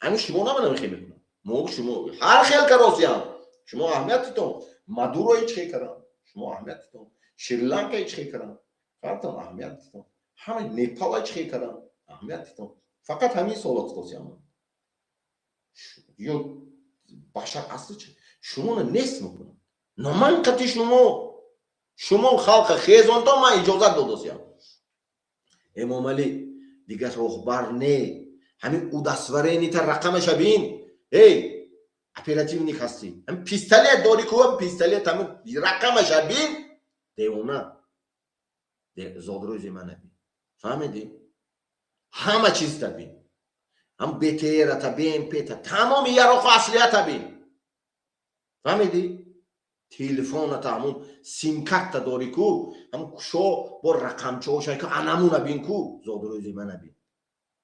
Ҳамин шумо намана мехел мекунам. Мо шумо ҳар хел каросиям, шумо аҳамиятитон. Мадурои чӣ хел кардам, шумо аҳамиятитон. Шри-Ланкаи чӣ хел кардам, фаҳмтон, аҳамиятитон. Ҳама Непала чӣ хел кардам, аҳамиятитон. Фақат ҳамин суолот косиям ё башар асли чи шуморо нест мекунам. Но ман қати шумо, шумо халқа хезонтон, ман иҷозат додосиям. Эмомалӣ дигар роҳбар не, ҳамин удостоверение та рақамаша бин. Эй, оперативник ҳастӣ, ҳамин пистолет дорӣ ку, пистолет, ҳамин рақамаша бин. Девона, зодрӯзи мана бин, фаҳмидӣ? Ҳама чизта бин, ҳам БТРата, БМПта, тамоми яроқу аслията бин, фаҳмидӣ? Телефоната, ҳамун симкарта дорӣ ку, ҳамун кушо бо рақамчаоша ку, анамуна бин ку, зодрӯзи мана бин.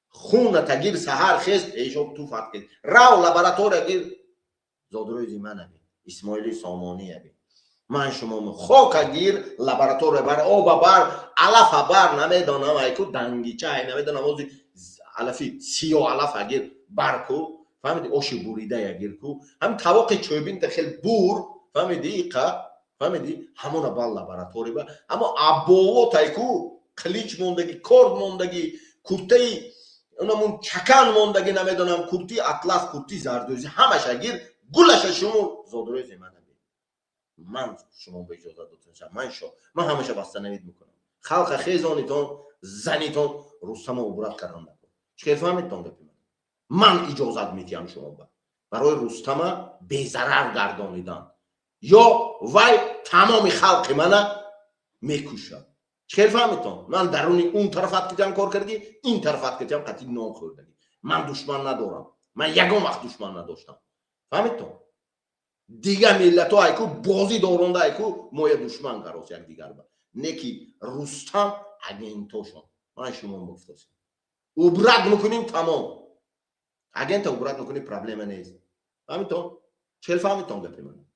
Хуната гир, саҳар хез, пешоб туфат кед, рав лаборатория гир, зодрӯзи мана бин, Исмоили Сомония бин. Ман шумо хока гир, лаборатория бар, оба бар, алафа бар, намедонам, айку дангича ай, намедонам, ози алафи сиё, алафа гир бар ку, фаҳмиди? Оши буридая гир ку, ҳам тавоқи чӯбинта хел бур, фаҳмиди? Иқа, фаҳмиди? Ҳамона бар лаборатория ба, аммо абовотай ку, қилич мондагӣ, корд мондагӣ, куртаи унамун чакан мондагӣ, намедонам, куртии атлас, куртии зардӯзӣ, ҳамаша гир, гулаша шумур, зодрӯзи мана. Ман шумо ба иҷозат додам, ман шо, ман ҳамаша восстановить мекунам. Халқа хезонитон, занитон, Рустама убрать кардан накун. Чӣ хел фаҳмидтон гапи ман? Ман иҷозат метиҳам шумо ба барои Рустама безарар гардонидан, ё вай тамоми халқи мана мекушад. Чӣ хел фаҳмидтон? Ман даруни он тарафат китиам кор кардагӣ, ин тарафат китиам қатъи нон хӯрдагӣ. Ман душман надорам, ман ягон вақт душман надоштам, фаҳмидтон? Дигар миллатҳо айку бозӣ доронда, айку моя душман карос якдигар ба. Не ки Рустам агентошон, ман шумо гуфтосем, убрать мекунем, тамом. Агента убрать мекунем, проблема нест, фаҳмидтон? Чел фаҳмидтон гапи ман?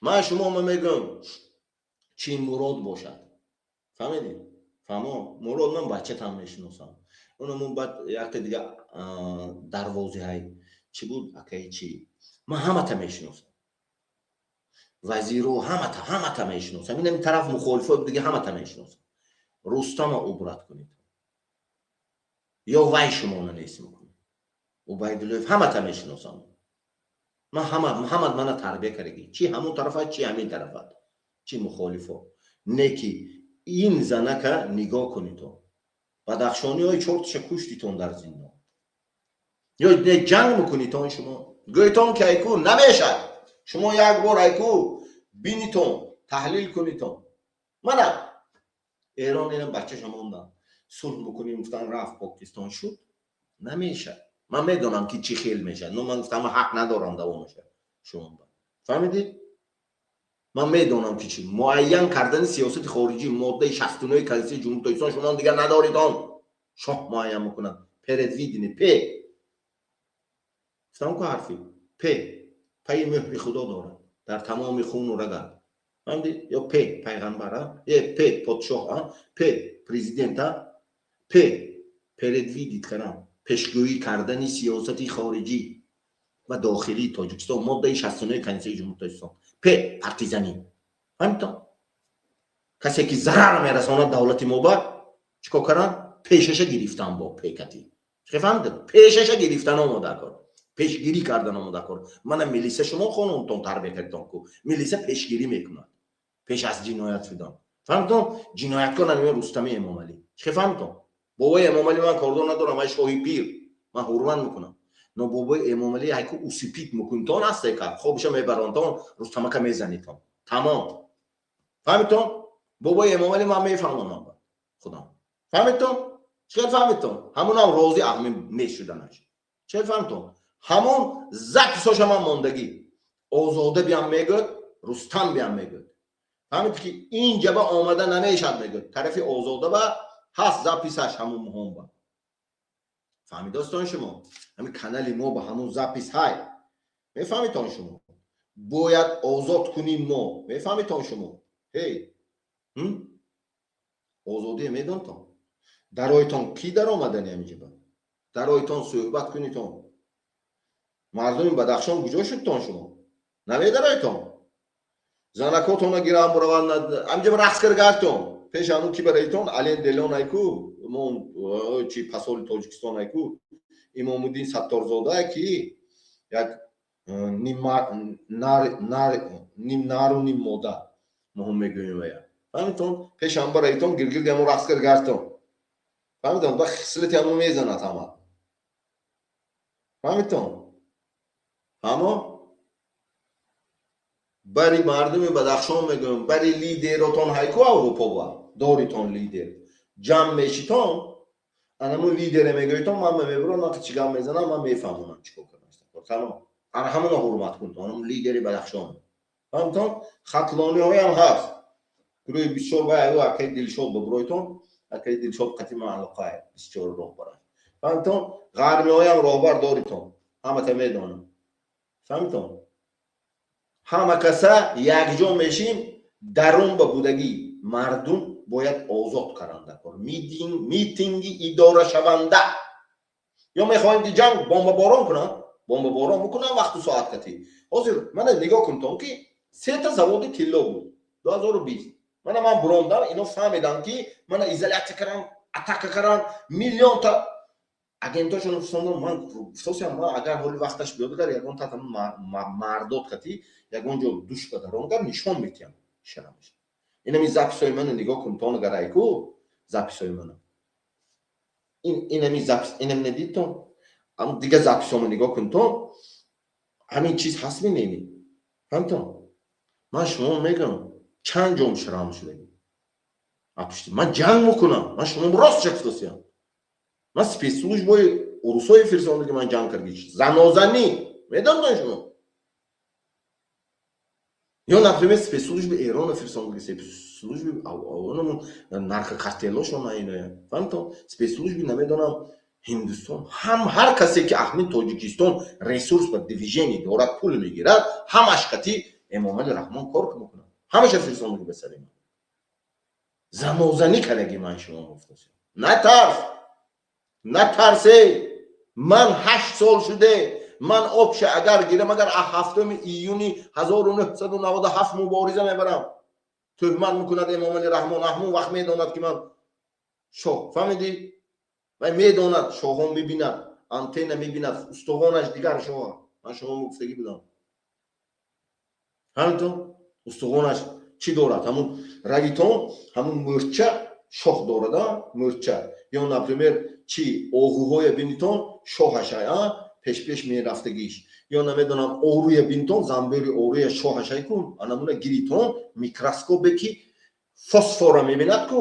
Ман шумо мегӯям, чӣ мурод бошад, фаҳмидӣ? Фаҳмо, Мурод, ман бачатам мешиносам. Унамун баъд якта дига дарвозиҳай чӣ буд, акаи чӣ, ман ҳамата мешиносам, вазиро ҳамата, ҳамата мешиносам. Инами тараф мухолифо дига ҳамата мешиносам. Рустама убрать кунед, ё вай шумоно нест мекунад. Убайдуллоев, ҳамата мешиносам ман, ҳамат мана тарбия кардагӣ, чӣ ҳамон тарафат, чӣ ҳамин тарафат, чӣ мухолифо. Не ки ин занака нигоҳ кунито, бадахшониҳои чорташа куштитон дар зиндон, ё не ҷанг мекунитон? Шумо гӯйтон, ки айку намешад. Шумо як бор айку бинитон, таҳлил кунитон. Мана Эрон ина бачаша мондан, сулҳ мекунем гуфтан, рафт Покистон шуд. Намешад. Ман медонам, ки чӣ хел мешад, но ман гуфтам, ҳақ надорам давомаша шумо, фаҳмидед? Ман медонам, ки чӣ муайян кардани сиёсати хориҷӣ, моддаи 69 Конститутсияи Ҷумҳурии Тоҷикистон, шумо дигар надоред. Он шоҳ муайян мекунад. Предвидение, п гуфтам ку, ҳарфи п, пайи меҳри Худо дорад дар тамоми хуну рагат, фаҳмидӣ? Ё п пайғамбар, е п подшоҳ, п президент, п предвидить кардан, пешгӯӣ кардани сиёсати хориҷӣ ва дохилии Тоҷикистон, моддаи 69 Конститутсияи Ҷумҳурии Тоҷикистон. П партизанӣ, фаҳмидтон? Касе ки зарар мерасонад давлати мо ба, чӣ кор кардан? Пешаша гирифтан бо пекати, чӣ фаҳмидед? Пешаша гирифтан омода кор, пешгирӣ кардан омода кор. Мана милиса, шумо қонунтон тарбия кардитон ку, милиса пешгирӣ мекунад пеш аз ҷиноят шудан, фаҳмидтон? Ҷинояткор намея Рустами Эмомалӣ, чӣ фаҳмидтон? Бобои Эмомалӣ, ман кордор надорам. Ай шоҳи пир, ман ҳурмат мекунам. Но бобои Эмомалӣ ҳайку усыпить мукунтон астека, хобша мебаронтон, Рустамака мезанитон, тамом. Фаҳмитон? Бобои Эмомалӣ ман мефаҳмонам худам. Фаҳмитон? Чӣ фаҳмитон? Ҳамунам розӣ аҳми нешуданаш. Чӣ фаҳмитон? Ҳамон записоша ман мондагӣ. Озода биям мегӯд, Рустам биям мегӯд. Фаҳмид ки ин ҷаба омада намешад, мегӯд. Тарафи Озода ба ҳаст записаш, ҳамун муҳомба. Фаҳмидостон шумо? Ҳамин канали мо ба ҳамун запись ҳай. Мефаҳмитон шумо? Бояд озод куним мо. Мефаҳмитон шумо? Ҳей, озодие медонтон? Дароитон кӣ даромадани ҳамиҷаба? Дароитон суҳбат кунитон. Мардуми Бадахшон куҷо шудтон шумо? Намедароитон? Занакотона гирам бураванд, ҳамиҷаба рақс каргартон. Пеш ҳамун ки бараитон, Ален Делон айку, мо чи посоли Тоҷикистон айку, Имомуддин Сатторзода, ки як ним нару ним мода моҳум мегӯем вая. Фаҳмитон? Пеш ҳам бараитон, гиргирди ҳамун рақс каргартон. Фаҳмитон? Ба хислати ҳамун мезанад ҳама. Фаҳмитон? Ҳамо бари мардуми Бадахшон мегӯям, бари лидеротон ҳайку, Аврупо ба доритон лидер, ҷамъ мешитон, анамун лидере мегӯитон, ман мебурам, ман чӣ гап мезанам, ман мефаҳмонам чӣ кор кардан. Тамом. Ана ҳамуна ҳурмат кунтон, анамун лидери Бадахшон. Фаҳмитон? Хатлониҳоям ҳаст. Гурӯҳи бисёр вай аю акаи Дилшод ба буройтон, акаи Дилшод қати ман алоқае бисёр роҳбараш. Фаҳмитон? Ғармиҳоям роҳбар доритон. Ҳамата медонам. Фаҳмитон? Ҳама каса якҷо мешим, дарун ба будагӣ мардум бояд озод каранда кор. Митинги идорашаванда. Ё мехоҳем ки ҷанг бомбаборон кунанд, бомбаборон бикунанд вақту соат кати. Ҳозир мана нигоҳ кунтон, ки сета заводи тилло буд 2020. Мана ман бурондам, ино фаҳмидам, ки мана изолятсия кардам, атака кардам, миллионта агентошон фисондам. Ман гуфтосиям, ман агар ҳоли вақташ биёд, агар ягон та мардот кати ягон ҷо душка даронгар нишон метиҳам шарамаш. Инами записҳои мана нигоҳ кун тон, агар айку записҳои мана. Инами запись, инам надидтон? Дига записҳомо нигоҳ кун тон, ҳамин чиз ҳаст минени. Фаҳмтон? Ман шумо мегӯям, чанд ҷом шрам шудагӣ. Ман ҷанг мекунам, ман шумо рост гуфтосиям. Ман спецслужбои урусҳои фирсондаги, ман ҷанг карги занозанӣ медонтон шумо? Ё, например, спецслужби Эрона фирсондаги, спецслужби наркокартелошон иноя. Фаҳмтон? Спецслужби, намедонам, Ҳиндустон ҳам, ҳар касе ки аҳмин Тоҷикистон ресурс ва движение дорад, пул мегирад, ҳамаш қати Эмомали Раҳмон кор мекунад. Ҳамаша фирсондаги ба сари ман. Занозанӣ кардаги ман шумо гуфтасем. Натарс, натарсе. Ман 8 сол шуде, ман обша агар гирам, агар 7-уми июни 1997 мубориза мебарам, тӯҳмат мекунад Эмомали Раҳмон. Ҳамун вақт медонад, ки ман шоҳ. Фаҳмидӣ? Вай медонад, шоҳон мебинад, антенна мебинад, устухонаш дигар шоҳа. Ман шумо гуфтагӣ будам. Фаҳмидтон? Устухонаш чӣ дорад? Ҳамун равитон, ҳамун мӯрча шох дорад, мӯрча ё, например, чӣ оҳуҳоя бинитон, шоҳашай пешпеш мерафтагиш, ё намедонам, оруя бинтон, замбери оруя шоҳашай кун. Анамуна гиритон, микроскопе ки фосфора мебинад ку,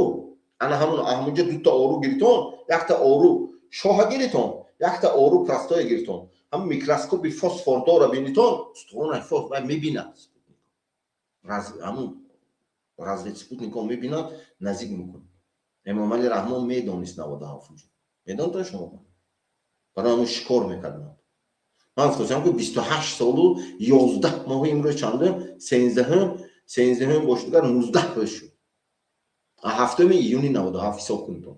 ана ҳамун ҳамунҷа дута ору гиритон, якта ору шоҳа гиритон, якта ору простоя гиритон, ҳамун микроскопи фосфордора бинитон, устухонаш фосфор мебинад. Ҳамун разведспутникҳо мебинад, наздик мекунад. Эмомали Раҳмон медонист 97. Медонтон шумо? Барои ҳамун шикор мекарданд. Ман гуфтам, ки 28 солу 11 моҳи, имрӯз чандум? 13-ум. 13-ум бошдигар, 19 рӯз шуд. 7-уми июни 97 ҳисоб кунитон,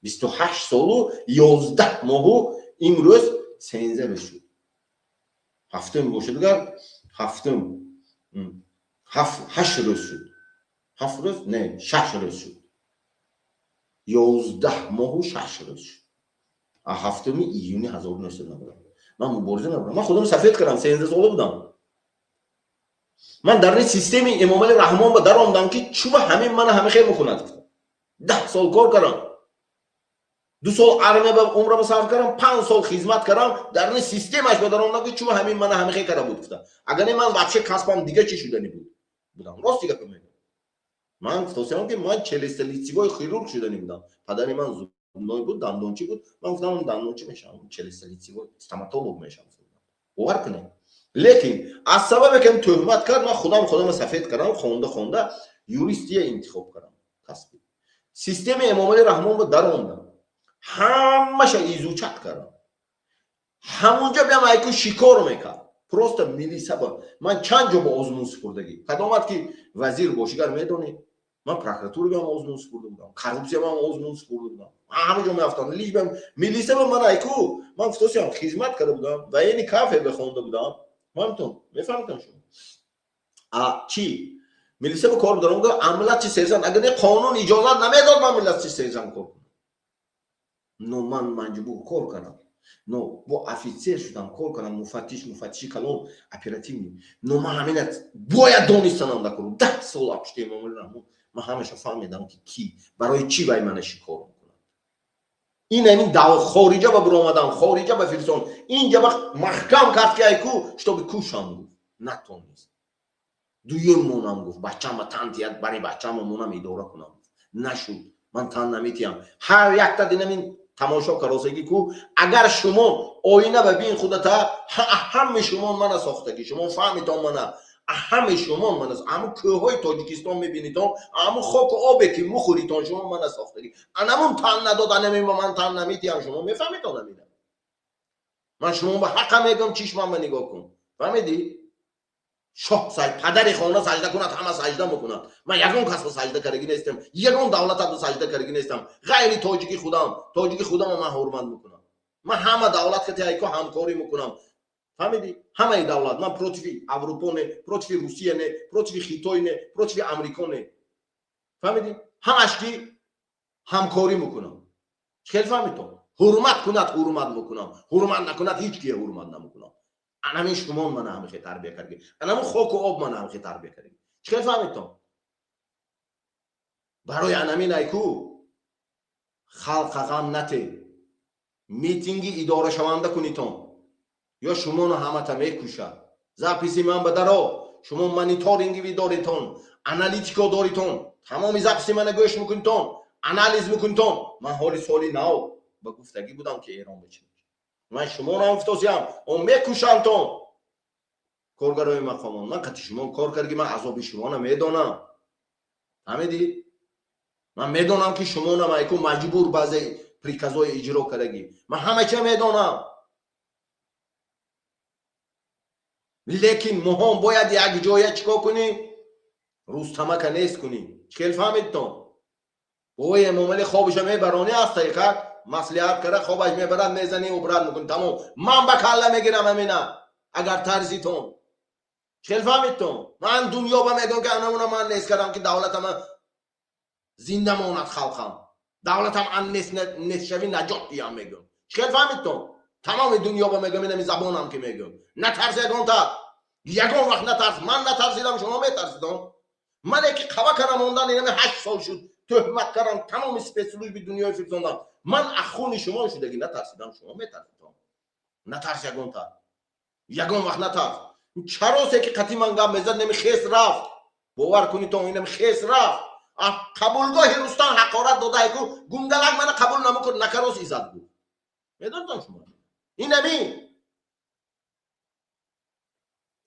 28 солу 11 моҳу имрӯз 13 рӯз шуд. 7-ум бошадигар, 7-ум, 8 рӯз шуд. 7 рӯз не, 6 рӯз шуд. 11 моҳу 6 рӯз шуд, 7-уми июни 1990. Ман мубориза набудам, ман худам сафед кардам, 13 сола будам. Ман дар ин системаи Эмомали Раҳмон ба даромдам, ки чуба ҳамин мана ҳама хел мекунад. 10 сол кор кардам. 2 сол армия ба умрама сарф кардам, 5 сол хизмат кардам, дар ин системаш ба даромадам, ки чӯ ҳамин мана ҳамихе карда буд, гуфта. Агар не, ман вообще касбам дига чӣ шудани буд будам. Рости гапа мегӯям, ман гуфтосиам, ки ман челюстно-лицевой хирург шудани будам. Падари ман зубной буд, дандончӣ буд. Ман гуфтам, дандончӣ мешавам, челюстно-лицевой стоматолог мешавам, бовар кунед. Лекин аз сабабе ки тӯҳмат кард, ман худам худама сафед кардам, хонда хонда юристия интихоб кардам касби. Системаи Эмомалӣ Раҳмон ба даромдам, ҳамаша изучать кардам. Ҳамунҷо биям, айку шикор мекард просто милиса. Ба ман чанд ҷо ба озмун супурдагӣ кадомат ки вазир бошигар медонӣ, ман прокуратура биам озмун супурда будам, коррупсия бам озмун супурда будам, ҳама ҷо мерафтам. Лиш милиса ба ман айку ман гуфтосиам, хизмат карда будам, военный кафедра хонда будам. Фаҳмтон, мефаҳмтон шумо? А чӣ милиса ба кор даром, младший сержант. Агар не, қонун иҷозат намедод ман младший сержант кор кунам, но ман маҷбур кор кардам, но бо офитсер шудам, кор кардам, муфаттиш, муфаттиши калон, оперативный. Но ман ҳамина бояд донистанам дар кор. 10 сол апушти Эмомалӣ Раҳмон ман ҳамаша фаҳмидам, ки кӣ барои чӣ вай мана шикор мекунад. Ин ҳамин хориҷа ба биромадам, хориҷа ба фирсон, инҷа ба маҳкам кард, ки айку чтобы кушам, гуфт, натонист. Дуюм монам, гуфт, бачама тан тият, бари бачама монам, идора кунам, нашуд. Ман тан наметиҳам. Ҳар якта динамин тамошо каросагӣ ку, агар шумо оина ба бин худата, ҳами шумо мана сохтагӣ, шумо фаҳмитон мана, ҳами шумо мана, ҳамун кӯҳҳои Тоҷикистон мебинитон, ҳамун хоку обе ки мухӯритон, шумо мана сохтагӣ. Анамун тан надод, анамин ба ман тан наметиҳам. Шумо мефаҳмитон амина? Ман шумо ба ҳақа мегӯям, чишман ба нигоҳ кун, фаҳмидӣ? Шоҳ падари хона сажда кунад, ҳама сажда мекунад. Ман ягон кас ба сажда кардаги нестам, ягон давлата ба сажда кардаги нестам, ғайри тоҷики худам. Тоҷики худама ман ҳурмат мекунам. Ман ҳама давлат кати айко ҳамкорӣ мекунам, фаҳмидӣ? Ҳамаи давлат. Ман против Аврупо не, против Русия не, против Хитой не, против Амрико не, фаҳмидӣ? Ҳамаш ки ҳамкорӣ мекунам. Хел фаҳмидтон? Ҳурмат кунад, ҳурмат мекунам, ҳурмат накунад, ҳеҷ кия ҳурмат намекунам. Анамин шумон мана ҳамихе тарбия карди, анамун хоку об мана ҳамихе тарбия карди. Чӣ хел фаҳмидтон? Барои анамин айку халқа ғам нате, митинги идорашаванда кунитон ё шумоно ҳамата мекушад. Записи ман ба даро, шумо мониторинги доритон, аналитико доритон, тамоми записи мана гӯш мекунитон, анализ мекунитон. Ман ҳоли соли нав ба гуфтагӣ будам, ки Эрон ба чӣ ман шуморо гуфтосиям, он мекушантон, коргарои мақомон. Ман қати шумо кор карди, ман азоби шуморо медонам, фаҳмидӣ? Ман медонам, ки шумо намайку маҷбур баъзе приказҳои иҷро кардагӣ. Ман ҳама ча медонам, лекин моҳон бояд якҷоя чӣ кор кунем? Рустамака нест кунем. Чӣ хел фаҳмидтон? Бобои Эмомалӣ хобиша мебаронӣ, аз тариқат маслиҳат карда хобаш мебарад, мезанӣ, убрат мекунӣ, тамом. Ман ба калла мегирам ҳамина, агар тарзитон. Хел фаҳмидтон? Ман дунё ба мегӯям, ки анамуна ман нест кардам, ки давлатама зинда монад, халқам, давлатам ан нестшавӣ наҷот диҳам, мегӯям. Хел фаҳмидтон? Тамоми дунё ба мегӯям, инами забонам ки мегӯям. Натарс, ягонта ягон вақт натарс. Ман натарсидам, шумо метарсидон? Мане ки қава кара мондан, инами 8 сол шуд, тӯҳмат кардам, тамоми спецслужби дунёи фирсондам. Ман ахуни шумо шудагӣ натарсидам, шумо метарсидон? Натарс, ягонта ягон вақт натарс. Чаросе ки қати ман гап мезад, неми хес рафт, бовар кунитон, инами хес рафт. Қабулгоҳи Рустам ҳақорат додайку, гунгалак мана қабул намекун, накарос иззат гуфт. Медонтон шумо инами?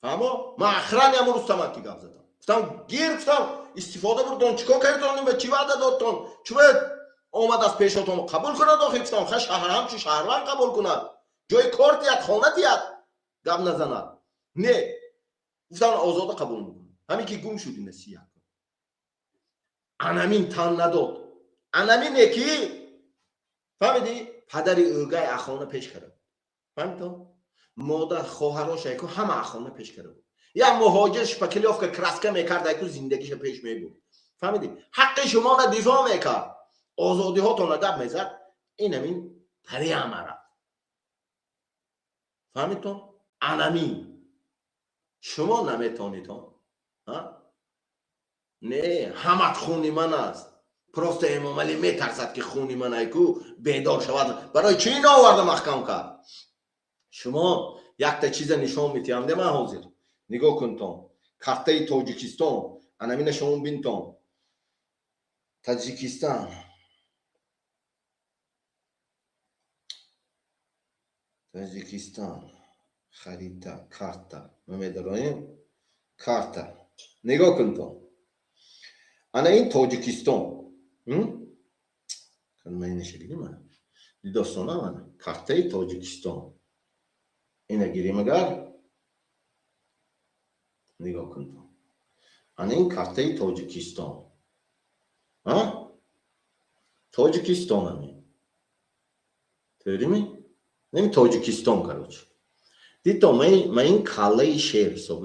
Фаҳмо? Ман охрани ҳамун Рустамак ки гап задам, гуфтам, гир, гуфтам, истифода бурдон, чӣ кор кардитон ва чӣ ваъда додтон? Чӯ омад аз пешотон қабул кунад охи, гуфтам, ха шаҳр ҳамчун шаҳрванд қабул кунад, ҷои кор диҳад, хона диҳад, гап назанад. Не, гуфтам, озода қабул мекунад. Ҳамин ки гум шуд ина сия. Анамин тан надод, анамине ки фаҳмидӣ, падари ӯгай ахона пеш карда, фаҳмидтон? Модар, хоҳарош айку ҳама ахона пеш карда буд. Як муҳоҷир шпаклёвка, краска мекард, айку зиндагиша пеш мебурд, фаҳмидӣ? Ҳаққи шуморо дифоъ мекард, озодиҳотонро гап мезад. Инамин прямо рафт, фаҳмидтон? Анамин шумо наметонитон. Не, ҳамат хуни ман аст. Просто Эмомалӣ метарсад, ки хуни ман айку бедор шавад. Барои чӣ ино оварда маҳкам кард? Шумо якта чиза нишон метиҳам, де, ман ҳозир нигоҳ кунтон, картаи Тоҷикистон анамина шумо бинтон. Таҷикистан, Таҷикистан, харита, карта ма медароем, карта нигоҳ кунтон. Ана ин Тоҷикистон. Дидостона, ана картаи Тоҷикистон, ина гирем агар, нигоҳ кунтон, ана ин картаи Тоҷикистон, Тоҷикистон ами тӯрими неми Тоҷикистон. Короче, дито, ма ин каллаи шер ҳисоб.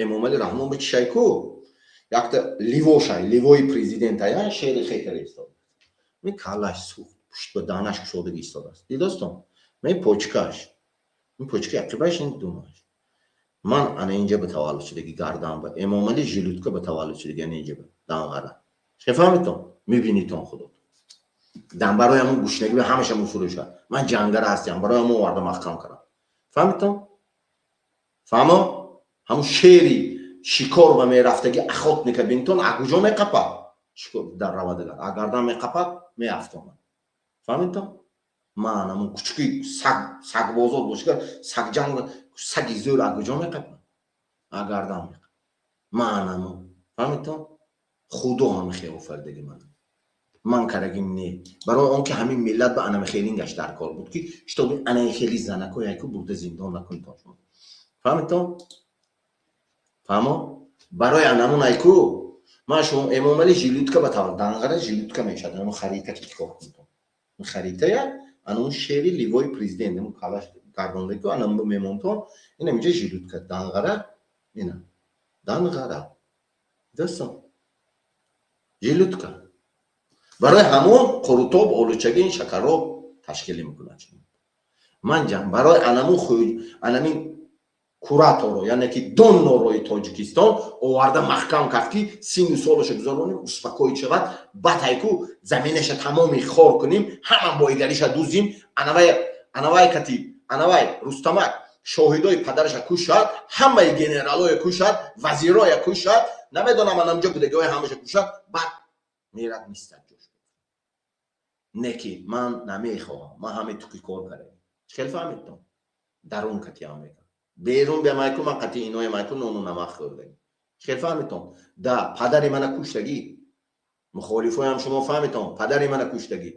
Эмомали Раҳмон ба чишайку якта ливошай, ливои президентая, шери хекаре истода. Ми каллаш сӯхт, пушт ба даҳнаш кушодаги истодааст. Дидостон, ма ин почкаш, ин почка ақибаш, ин думаш. Ман ана инҷа ба таваллуд шудаги, гардан ба Эмомали желудка ба таваллуд шудаги, ана инҷа ба данғара. Че фаҳмитон? Мебинитон худот. Дан барои ҳамун гушнагӣ ҳамаша мефурӯшад. Ман ҷангара ҳастиам, барои ҳамун оварда маҳкам кардам. Фаҳмитон? Фаҳмо? Ҳамун шери шикор ба мерафтаги, охотника бинтон, а куҷо меқапад? Дар равадагар а гардан меқапад, меафтонад. Фаҳмитон? Ман ҳамун кучуки саг, сагбозот бошигар, сагҷанг, саги зӯр а куҷо меқапад? А гардан меқапад. Ман ҳамун, фаҳмитон? Худо ҳами хел офаридаги ман. Ман карагим не. Барои он ки ҳамин миллат ба анами хелингаш дар кор буд, ки шитоби анаи хели занако яку бурда зиндон накунтон шумо. Фаҳмитон? Фаҳмо? Барои анамун айку ман шумо Эмомали желудка ба таваллуд, данғара желудка мешавад. Анамун харита ки кор кунтон. Харитая анамун шери ливои президент, анамун калаш гардондаку анамун мемонтон, ина инҷа желудка, данғара, ина данғара. Дӯстон, желудка. Барои ҳамон қурутоб, олучагин, шакароб ташкил мекунад. Ман ҷам барои анамун анамин кураторо, яъне ки доннорои Тоҷикистон оварда маҳкам кард, ки сину солаша гузаронем, успокоить шавад, баъд айку заминаша тамоми хор кунем, ҳама боигариша дузим, анавай, анавай кати, анавай Рустамак шоҳидои падараша кушад, ҳамаи генералоя кушад, вазироя кушад, намедонам анамҷо будагиҳои ҳамаша кушад, баъд мерад мистад ҷош. Не ки ман намехоҳам, ман ҳаме туки кор кардем. Хел фаҳмидтон? Дарун катиам мекардам. Берун биамайку, ман қати иноя майку нону намак хӯрдагӣ. Хел фаҳмидтон? Да, падари мана куштагӣ. Мухолифоям шумо фаҳмидтон? Падари мана куштагӣ.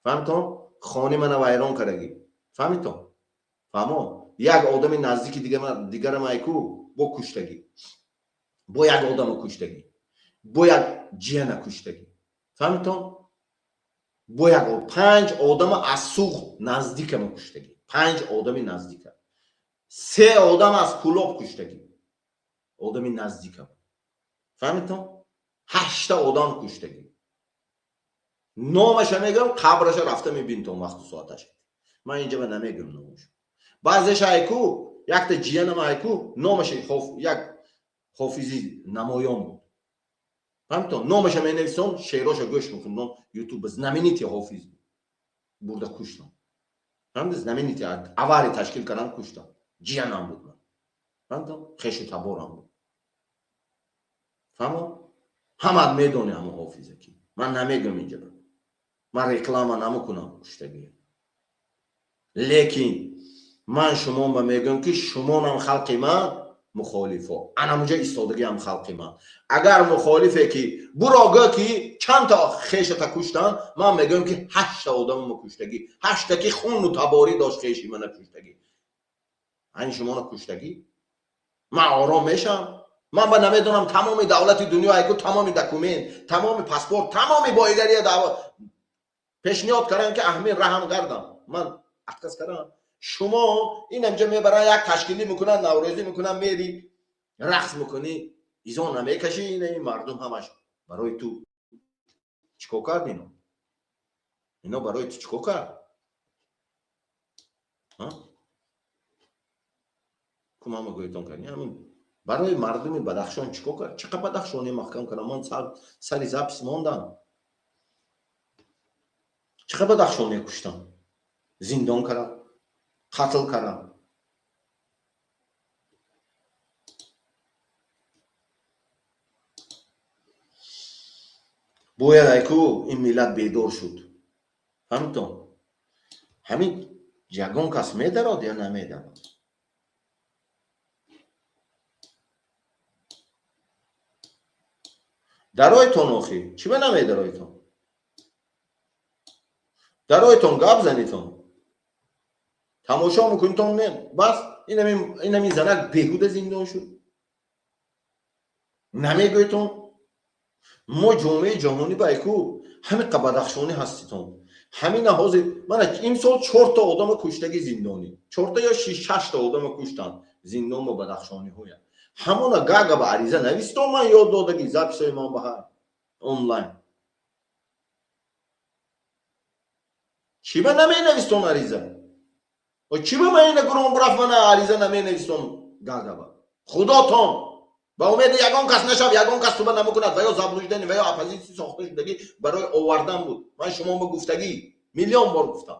Фаҳмидтон? Хони мана вайрон кардагӣ. Фаҳмидтон? Фаҳмо? Як одами наздики дигара майку бо куштагӣ. Бо як одамо куштагӣ. Бо як ҷияна куштагӣ. Фаҳмидтон? Бо як панҷ одама аз Суғд наздикама куштагӣ. Панҷ одами наздика. Се одам аз Кулоб куштагӣ. Одами наздикам. Фаҳмидтон? Ҳашта одам куштагӣ. Номаша мегӯям, қабраша рафта мебинтон вақту соаташ. Ман инҷа ба намегӯям номаш. Баъзеша айку, якта ҷиянам айку, номаша як ҳофизи намоён буд. Фаҳмидтон? Номаша менависон, шеъроша гӯш мекунам, Ютуб, знаменитый ҳофиз буд. Бурда куштам. Фаҳмидед? Знаменитый авария ташкил кардан, куштам. Ҷиянам буд ман. Фаҳмидтон? Хешу таборам буд. Фаҳмо? Ҳамат медони ҳамон ҳофиза ки. Ман намегӯям инҷа. Ман реклама намекунам куштагия. Лекин ман шумоба мегӯям, ки шумонам халқи ман мухолифо. Анамуҷа истодагиам халқи ман. Агар мухолифе ки буро гӯ, ки чанд та хешата куштанд, ман мегӯям, ки ҳашта одамамо куштагӣ. Ҳашта ки хуну таборӣ дошт хеши мана куштагӣ. Ани шумоно куштагӣ? Ман ором мешавам? Ман ба намедонам тамоми давлати дунё айку тамоми документ, тамоми паспорт, тамоми боигария пешниҳод кардам, ки аҳмин раҳам гардам. Ман отказ кардам. Шумо ин инҷа мебаранд, як ташкилӣ мекунанд, наврӯзӣ мекунанд, мери рақс мекунӣ, изо намекашӣ, ин мардум ҳамаш барои ту чикор кард ино? Ино барои ту чикор кард? Кумама гӯйтон кард. Ҳамин барои мардуми Бадахшон чикор кард? Чӣ қадр Бадахшони маҳкам кардам? Ман сари запись мондам. Чӣ қадр бадахшония куштам, зиндон кардам, қатл кардам. Бояд айку ин миллат бедор шуд. Фаҳмитон? Ҳамин ягон кас медарод ё намедарод? Даройтон охи, чӣ ба намедаройтон? Даройтон, гап занитон. Тамошо мекунитон, не, бас инами занак беҳуда зиндон шуд. Намегӯйтон? Мо ҷомеаи ҷаҳонӣ ба айку ҳамин бадахшонӣ ҳаститон. Ҳамина ҳозир мана имсол 4 та одама куштаги зиндонӣ. 4 та ё 6 та одама куштанд зиндон ба бадахшониҳоя. Ҳамона Гага ба ариза навистон, ман ёд додаги записҳои ман ба ҳар онлайн. Чӣ ба наменавистон ариза? Чӣ ба ман ина гурон бурафт, мана ариза наменавистон Гага ба? Худотон ба умеди ягон кас нашав, ягон кас туба намекунад ва ё заблуждение ва ё оппозитсия сохта шудагӣ барои овардан буд. Ман шумо ба гуфтагӣ миллион бор гуфтам.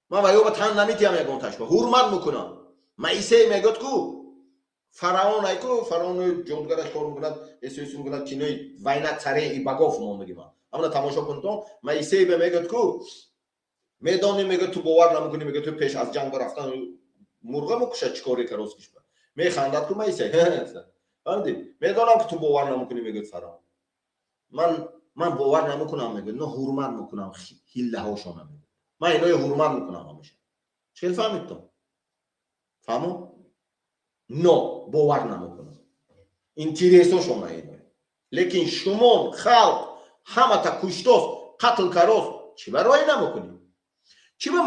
Ман ва ё ба тан наметиҳам ягон ташба, ҳурмат мекунам. Моисей мегӯяд ку фараон айку фараони ҷодугараш кор мекунад, эсоис мекунад, кинои «Война царей и богов» мондаги ман. Ҳамона тамошо кунтон. Моисей ба мегӯяд ку медонӣ, мегӯяд, ту бовар намекунӣ, мегӯяд, ту пеш аз ҷанг рафтан мурға мекушад, чӣ коре кароскиш ба механдад ку Моисей. Фаҳмидӣ? Медонам ки ту бовар намекунӣ, мегӯяд фараон. Ман бовар намекунам, мегӯяд, но ҳурмат мекунам ҳиллаҳошона, мегӯяд. Ман иное ҳурмат мекунам ҳамеша. Чӣ фаҳмидтон? Фаҳмо? Но бовар намекунам. Интересошона иное. Лекин шумо халқ ҳамата куштост, қатл карост, чӣ ба роҳӣ намекунӣ? Чӣ ба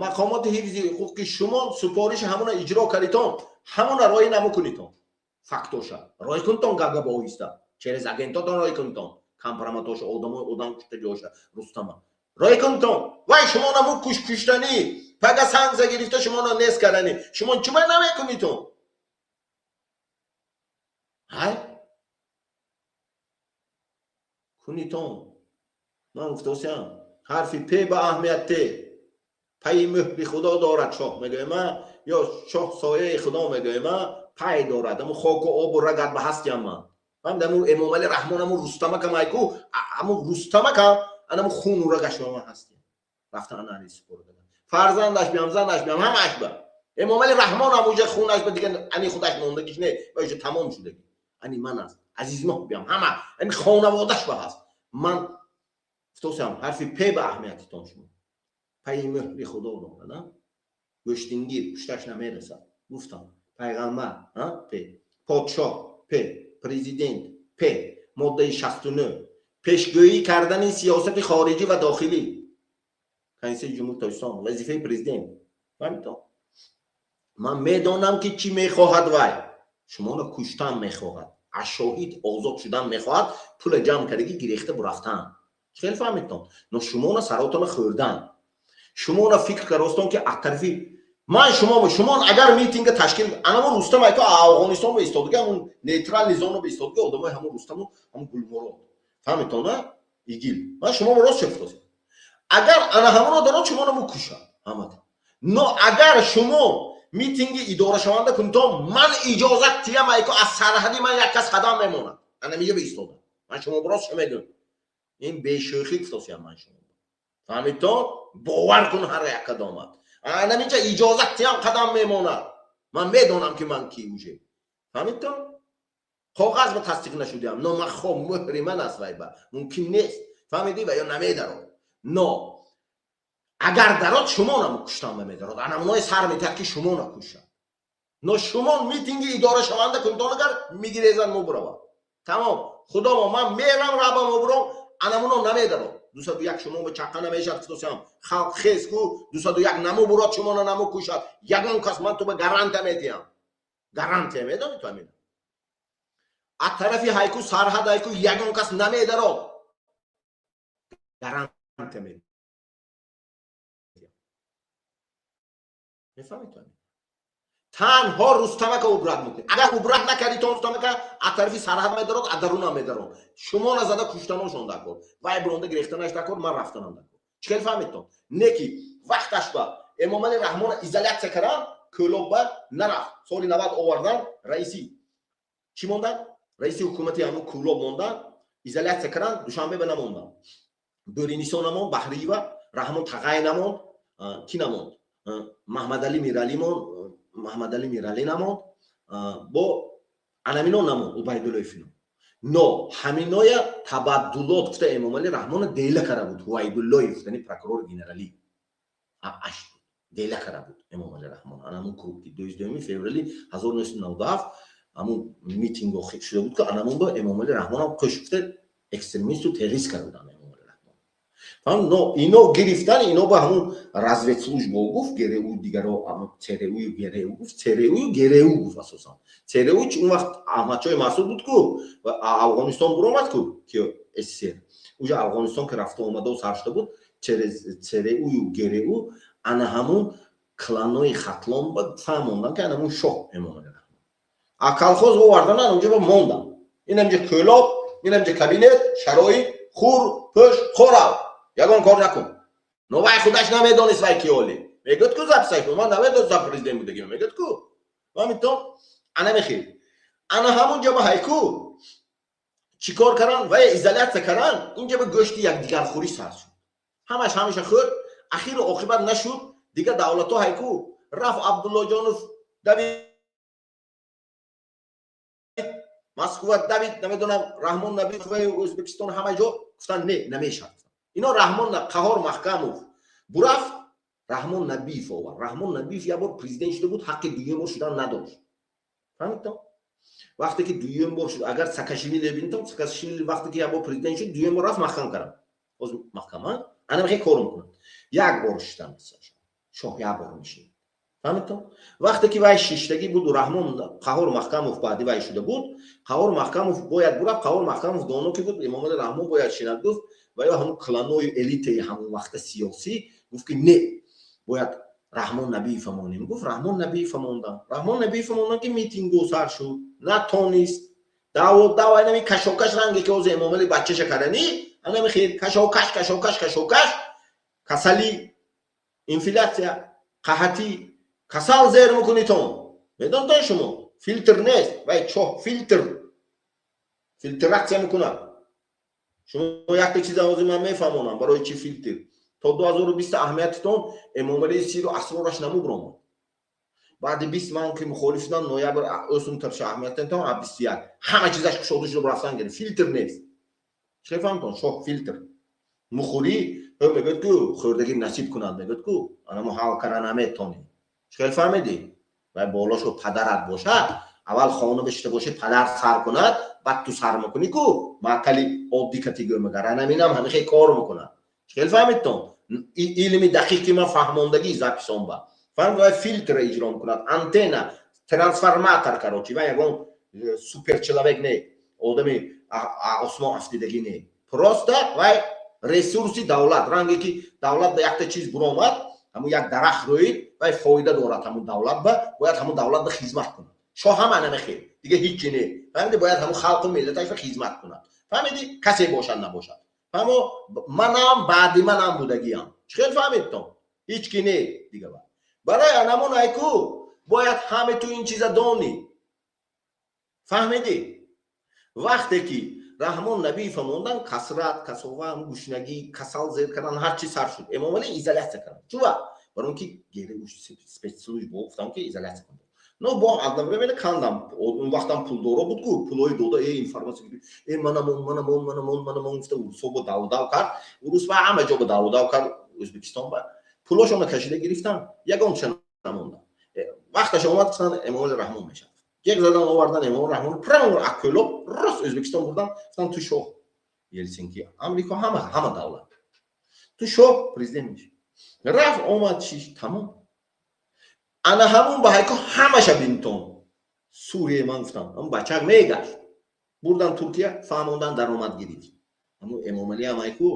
мақомоти ҳифзи ҳуқуқи шумо супориши ҳамона иҷро кардитон, ҳамона роҳӣ намекунитон? Фактоша роҳӣ кунтон Гага ба оҳиста, через агентотон роҳӣ кунтон, компроматоша, одамои одам куштагиоша, Рустама роҳӣ кунтон. Вай шумо наму куштанӣ, пага санкция гирифта шуморо нест кардани. Шумо чӣ ба намекунитон? Ҳай кунитон. Ман гуфтосиам, ҳарфи п ба аҳамият те пайи муҳри худо дорад. Шоҳ мегӯема ё шоҳ сояи худо мегӯема, пай дорад. Аму хоку обу рагат ба ҳастиям ман. Фаҳмид? Аму Эмомали Раҳмон, аму Рустамакам айку, аму Рустамакам, анаму хуну рагаш ба ман ҳастиям. Рафтан анализ супорида. Фарзандаш биям, занаш биям, ҳамаш ба. Эмомали Раҳмон ам уҷа хунаш ба дига ани худаш мондагиш не, ва уҷа тамом шудагӣ. Ани ман аст. Азизмоҳ биям, ҳама, ани хонаводаш ба ҳаст. Ман гуфтосиам, ҳарфи п ба аҳамиятитон шумо. Пайи муҳри худо дорад, гӯштингир пушташ намерасад. Гуфтам, пайғамбар, п, подшоҳ, п, президент, п, моддаи 69, пешгӯӣ кардани сиёсати хориҷӣ ва дохилӣ. Конститутсияи Ҷумҳурии Тоҷикистон, вазифаи президент. Фаҳмидтон? Ман медонам ки чӣ мехоҳад вай. Шуморо куштан мехоҳад. Аз шоҳид озод шудан мехоҳад, пула ҷамъ кардагӣ гирехта бурафтан. Чӣ хел фаҳмидтон? Но шуморо саротона хӯрдан. Шуморо фикр каростон ки аз тарафи ман шумо агар митинга ташкил анамо Рустам айко Афғонистон ба истодагӣ, ҳамун нейтральный зона ба истодагӣ, одамои ҳамун Рустаму ҳамун Гулмурод. Фаҳмидтон, на? ИГИЛ. Ман шуморо рост шефтосам. Агар ана ҳамонро дарод, шуморо мукушад ҳамата. Но агар шумо митинги идорашаванда кунитон, ман иҷозат тиям айко аз сарҳади ман як кас қадам мемонад. Ана миҷа ба истода. Ман шумо рост мегӯям. Ин бешӯхӣ гуфтосиям ман шумо. Фаҳмидтон? Бовар кун ҳар як қадомат. Ана миҷа иҷозат тиям қадам мемонад. Ман медонам ки ман ки уже. Фаҳмидтон? Коғаз ба тасдиқ нашудиам, но ман хоб муҳри ман аст вай ба. Мумкин нест. Фаҳмидӣ ва ё намедарод. Но агар дарод, шумо намукуштан намедарод. Анамунои сар метиҳад ки шумо накушад. Но шумо митинги идорашаванда кунтон агар мигирезан мубурава. Тамом. Худомо ман мерам раба мубурам, анамуно намедарод. 201 шумо ба чаққа намешад гуфтосиам. Халқ хез ку 201 намубурод, шуморо намукушад. Ягон кас ман ту ба гарантия метиҳам. Гарантия медонӣ ту ҳамина? Аз тарафи ҳайку сарҳад ҳайку ягон кас намедарод. Гарантия медиҳам. Мефаҳмед ту? Танҳо Рустамака убрать мекунӣ. Агар убрать накардӣ, то Рустамака аз тарафи сарҳад медарод, аз дарунам медарод. Шумо назада куштаношон дакор. Вай буронда гирехтанаш дакор, ман рафтанам дакор. Чӣ хел фаҳмидтон? Не ки вақташ ба Эмомали Раҳмона изолятсия кардан, Кӯлобба нарафт. Соли 90 овардан, раиси чӣ мондан? Раиси ҳукумати ҳамун Кӯлоб мондан, изолятсия кардан, Душанбе ба намондан. Бӯринисо намонд, Баҳриева, Раҳмон Тағай намонд, ки намонд? Маҳмадалӣ Миралӣ монд, Маҳмадалӣ Миралӣ намонд, бо анамино намонд, Убайдуллоев ино. Но ҳаминоя табаддулот гуфта Эмомалӣ Раҳмона дела кара буд, Убайдуллоев, яъне прокурор генералӣ. Аш дела кара буд Эмомалӣ Раҳмон. Анамун круг ки 22 феврали 1997 ҳамун митинг шуда буд, ки анамун ба Эмомалӣ Раҳмонам қӯш гуфта экстремисту террорист карда буданд Эмомалӣ Раҳмон. Фаҳм, но ино гирифтан, ино ба ҳамун разведслужба гуфт, ГРУ дигаро, ЦРУ, ГРУ гуфт, ЦРУ, ГРУ гуфт асосан. ЦРУ он вақт Аҳмадшоҳи Масъуд буд ку, ва Афғонистон буромад ку, ки СССР. Уже Афғонистон ки рафта омадау сар шуда буд, через ЦРУ, ГРУ ана ҳамун кланои Хатлон ба фаҳмондан, ки ана ҳамун шоҳ Эмомалӣ Раҳмон. А колхоз овардан, онҷо ба мондан. Инамҷа Кӯлоб, инамҷа кабинет, шароит, хур, пӯш, хӯрав. Ягон кор накун. Но вай худаш намедонист, вай ки оли. Мегӯяд ку записаш, ман намедонистам президент будагӣ, мегӯяд ку. Фаҳмидтон? Ана мехел. Ана ҳамун ҷо ба ҳайку чӣ кор кардан? Вай изолятсия кардан, инҷа ба гӯшти якдигархӯрӣ сар шуд. Ҳамаш ҳамеша хӯрд, ахиру оқибат нашуд, дигар давлатҳо ҳайку рафт Абдуллоҷонов давид, Москва давид, намедонам, Раҳмон Набиев, Ӯзбекистон, ҳама ҷо гуфтанд не, намешавад. Ино Раҳмон Қаҳор Маҳкамов бурафт, Раҳмон Набиев овард. Раҳмон Набиев як бор президент шуда буд, ҳаққи дуюм бор шудан надошт. Фаҳмидтон? Вақте ки дуюм бор шуд, агар Саакашвили бинитон, Саакашвили вақте ки як бор президент шуд, дуюм бор рафт маҳкам кард. Боз маҳкама ана мехе кор мекунад. Як бор шиштан, шоҳ як бор мешинад. Фаҳмидтон? Вақте ки вай шиштагӣ буду Раҳмон Қаҳор Маҳкамов баъди вай шуда буд, Қаҳор Маҳкамов бояд бурафт, Қаҳор Маҳкамов доно ки буд, Эмомали Раҳмон бояд шинад гуфт, ва ё ҳамун кланои элитаи ҳамун вақта сиёсӣ гуфт, ки не, бояд Раҳмон Набиева монем. Гуфт, Раҳмон Набиева мондан. Раҳмон Набиева мондан, ки митингу сар шуд, натонист. Даъво даъво инами кашокаш ранге ки ҳозир Эмомали бачаша карданӣ, анами хел кашокаш, кашокаш, кашокаш, касалӣ, инфляция, қаҳатӣ, касал зер мекунитон. Медонтон шумо? Филтр нест, вай чоҳ филтр, фильтрация мекунад. Шумо якта чиза ҳозир ман мефаҳмонам, барои чӣ филтр. То 2020 аҳамиятитон Эмомалии сиру асрораш намубромад. Баъди 20 ман ки мухолиф шудам, ноябр ӯсумтарша аҳамиятитон, а 21 ҳама чизаш кушода шуда рафтан гирифт. Филтр нест. Чӣ фаҳмтон? Шоҳ филтр. Мухӯрӣ мегӯяд ку хӯрдагӣ насиб кунад, мегӯяд ку анамо ҳал кара наметонӣ. Чӣ хел фаҳмидӣ? Вай болошо падарат бошад, аввал хона бишта бошад, падар сар кунад, баъд ту сар мекунӣ ку, маъқали оддӣ категория мегар. Анаминам ҳамихе кор мекунад. Чӣ хел фаҳмидтон? Илми дақиқ ки ман фаҳмондагӣ записон ба. Фаҳмид, вай филтра иҷро мекунад, антенна, трансформатор, короче, вай ягон супер человек не, одами осмон афтидагӣ не. Просто вай ресурси давлат, ранге ки давлат ба якта чиз буромад, ҳамун як дарахт рӯид, вай фоида дорад ҳамун давлат ба, бояд ҳамун давлат ба хизмат кунад. Шоҳ ҳам ана мехел, дига ҳичи не. Фаҳмиди, бояд ҳамун халқу миллаташ ба хизмат кунад. Фаҳмиди, касе бошад набошад. Фаҳмо, манам баъди манам будагиам. Чӣ хел фаҳмидтон? Ҳеч ки не дига. Барои анамон айку бояд ҳаме ту ин чиза донӣ. Фаҳмидӣ? Вақте ки Раҳмон Набиева мондан, касрат, касова, гушнагӣ, касал зер кардан, ҳар чи сар шуд. Эмомалӣ изолятсия кардан. Чува? Барои ки ГРУ спецслужба гуфтам ки изолятсия кунад. Но бо одновременно кандам. Он вақтам пулдоро буд ку, пулҳои дода, информация гирифт. Манамон, манамон, манамон, манамон гуфта урусҳо бо давдав кард. Урус ба ҳама ҷо бо давдав кард, Ӯзбекистон ба. Пулошонро кашида гирифтан, ягонча намонда. Вақташ омад, гуфтан Эмомали Раҳмон мешавад. Ҷеғ задан овардан Эмомали Раҳмон, прямо аз Кӯлоб рост Ӯзбекистон бурдан, гуфтан ту шоҳ. Елсинки, Амрико, ҳама ҳама давлат. Ту шоҳ президент мешӣ. Рафт омад чиш тамом. Ана ҳамун ба ҳайко ҳамаша бинтон. Сурия ман гуфтам, ҳамун бачак мегашт. Бурдан Туркия, фаҳмондан, даромад гирифт. Ҳамун Эмомалӣ ҳам айку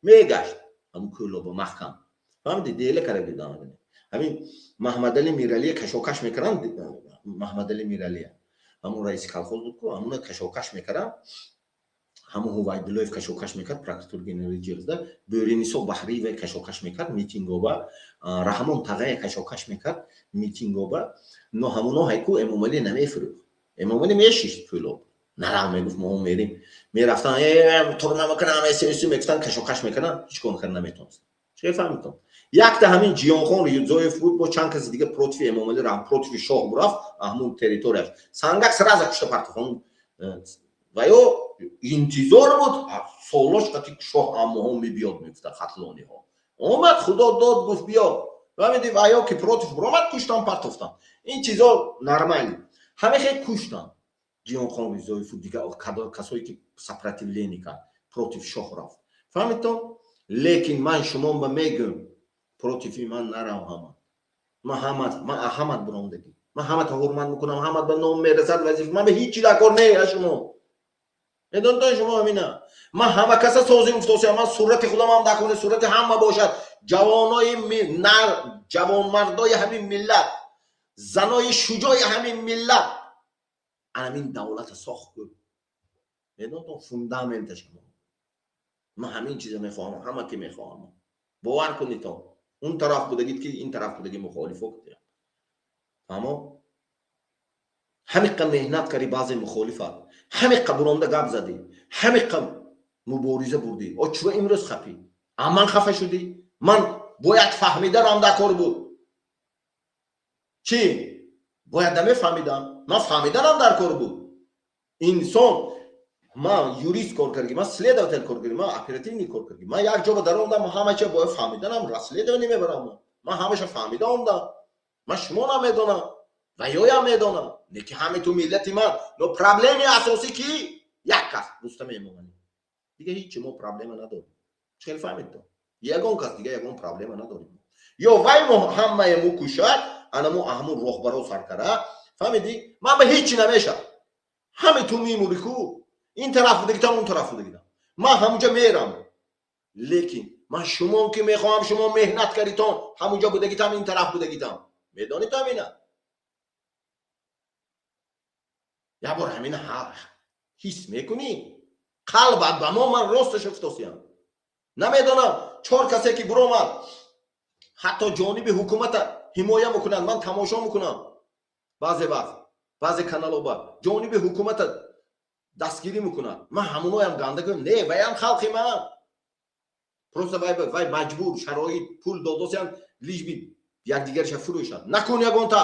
мегашт. Ҳамун Кӯлоба маҳкам. Фаҳмидӣ, дела кара дидан. Ҳамин Маҳмадали Миралия кашокаш мекарданд, Маҳмадали Миралия ҳамун раиси колхоз буд ку, ҳамуна кашокаш мекарданд, ҳамун Ҳувайдуллоев кашокаш мекард, прокуратура генерали ҷиғзда, Бӯринисо Баҳриева кашокаш мекард митингоба, Раҳмон Тағая кашокаш мекард митингоба. Но ҳамуно ҳайку Эмомалӣ намефурӯхт. Эмомалӣ мешишт пӯлоб, нарав мегуфт, мо мерим. Мерафтан, турма мекунам, мегуфтан, кашокаш мекарданд, ҳеҷ кор карда наметавонистанд. Чӣ фаҳмидтон? Якта ҳамин Ҷиёнхон Рюдзоев буд, бо чанд каси дига против Эмомалӣ рафт, против шоҳ бурафт, ҳамун территорияш сангак сразу кушта партофон. Ва ё интизор буд солош қати шоҳ аммоҳо мебиёд, мегуфта хатлониҳо. Омад, худо дод, гуфт биё. Фаҳмиди, ва ё ки против буромад, куштан партофтан. Ин чизо нормально. Ҳаме хел куштан Ҷиёнхон Ризоеву дигар касое ки сопротивление кард, против шоҳ рафт. Фаҳмидтон? Лекин ман шумоба мегӯм, против и ман нарав ҳама. Ман ҳамат, ман ҳамат буромдагӣ. Ман ҳамата ҳурмат мекунам, ҳамат ба ном мерасад вазифа. Ман ба ҳеҷ чи дар кор не шумо. Медонтон шумо ҳамина. Ман ҳама каса созим гуфтосиям, ман сурати худам ҳам дар кор, сурати ҳама бошад. Ҷавонои нар, ҷавонмардои ҳамин миллат, занои шуҷои ҳамин миллат ҳамин давлата сохт кун. Медонтон, фундаменташ ман ҳамин чиза мехоҳам, ҳама ки мехоҳам. Бовар кунитон, он тараф будагид ки ин тараф будаги мухолифо кудем. Фаҳмо? Ҳамиқа меҳнат карди, баъзе мухолифат, ҳамиқа буромда гап задӣ, ҳамиқа мубориза бурдӣ. О чӯ имрӯз хафӣ? А ман хафа шудӣ? Ман бояд фаҳмидарам дар кор буд. Чӣ? Бояд намефаҳмидам. Ман фаҳмиданам дар кор буд. Инсон, ман юрист кор кардӣ, ман следователь кор кардӣ, ман оперативник кор кардӣ. Ман як ҷо ба даромадам, ҳама чиз бояд фаҳмиданам, расследование мебарам. Ман ҳамаша фаҳмида омдам. Ман шумо намедонам ва ёям медонам. Лекин ҳами ту миллати ман. Но проблеми асосӣ ки як кас, Рустам Эмомалӣ. Дига ҳеҷ мо проблема надорем. Чӣ хел фаҳмидтон? Ягон кас дига ягон проблема надорем. Ё вай мо ҳамаи мо кушад, ана мо ҳамун роҳбаро саркара. Фаҳмидӣ? Ман ба ҳеҷ чи намешавам. Ҳами ту мемурӣ ку, ин тараф будагитам, он тараф будагитам. Ман ҳамунҷа мерам. Лекин ман шумо ки мехоҳам, шумо меҳнат кардитон, ҳамунҷа будагитам, ин тараф будагитам. Медонед ҳамина? Як бор ҳамина ҳис мекунӣ? Қалбат ба мо, ман росташо гуфтосиям. Намедонам, чор касе ки буромад, ҳатто ҷониби ҳукумата ҳимоя мекунанд, ман тамошо мекунам. Баъзе вақт, баъзе каналоба ҷониби ҳукумата дастгирӣ мекунад. Ман ҳамуноям ганда гӯям, не, ваям халқи ман. Просто вай маҷбур, шароит, пул додосиям, лишь бы якдигарша фурӯшад. Накун ягонта.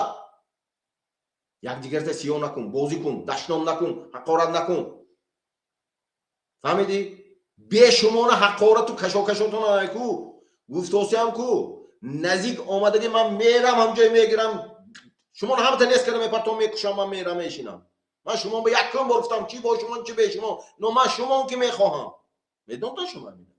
Якдигарта сиё накун, бозӣ кун, дашном накун, ҳақорат накун. Фаҳмидӣ? Бешумона ҳақорату кашокашотон ку, гуфтосиям ку, наздик омадаги ман мерам, ҳамҷой мегирам, шуморо ҳамата нест карда мепартом, мекушам, ман мерам мешинам. Ман шумо ба якум бор гуфтам, чӣ бо шумо, чӣ бе шумо, но ман шумон ки мехоҳам. Медонтон шумо ҳамина?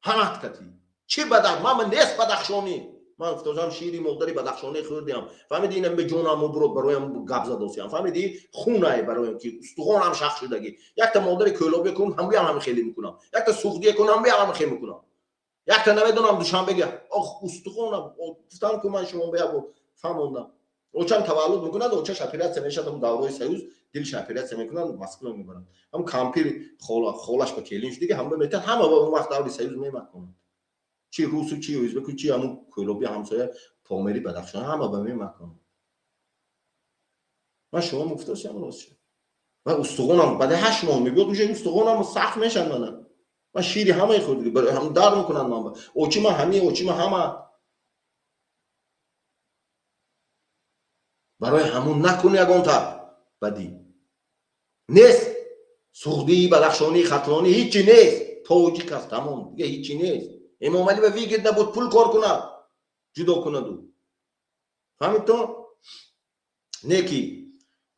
Ҳамат кати. Чӣ бадах? Ман нест бадахшонӣ. Ман гуфтосам, шири модари бадахшонӣ хӯрдиам. Фаҳмидӣ, инам бе ҷонам мубурод бароям гап задосиам. Фаҳмидӣ, хунай бароям ки устухонам шах шудагӣ. Якта модари кӯлобе кун, ҳамуям ҳами хеле мекунам. Якта суғдие кун, ҳамуям ҳами хеле мекунам. Якта намедонам Душанбеги. Ох, устухонам. Гуфтам ку ман шумо ба як бор фаҳмондам. Очам таваллуд мекунад, очаш оператсия мешавад, ҳам давраи Союз дилш оператсия мекунад, Москва мебаранд. Ҳам кампир холаш ба келин шуд, дига ҳама метан, ҳама ба он вақт даври Союз мемаконанд. Чи русу, чи ӯзбеку, чи ҳамун кӯлоби ҳамсоя Помери Бадахшон, ҳама ба мемаконанд. Ман шумо гуфтосиям рост шуд. Ва устухонам баъди 8 моҳ мебиёд, уже устухонам сахт мешавад мана. Ман шири ҳамаи хӯрдиги, ҳам дард мекунанд ман. Очи ман ҳами, очи ман ҳама. Барои ҳамун накун ягонта бадӣ. Нест. Суғдӣ, Бадахшонӣ, Хатлонӣ ҳичи нест. Тоҷик аст, тамом, дига ҳичи нест. Эмомалӣ ба вигид набуд пул кор кунад, ҷудо кунаду. Фаҳмидтон? Не ки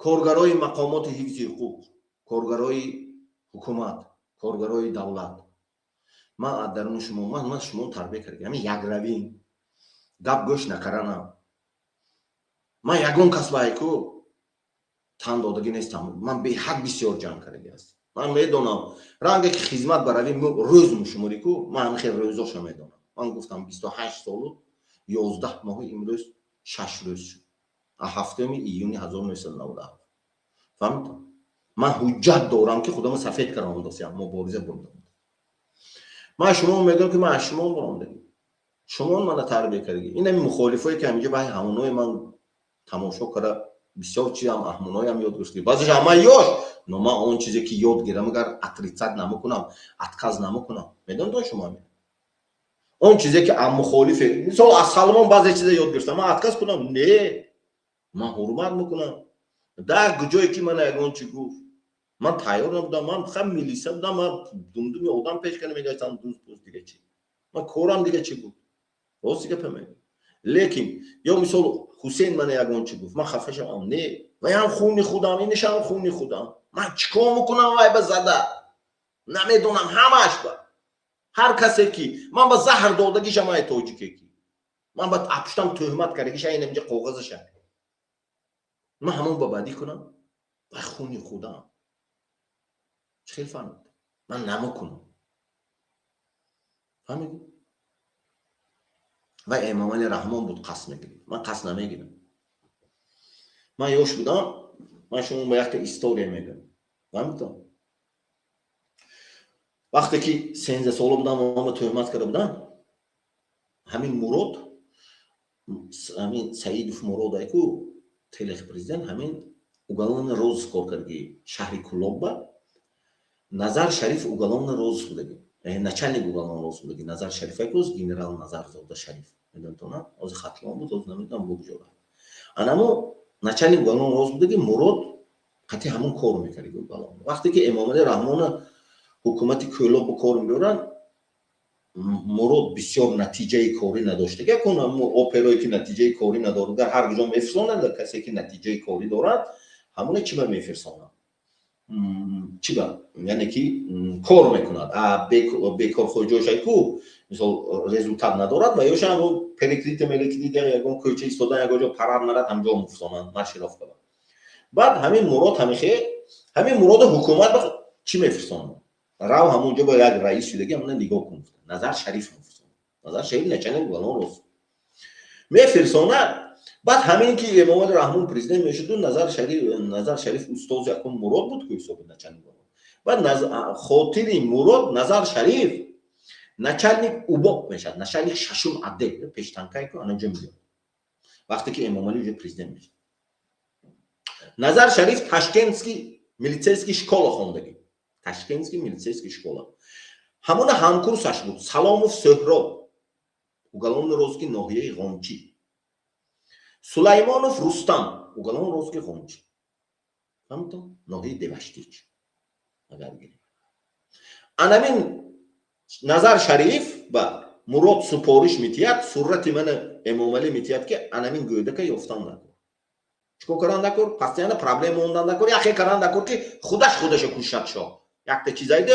коргарои мақомоти ҳифзи ҳуқуқ, коргарои ҳукумат, коргарои давлат. Ман аз даруни шумо, ман шумо тарбия кардам. Ҳамин якравӣ, гап гӯш накаранам. Ман ягон кас ба ку тан додагӣ нестам. Ман беҳад бисёр ҷанг кардагӣ ҳастам. Ман медонам, ранге ки хизмат барави рӯз мушумурӣ ку, ман ҳамин хел рӯзоша медонам. Ман гуфтам 28 солу 11 моҳи имрӯз 6 рӯз шуд, 7 июни 1997. Фаҳмидед? Ман ҳуҷҷат дорам, ки худамо сафед кардам, досиям мубориза бурдам. Ман шумо мегӯям, ки ман аз шумо баромдагӣ, шумо мана тарбия кардагӣ. Ин ҳами мухолифое, ки ҳаминҷо баҳи ҳамонои ман тамошо карда, бисёр чизам аҳмоноям ёд гирифтагӣ, баъзеш ҳама ёш, но ман он чизе, ки ёд гирам, агар отрицать намекунам, отказ намекунам. Медонед шумо, он чизе, ки мухолифе, мисол, аз Салмон баъзе чиза ёд гирифтам, ман отказ кунам? Не, ман ҳурмат мекунам. Дар ҷое ки мана ягон чи гуфт, ман тайёр набудам, ман хам милиса будам, ман думдуми одам пеш кана мегаштам, дуз буз, дига чи ман корам, дига чи буд? Рости гапа мегӯям. Лекин ё мисол Ҳусейн мана ягон чи гуфт, ман хафа шавам? Не, ваям хуни худам, инишам хуни худам. Ман чӣ кор мекунам? Вай ба зада намедонам, ҳамаш ба ҳар касе, ки ман ба заҳр додагишам, ай тоҷике, ки ман ба апуштам тӯҳмат кардагиша, инамҷа коғазаша, ман ҳамон ба бадӣ кунам? Вай хуни худам. Чӣ хел фаҳмид? Ман намекунам, фаҳмидӣ? Вай Эмомали Раҳмон буд, қасд мегирид, ман қасд намегирам. Ман ёш будам, ман шумо ба якта история мегӯям, фаҳмидтон? Вақте ки 13 сола будам, ман ба тӯҳмат карда будам. Ҳамин Мурод, ҳамин Саидов Мурод айку телех президент, ҳамин уголовный розыск кор кардаги шаҳри Кулобба. Назар Шариф уголовный розыск будаги, начальник уголовный розыск будаги. Назар Шариф айкуз, генерал Назарзода Шариф, медонитона? Ҳозир Хатлон буд, ҳозир намедонам бо куҷо. Анамо начальник уголовный розыск будаги. Мурод қатъи ҳамон кор мекардаги уголовный. Вақте ки Эмомали Раҳмона ҳукумати Кӯлоб кор мебаранд, Мурод бисёр натиҷаи корӣ надоштага. Кун оперое, ки натиҷаи корӣ надорад, ҳар куҷо мефирсонанд. Касе, ки натиҷаи корӣ дорад, ҳамоне чӣ ба мефирсонанд? Чӣ ба, яъне ки кор мекунад, бекорхоҷошай ку, мисол, результат надорад ва ёша перекрытие мерекрытие, ягон кӯча истодан, ягон ҷо парад нарад, ҳамҷо мефирсонанд, маршировка. Баъд ҳамин Мурод, ҳамихе ҳамин Муроду ҳукумат чӣ мефирсонад? Рав ҳамонҷо ба як раис шудаги, ҳамона нигоҳ кун. Назар Шариф мефирсонад, Назар Шариф начальник уголовного розыска мефирсонад. Баъд ҳамин ки Эмомали Раҳмон президент мешуду, Назар Шариф устози якум Мурод буд ку, ҳисоби начальник. Баъд хотири Мурод Назар Шариф начальник УБОП мешавад, начальник шашум отдел пештанкай ку, анаҷо меёд. Вақте ки Эмомали уже президент мешавад, Назар Шариф Ташкентский милицейский школа хондагӣ, Ташкентский милицейский школа. Ҳамона ҳамкурсаш буд Саломов Сӯҳроб, уголовный розыски ноҳияи Ғончӣ, Сулаймонов Рустам, уголовный розыски Ғончӣ, фаҳмитон, ноҳияи Деваштич. Агар гирем, анамин Назар Шариф ба Мурод супориш метиҳад, сурати мана Эмомалӣ метиҳад, ки анамин гӯдака ёфтан накун, чикор кардан дакор, постоянно проблема мондан дакор, яхе кардан дакор, ки худаш худаша кушад. Шоҳ якта чизайде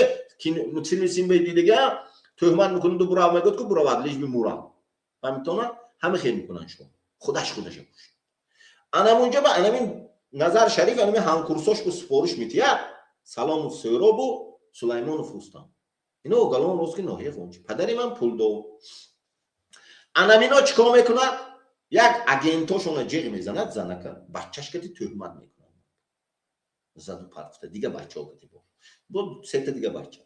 мультфилми Симбаи дидага, тӯҳмат мекунаду бурав, мегӯяд ку буравад, лишь бы мурав, фаҳмитона? Ҳама хел мекунанд, шоҳ худаш худаша кушад. Анамунҷа ба анамин Назар Шариф анамин ҳамкурсош бу супориш метиҳад: Саломов Сӯробу Сулаймонов Рустам, ино уголовный розыски ноҳияи Ғончи, падари ман пулдор. Анамино чӣ кор мекунад? Як агентошона ҷиғ мезанад, занака баччаш кати тӯҳмат мекунад, заду партфта, дига бачаҳо кати, бо сета дига бача.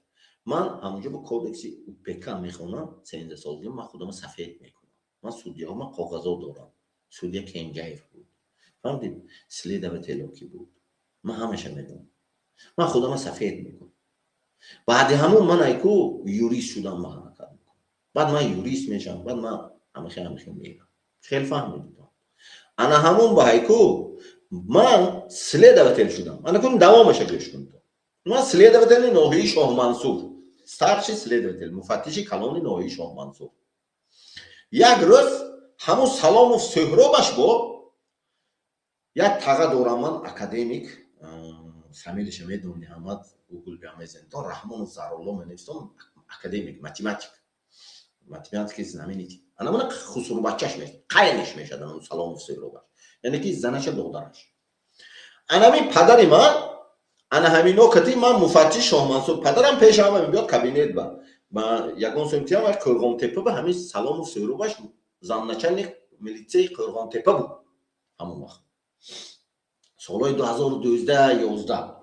Ман ҳамонҷо бо кодекси УПК мехонам, 13 солагӣ ман худама сафед мекунам. Ман судьяҳо, ман коғазо дорам, судья Кенҷаев буд, фаҳмидед, следователо ки буд, ман ҳамаша медонам, ман худама сафед мекунам. Баъди ҳамон ман айку юрист шудам, ман ҳаракат мекунам, баъд ман юрист мешавам, баъд ман ҳамахе ҳамахе мерам. Хеле фаҳмидед? Ана ҳамон ба ҳайку ман следователь шудам. Ана кун, давомаша гӯш кунед. Ман следователи ноҳияи Шоҳмансур, старший следователь, муфаттиши калони ноҳияи Шоҳмансур. Як рӯз ҳамун Саломов Сӯҳробаш бо як таға дорам ман, академик, фамилияша медони ҳамад, гугл биамезентон, Раҳмонов Заролло менависом, академик, математик, математики знаменитый. Ана мана хусурбачаш мешад, қайниш мешад анам Саломов Сӯҳробаш, яъне ки занаша додараш. Анами падари ман, ана ҳамино кати ман муфаттиш Шоҳмансур, падарам пешама мебиёд кабинет, ба ягон сумтиам Қӯрғонтепа, ба ҳамин Саломов Сӯҳробаш. Замначальник милитсияи Қӯрғонтепа буд ҳамон вақт, солҳои 2012, 11.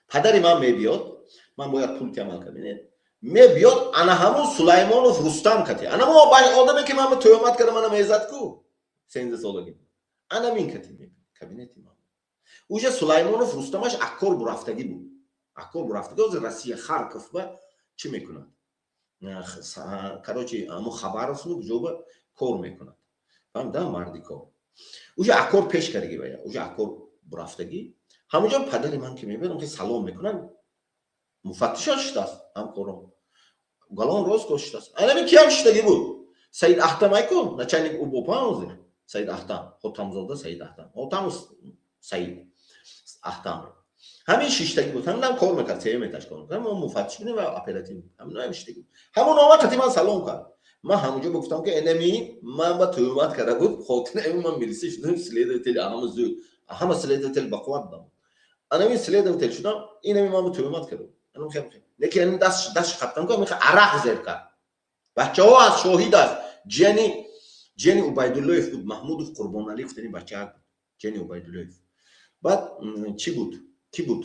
Падари ман мебиёд, ман бояд пул тияман кабинет мебиёд. Ана ҳамун Сулаймонов Рустам кати, ана мо одаме, ки ман тӯҳмат карда, мана мезад ку 13 солагӣ, ана мин кати кабинети ман. Уже Сулаймонов Рустамаш аккор бурафтагӣ буд, аккор бурафтагӣ, ҳозир Россия, Харков ба чӣ мекунад, короче, ҳамо Хабаровсну ҷоба кор мекунад, фаҳмида, марди кор. Уже аккор пеш кардаги бая, уже аккор бурафтагӣ. Ҳамонҷо падари ман ки мебиёд, ки салом мекунад, муфаттишо шиштааст, ҳамкорон галон рост шиштааст. Анами киам шиштагӣ буд? Саид Ахтам айку, начальник УБОПа ҳозир, Саид Ахтам Хотамзода, Саид Ахтам, Хотам Саид Ахтам ҳамин шиштагӣ буд. Ҳаминам кор мекард, сеюм этаж кор мекард. Мо муфаттиш будем ва оператив. Ҳаминам шиштагӣ буд. Ҳамон омад, қати ман салом кард. Ман ҳамонҷо гуфтам, ки энами ман ба тӯҳмат карда буд, хотир ман милиса шудам, следователь, ҳама зуд, ҳама следователь ба қувват будам, анами следователь шудам, инами ман ба тӯҳмат карда буд. Лекин анами даст қаптам ку, арақ зер кард. Бачаҳо аст, шоҳид аст. Ҷияни Убайдуллоев буд, Маҳмудов Қурбоналӣ гуфтани бачаак буд, ҷияни Убайдуллоев. Баъд чӣ буд, кӣ буд?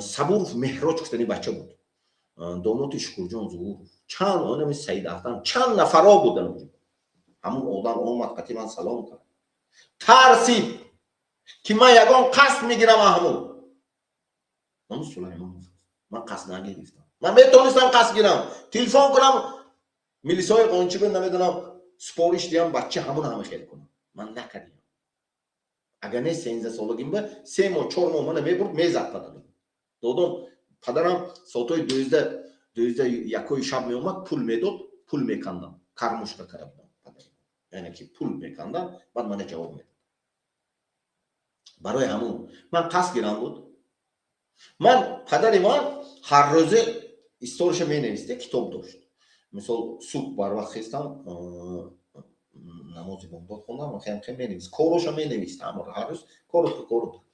Сабуров Меҳроҷ гуфтани бача буд, домоти Шукурҷон Зуҳуров. Чанд онами Саид Ахтам, чанд нафаро буданд. Ҳамун одам омад, қати ман салом кард, тарсид, ки ман ягон қасд мегирам. Ҳамун Сулаймонов, ман қасд нагирифтам. Ман метавонистам қасд гирам, телефон кунам, милисои қончиба, намедонам, супориш диҳам, бача ҳамун ҳама хел кунам. Ман накардем. Агар не, 13 солагим ба 3 моҳ, 4 моҳ мана мебурд, мезад падарам. Додом, падарам соатҳои 12, 12, 1-ои шаб меомад, пул медод, пул мекандам, кормушка карда будам, яъне ки пул мекандам, баъд мана ҷавоб медод. Барои ҳамун ман қасд гирам буд. Ман, падари ман ҳар рӯзе историша менависте, китоб дошт. Мисол, субҳ барвақт хестам, намози бомдод хондам, хем менавист, короша менавист ҳар рӯз, коротко, коротко.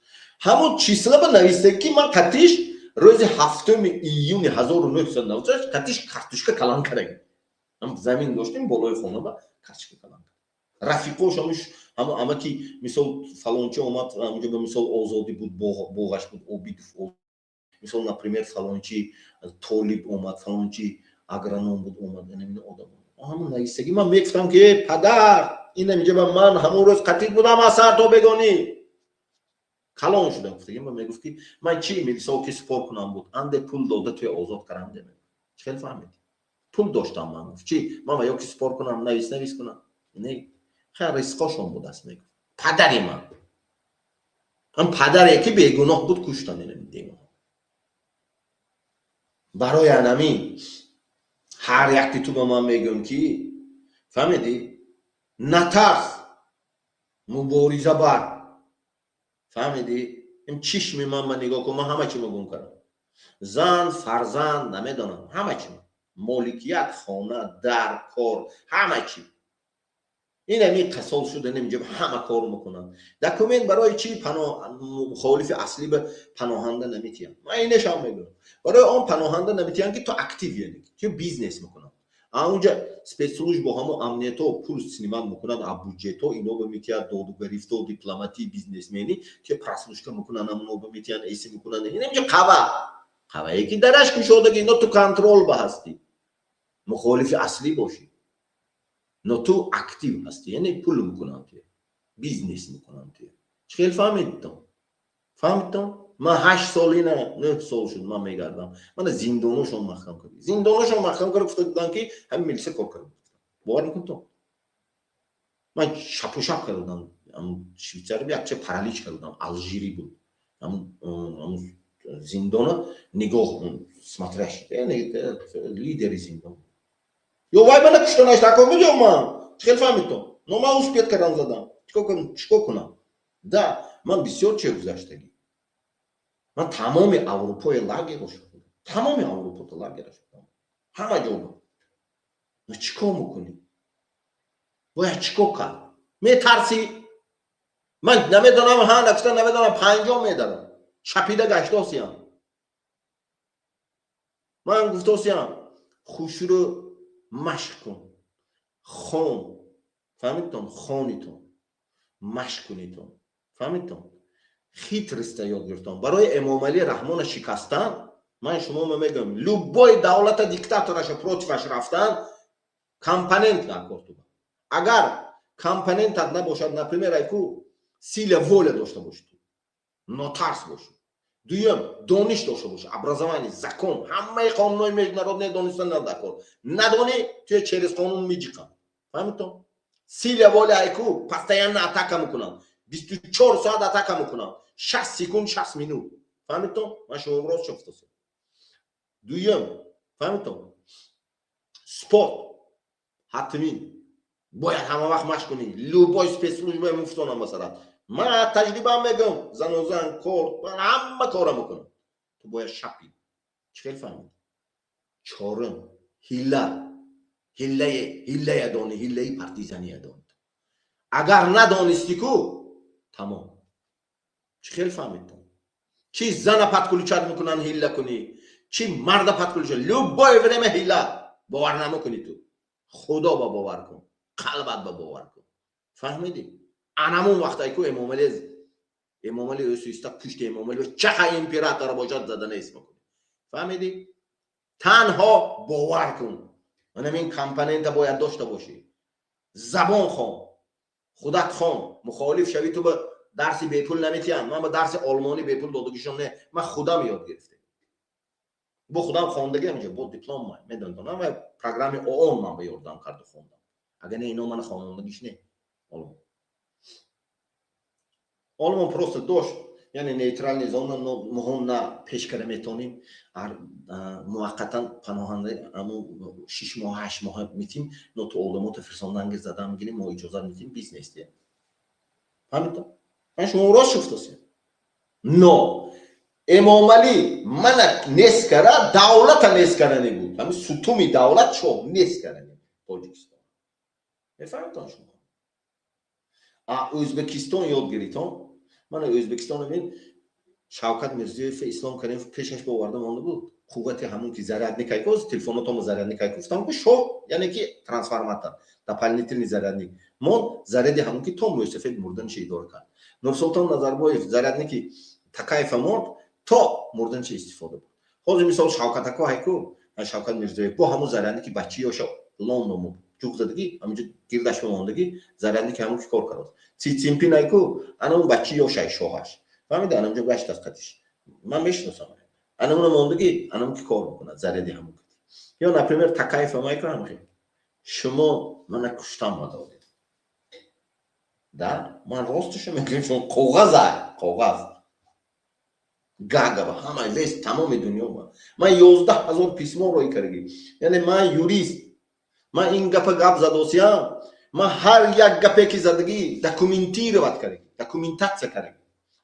Ҳамун числа ба нависте, ки ман қатиш рӯзи 7-уми июни 1996 қатиш картошка калан кардагим. Замин доштем болои хона, ба картошка калан. Рафиқош ҳамо амаки, мисол, фалончи омад ҳамунҷо, ба мисол, Озодӣ буд, боғаш буд, Обидов, мисол, например, фалончи Толиб омад, фалончи агроном буд, омад. Одам ҳамун навистагӣ. Ман мегуфтам, ки падар, инаминҷа ба ман ҳамон рӯз қатил будам, аз сар то бегонӣ калон шудам гуфтагӣ. Ман мегуфт, ки ман чи милисо ки спор кунам буд, анде пул дода, туя озод карам. Де чӣ хел фаҳмид? Пул доштам ман, гуфт, чи ман ва ё ки спор кунам, навис, навис кунам, не, хай, ризқошон будааст, мегуфт падари ман. Ҳам падаре, ки бегуноҳ буд, куштан. Барои анамин ҳар якти ту ба ман мегӯям, ки фаҳмидӣ, натарс, мубориза бар, фаҳмидӣ? Ин чишми ман ба нигоҳ кун, ман ҳама чимо гум кардам: зан, фарзанд, намедонам, ҳама чи, моликият, хона, дар, кор, ҳама чи. Ин ами қасол шуда, инҷо ҳама кор мекунанд. Документ барои чи мухолифи аслӣ ба паноҳанда наметиҳанд? Ман инешам мегӯям: барои он паноҳанда наметиҳанд, ки ту актив, яъне ту бизнес мекунанд. Аунҷа спецслужбо, ҳамо амниятҳо пул снимать мекунанд, а буҷетҳо ино ба метиҳад, доду гарифто, дипломатӣ, бизнесмени ки прослушка мекунанд, ҳамоно ба метиҳанд, эси мекунанд. Инҷа қава қавае, ки дараш кушодаги, но ту контроль ба ҳастӣ, мухолифи аслӣ бошӣ, но ту актив ҳастӣ, яъне пул мекунанд, ту бизнес мекунанд. Ту чӣ хел фаҳмидтон? Фаҳмидтон? Ман 8 сол, ина 9 сол шуд, ман мегардам. Мана зиндоношон маҳкам кард, зиндоношон маҳкам кард, гуфта буданд, ки ҳамин милиса кор кард. Бовар мекунтон, ман шапушап карда будам. Швейцария якча паралич карда будам, Алжири буд, зиндона нигоҳ, смотрящий, лидери зиндон. Ё вай мана куштанаш такон буд, ё ман. Чӣ хел фаҳмидтон? Но ман успеть кардам, задам. Чикор кунам? Да ман бисёр че гузаштагӣ. Ман тамоми Аврупои лагеро шудам, тамоми Аврупото лагеро шудам, ҳама ҷо. Но чӣ кор мекунӣ? Бояд чӣ кор кард? Метарсӣ. Ман намедонам, ҳа, нагуфта намедонам, 50 медарам, чапида гаштосиям. Ман гуфтосиям, хушрӯ машқ кун. Хон, фаҳмидтон? Хонитон, машқ кунитон, фаҳмидтон? Хитрость а ёд гирифтон. Барои Эмомалӣ Раҳмона шикастан, ман шумо мегӯям, любой давлата диктатораша против аш рафтан компонент даркор. Ту агар компонентат набошад, например, айку сила воля дошта бошӣ, ту нотарс бошӣ, дуюм, дониш дошта бошӣ, образование, закон, ҳамаи қонунҳои международные донистан даркор. Надонӣ, туя через қонун миҷиқам, фаҳмидтон? Сила воля айку постоянно атака мекунам, 24 соат атака мекунам, 60 секунд, 60 минут, фаҳмидтон? Ман шумо рост шофтасем. Дуюм, фаҳмидтон, спорт ҳатмин бояд ҳама вақт машқ кунӣ. Любой спецслужба муфтонам, масалан, ман таҷрибаам мегӯям, занозан кор, ман ҳама кора мекунам. Ту бояд шапӣ. Чӣ хел фаҳмид? Чорум, ҳилла, ҳиллае, ҳиллая дони, ҳиллаи партизания дони. Агар надонистӣ ку, тамом. Чӣ хел фаҳмидтон? Чӣ зана подключать мекунанд, ҳилла кунӣ, чӣ марда подключать, любое время ҳилла. Бовар намекунӣ ту, Худо ба бовар кун, қалбат ба бовар кун, фаҳмидӣ? Анамун вақтае ку Эмомалӣ, Эмомалӣ ӯсиста, пушти Эмомалӣ чаха императора бошад, зада нест мекунӣ, фаҳмидӣ? Танҳо бовар кун. Манам ин компонента бояд дошта бошӣ. Забон хон, худат хон. Мухолиф шавӣ, ту ба дарси бепул наметиҳанд. Ман ба дарси олмонӣ бепул додагишон не, ман худам ёд гирифтем, бо худам хондагиам, инҷа бо диплом медонам, ва программаи ООН ман ба ёрдам карду хондам. Агар не, ино мана хонондагиш не. Олмон, Олмон просто дошт, яъне нейтральный зона, моҳо на пеш кара метонем, муваққатан паноҳанда аму 6 моҳ, 8 моҳа метим, но ту одамота фирсонданги задан мегирем, мо иҷозат метим бизнес дия, фаҳмидтон? Ман шумо рост шуфтасем. Но Эмомалӣ мана нест кара, давлата нест каране буд, ҳамин сутуми давлат шоҳ нест каране Тоҷикистон, мефаҳмидтон шумо? А Ӯзбекистон ёд гиритон. Мана Ӯзбекистон бин, Шавкат Мирзиёев Ислом Каримов пешаш боварда монда буд. Қуввати ҳамун ки зарядник айко, телефонотомо зарядник айко, гуфтам ки шоҳ, яъне ки трансформатор, дополнительный зарядник мон, заряди ҳамун ки то мӯйсафед мурданиша идора кард. Нурсултон Назарбоев зарядники Такаева монд, то мурданиша истифода буд. Ҳозир мисол Шавкатако ҳайку, Шавкат Мирзиёев бо ҳамун зарядники бачиёша Лондон ҷуғ задагӣ, ҳаминҷо гирдаш мондагӣ, зарядники ҳамун ки кор кард. Си Цзиньпин айку, ана он бачи ёшай шоҳаш, фаҳмида, анамҷо гашт аз қатиш, ман мешиносам, ана уна мондагӣ, анам ки кор мекунад заряди ҳамун. Ё, например, Такаев амайку ҳамхел. Шумо мана куштам мадодед да, ман росташо мегӯям, шумо коғаза, коғаз Гага ба ҳамаи весь тамоми дунё ба ман 11 000 письмо роӣ кардагӣ. Яъне ман юрист, ман ин гапа гап задосиям, ман ҳар як гапе ки задагӣ документировать кардагӣ, документация кардагӣ,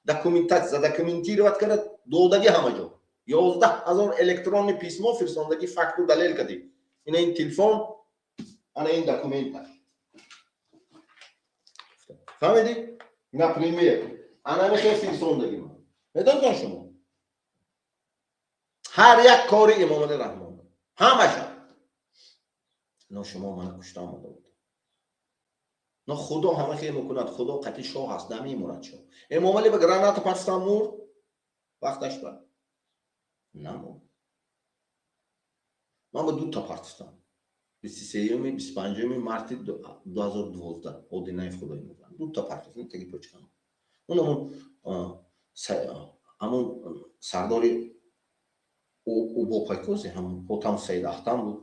документация задокументировать карда додагӣ, ҳама ҷо 11 000 электронный письмо фирсондагӣ, факту далел кардӣ. Ина ин телефон, ана ин документа, фаҳмидӣ? Например, ана михе фирсондагӣ ман, медонтон шумо, ҳар як кори Эмомали Раҳмон ҳамаша. Но шумо мана кушта омада буд, но Худо ҳама хел мекунад. Худо қатъи шоҳ аст, намемурад шоҳ. Эмомалӣ ба граната партофтан мурд, вақташ ба намурд. Ман ба дута партофтам, 23-юми, 25-уми марти 2012, Одинаев худои мекунад, дута партофтам теги почкам. Он ҳамун сардори Убопайкозе, ҳамун Ҳотам Саидахтам буд,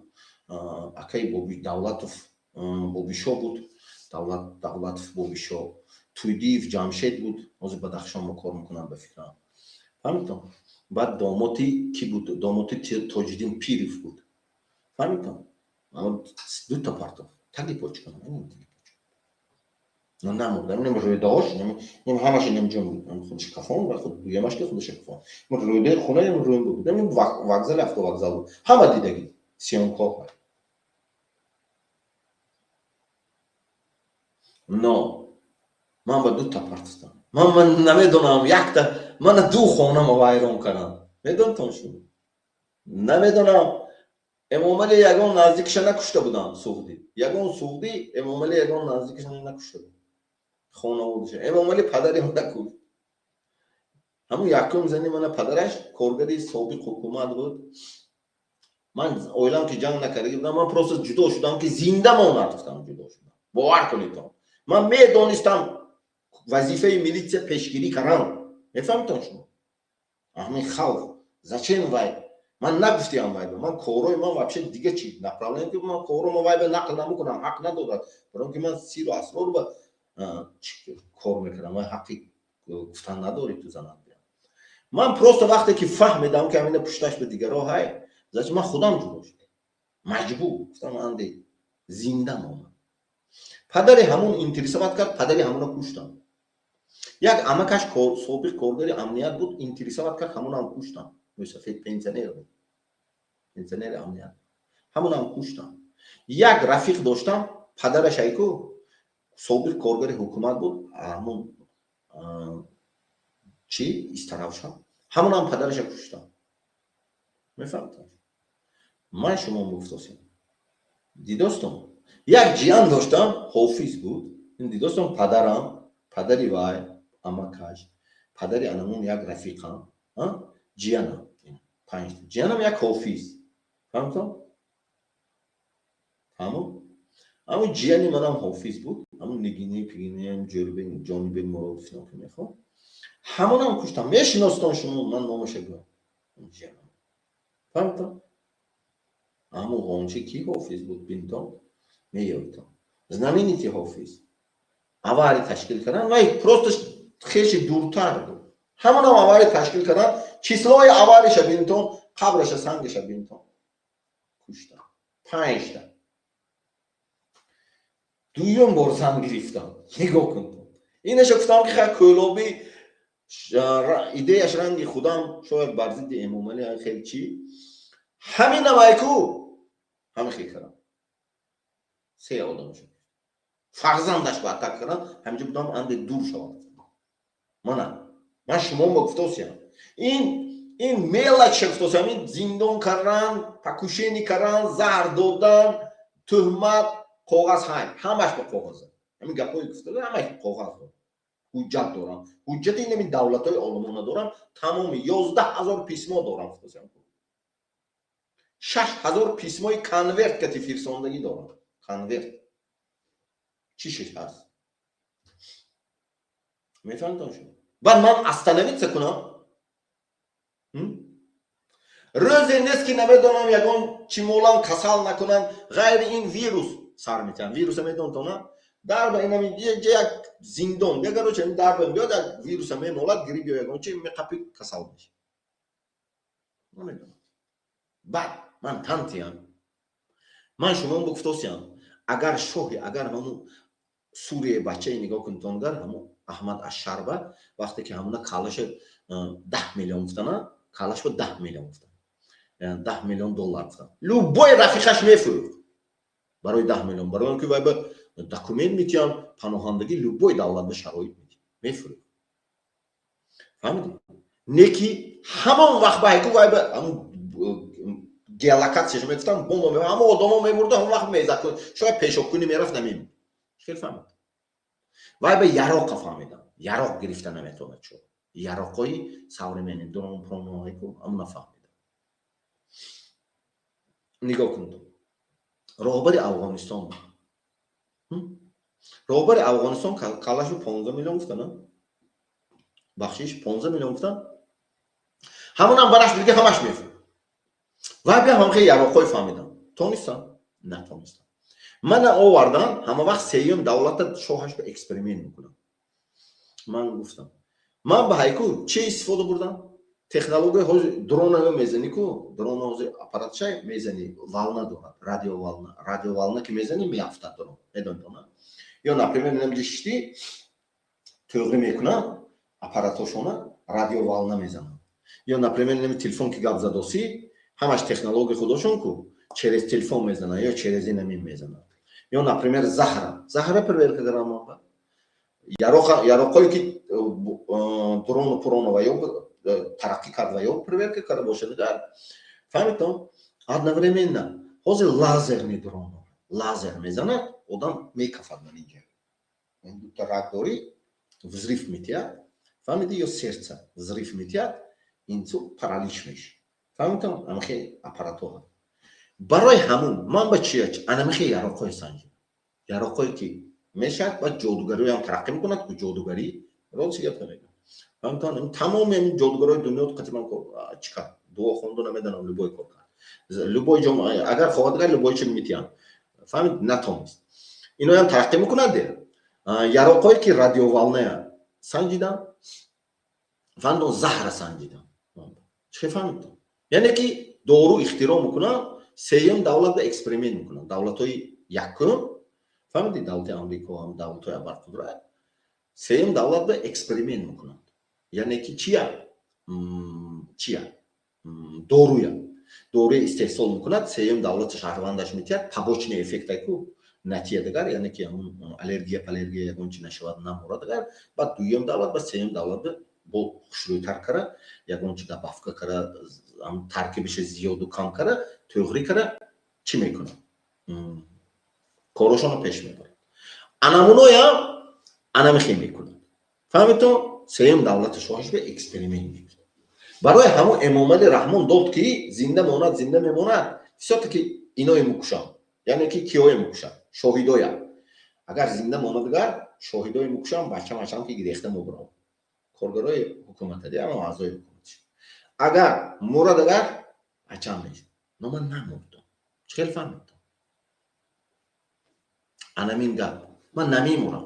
акаи Боби Давлатов Бобишо буд, Давлатов Бобишо, Туйдиев Ҷамшед буд, ҳозир Бадахшон мо кор мекунам ба фикрам, фаҳмидтон? Баъд домоти ки буд? Домоти Тоҷиддин Пиров буд, фаҳмидтон? Дута партов таги почкам, намурд. Рӯйдаҳош ҳамаша нимҷон буд, худаш кафон ва дуямаш ки худаш кафон, рӯйдаи хона рӯй буд, вокзали автовокзал буд, ҳама дидагӣ, съёмка. Но ман ба дута партофтам, ман намедонам, якта мана ду хонама вайрон кардам, медонтон шумо, намедонам. Эмомалӣ ягон наздикиша накушта буданд. Суғдӣ, ягон суғдӣ Эмомалӣ ягон наздикиша накушта буд, хонаводаша. Эмомалӣ падари мана кушт. Ҳамун якум зани мана падараш коргари собиқ ҳукумат буд. Ман оилам ки ҷанг накарда будам, ман просто ҷудо шудам, ки зинда монад, гуфтам, ҷудо шудам. Бовар кунедтон, ман медонистам, вазифаи милитсия пешгирӣ кардан. Мефаҳмитон шумо? Ҳамин халқ зачем вай? Ман нагуфтиам вайба, ман корои ман вообще дига чи направление ки ман коро ма вайба нақл намекунам, ҳақ надорад, баром ки ман сиру асрор ба кор мекардам. Вай ҳаққи гуфтан надорӣ ту занат. Ман просто вақте ки фаҳмидам, ки ҳамина пушташ ба дигаро ҳай, значит, ман худам ҷудо шудам, маҷбур. Гуфтам, анде зинда монам. Падари ҳамун интересовать кард, падари ҳамуна куштам. Як амакаш собиқ коргари амният буд, интересовать кард, ҳамунам куштам. Мӯсафед пенсионер буд, пенсионери амният, ҳамунам куштам. Як рафиқ доштам, падараш айку собиқ коргари ҳукумат буд, ҳамун чи Истаравшан, ҳамунам падараша куштам. Мефаҳмед, ман шумо гуфтосем, дидостон, як ҷиян доштам, ҳофиз буд. Дидостон, падарам, падари вай, амакаш, падари анамун як рафиқам, ҷиянам, панҷ ҷиянам, як ҳофиз. Фаҳмтон? Ҳамун ҳамун ҷияни манам ҳофиз буд, ҳамун Нигини Пигиниам, Ҷӯрбек, Ҷонибек Муродов ки мехоҳ, ҳамонам куштам. Мешиностон шумо, ман номаша гӯям, ҷиянам. Фаҳмтон? Ҳамун Ғончи ки ҳофиз буд, бинтон, меёбитон, знаменитый ҳофиз. Авария ташкил кардан, вай просто хеши дуртар буд, ҳамонам авария ташкил кардан. Число и аварияша бинтон, қабраша, сангиша бинтон. Куштам панҷта. Дуюм бор зан гирифтам. Нигоҳ кунтон, инаша гуфтам, ки ха кӯлобӣ идеяш ранги худам, шояд бар зидди Эмомалӣ хел чӣ, ҳаминам айку ҳама хел кардам. Се одам шуд, фарзандаш ба атак кардам, ҳаминҷо будам, анде дур шавад. Мана ман шумома гуфтосиям, ин мелочь ша гуфтосиям. Ин зиндон кардан, покушение кардан, заҳр додан, туҳмат, коғаз ҳай, ҳамаш ба коғаза. Ҳамин гапҳои гуфта, ҳамаш коғаз дорам, ҳуҷҷат дорам, ҳуҷҷати инами давлатҳои олмона дорам, тамоми 11 000 письмо дорам, гуфтосиям, 6000 письмо и конверт кати фирсондагӣ дорам. Конверт чӣ шиш ҳаст, мефаҳмитон шумо? Баъд ман остановиться кунам? Рӯзе нест, ки намедонам, ягон чӣ молам касал накунам. Ғайри ин вирус сар метиҳам. Вируса медонтона, дарба инами як зиндон, короче, дарба биёд, як вируса мемолад, грипп ё ягон чи меқапи, касал меша, намедонам. Баъд ман тантиям. Ман шумо гуфтосиям, агар шоҳи, агар ҳамун Сурия бачаи нигоҳ кунтонгар, ҳамун Аҳмад Ашшарба, вақте ки ҳамуна калаша 10 миллион гуфтана, калашба 10 миллион гуфтан, 10 миллион доллар гуфтан, любой рафиқаш мефурӯхт барои 10 миллион, барои он ки вай ба документ метиҳам, паноҳандагӣ, любой давлат ба шароит метиҳам, мефурӯхт. Фаҳмидӣ? Не ки ҳамон вақт ба ҳайку вай ба геолокатсияш мегуфтам, бомба, ҳама одамо мемурда, ҳамон вақт мезад, шояд пешобкунӣ мерафт, намемурд. Хел фаҳмид? Вай ба яроқа фаҳмидам, яроқ гирифта наметавонад, чо яроқҳои современный, дрон проноҳайку ҳамона фаҳмидам. Нигоҳ кунед, роҳбари Афғонистон, роҳбари Афғонистон калашу 15 миллион гуфтана, бахшиш, 15 миллион гуфтан, ҳамонам бараш дига ҳамаш мефурӯхт. Вай бия ҳам хеле яроқҳои фаҳмидам, тонистам, натонистам. Мана овардан, ҳама вақт сеюм давлата шоҳаш ба эксперимент мекунам. Ман гуфтам, ман ба ҳайку чи истифода бурдам? Технология ҳозир дрона мезанӣ ку, дрона ҳозир аппаратша мезанӣ, волна дорад, радиоволна. Радиоволна ки мезанӣ, меафтад дрон, медонитона? Ё, например, инамҷа шишти тӯғрӣ мекунам, аппаратошона радиоволна мезанам. Ё, например, инами телефон ки гап задосӣ, ҳамаш технология худошон ку, через телефон мезананд ё через инамин мезананд. Ё, например, заҳра, заҳра проверка кардам, яроқҳое ки дрону пурону ва ё тараққӣ кард ва ё проверка карда бошад. Фаҳмидтон? Одновременно ҳозир лазерный дрон, лазер мезанад, одам мекафад. Ман инҷа дута раг дорӣ, взрыв метиҳад, фаҳмиди, ё сердца взрыв метиҳад, инсон паралич меши, фаҳмидтон? Амихе аппаратҳо. Барои ҳамун ман ба чи анамихе яроқҳои санҷидам, яроқҳое ки мешавад. Баъд ҷодугариам тараққӣ мекунад ку, ҷодугарӣ рост гап намегӯям, фаҳмидтон? Тамоми ҳамин ҷодугарои дунё қатъиман чӣ кард, дуо хонду, намедонам, любой кор кард, любой ҷо агар хоҳад, агар любой чи метиҳанд, фаҳмид, натонист. Иноям тараққӣ мекунад. Яроқҳое ки радиоволная санҷидам, фаҳмидон, заҳра санҷидам, чӣ фаҳмидтон? Яъне ки дору ихтироъ мекунанд, сеюм давлат ба эксперимент мекунанд. Давлатҳои якум, фаҳмиди, давлати Амрико ҳам, давлатҳои абарқудрат, сеюм давлат ба эксперимент мекунанд. Яъне ки чия, чия, доруя, доруя истеҳсол мекунад, сеюм давлати шаҳрвандаш метиҳад, побочный эффект ку натия дигар, яъне ки ҳамун аллергия, паллергия, ягон чи нашавад, наморад дигар. Баъд дуюм давлат ба, сеюм давлат ба бо хушрӯйтар кара, ягон чи добавка кара, таркибиша зиёду кам кара, тӯғрӣ кара, чӣ мекунад, корошонро пеш мебарад. Анамуноям анамихе мекунад, фаҳмидтон? Сеюм давлати шоҳиш ба эксперимент мекунад. Барои ҳамун Эмомали Раҳмон дод ки зинда монад, зинда мемонад. Всё-таки иное мукушам, яъне ки киёе мукушам, шоҳидоя. Агар зинда монад, агар шоҳидое мукушам, бача-мачам ки гирехта мебурам, коргарои ҳукумата, ама аъзои ҳукумат. Агар мурад, агар бачам мешад, но ман намурдам. Чӣ хел фаҳмидтон? Анамин гап, ман намемурам.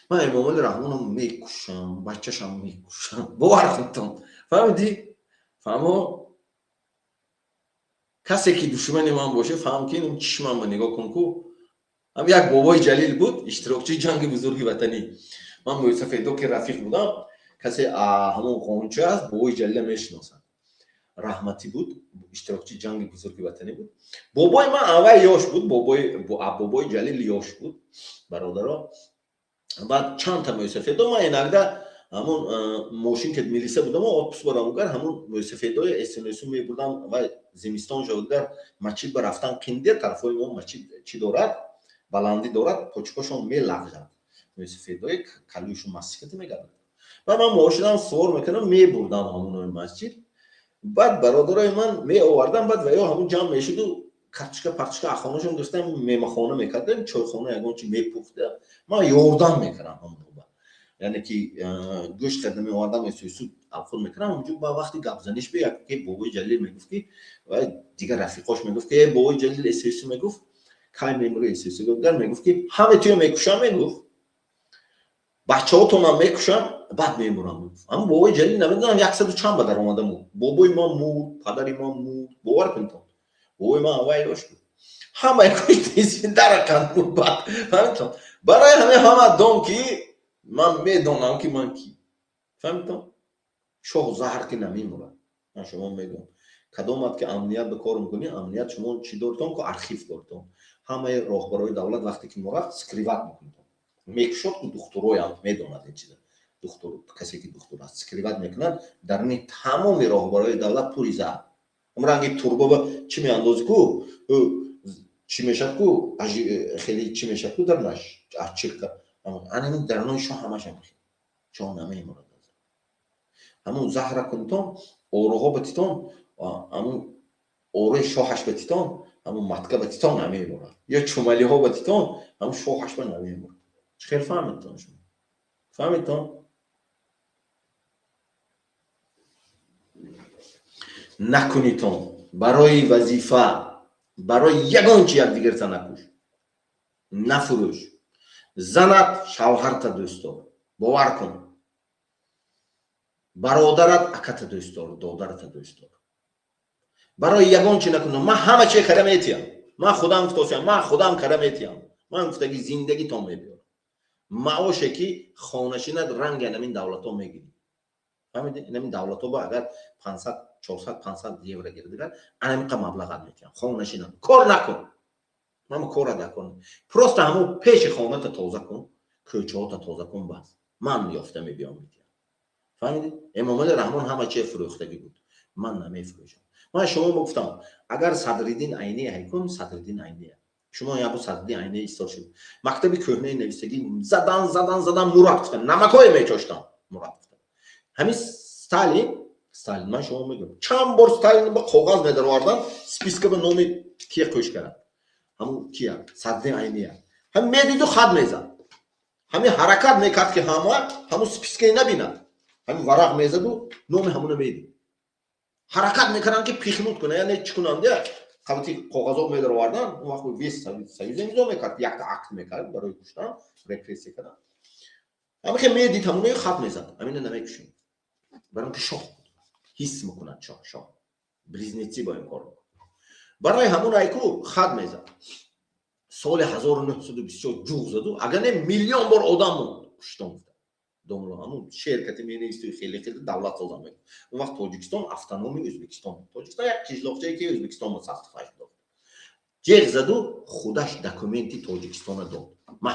Ман Эмомали Раҳмонам мекушам, бачашам мекушам, бовар кунтон, фаҳмидӣ? Фаҳмо, касе ки душмани ман боше, фаҳм ки чишмам ба нигоҳ кун ку. Ҳам як бобои Ҷалил буд, иштирокчии Ҷанги Бузурги Ватанӣ. Ман мӯйсафедо ки рафиқ будам, касе ҳамон қонунча аст, бобои Ҷалила мешиносад, раҳматӣ буд, иштирокчии Ҷанги Бузурги Ватанӣ буд. Бобои ман аввал ёш буд, бобои Ҷалил ёш буд, бародаро. Баъд чандта мӯйсафедо, ман иногда ҳамон мошин ки милиса будам, отпуск барам, гар ҳамон мӯйсафедои эснсу мебурдам. Ва зимистон шавад, гар масҷид ба рафтан қиндия, тарафҳои мо масҷид чӣ дорад, баландӣ дорад, почкошон мелағжад, мӯйсафедои калӯишу масҷидката мегардад. Баъд ман мошинам сувор мекардам, мебурдам ҳамонои масҷид. Баъд бародарои ман меовардам, баъд ва ё ҳамон ҷамъ мешуду, карточка, парточка ахонашон гирифтам, мемахона мекардем, чойхона, ягон чи мепухта, ман ёрдам мекардам ҳамоноба. Яъне ки гӯшт карда меовардам, эсӯсу алхуд мекардам ҳамҷо. Ба вақти гапзаниш бе яке бобои Ҷалил мегуфт ки, ва дигар рафиқош мегуфт ки, э бобои Ҷалил эсӯсу мегуфт, кай мемури эсӯсу гуфт, мегуфт ки ҳаме туё мекушам, мегуфт, бачаҳотонам мекушам, баъд мемурам, мегуфт. Аммо бобои Ҷалил намедонам яксаду чанд ба даромада мурд. Бобои ман мурд, падари ман мурд, бовар кунтон, бобои ман аввал ёш буд, ҳамаи кушти дараканд мурд. Баъд фаҳмидтон, барои ҳаме ҳама дон ки ман медонам ки ман ки, фаҳмидтон? Шоҳ заҳр ки намемурад. Ман шумо мегӯям, кадомат ки амният ба кор мекунӣ, амният шумо чӣ доритон ку, архив доритон. Ҳамаи роҳбарои давлат вақте ки мурафт, вскрывать мекунитон, мекушод ку, духтуроям медонад ин чиза, духтур, касе ки духтур аст, вскрывать мекунад. Даруни тамоми роҳбарои давлат пури заҳр. Ранги турбаба чӣ меандозӣ ку, чӣ мешад ку, хеле чӣ мешад ку, дарунаш чирка. Анами дарунои шоҳ ҳамаша шоҳ намемурад. Ҳамун заҳра кунтон, ороҳо ба титон, ҳамун орои шоҳаш ба титон, ҳамун матка ба титон намемурад, ё чумалиҳо ба титон, ҳамун шоҳаш ба намемурад. Чӣ хел фаҳмидтон шумо? Фаҳмидтон? Накунитон барои вазифа, барои ягон чи якдигарта накуш, нафурӯш. Занат, шавҳарта дӯст дор, бовар кун. Бародарат, аката дӯст дор, додарата дӯст дор. Барои ягон чи накун. Ман ҳама чие кара метиҳам, ман худам гуфтосиям, ман худам кара метиҳам. Ман гуфтаги зиндагитон мебиёрам, маоше ки хонашинат ранги анамин давлатҳо мегирӣ, фаҳмиди? Инамин давлатҳо ба агар 500, 400, 500 евро гирдигар, анамиқа маблағат метиҳам. Хонашинат кор накун, ман кора дакун, просто ҳамон пеши хоната тоза кун, кӯчаҳота тоза кун, бас, ман ёфта мебиём, метиҳам. Фаҳмиди? Эмомали Раҳмон ҳама чие фурӯхтагӣ буд. Ман намефурӯшам. Ман шумо гуфтам, агар Садриддин Айнӣ ҳайкун, Садриддин Айнӣ, шумо ябу Садриддин Айнӣ истор шуд. Мактаби кӯҳнаи нависагӣ задан, задан, задан, мурад гуфтан, намакое мечоштам, мурад гуфтан. Ҳамин Сталин, Сталин, ман шумо мегӯям, чанд бор Сталин ба коғаз медаровардан, списка ба номи кия қӯш кард, ҳамун кия, Садриддин Айния. Ҳам медиду хат мезад, ҳамин ҳаракат мекард, ки ҳама ҳамун спискаи набинад. Ҳамин варақ мезаду номи ҳамуна медид. Ҳаракат мекарданд, ки пихнуть кунад, яъне чӣ кунанд, қабати коғазо медаровардан. Он вақт весь Союз имзо мекард, якта акт мекард барои куштан, репрессия кардан. Ҳамихе медид, ҳамунаи хат мезад, ҳамина намекушем, барои ки шоҳ ҳис мекунад, шоҳ, шоҳ близнецы бо ин кор. Барои ҳамун айку хат мезад. Соли 1924 ҷуғ заду, агар не, миллион бор одам куштон гуфта. Домло ҳамун шеркати менависту хеле хеле давлат созам. Он вақт Тоҷикистон автономии Ӯзбекистон, Тоҷикистон як қишлоқчае, ки Ӯзбекистон сахтфаш дод. Ҷеғ заду, худаш документи Тоҷикистона дод: «Ма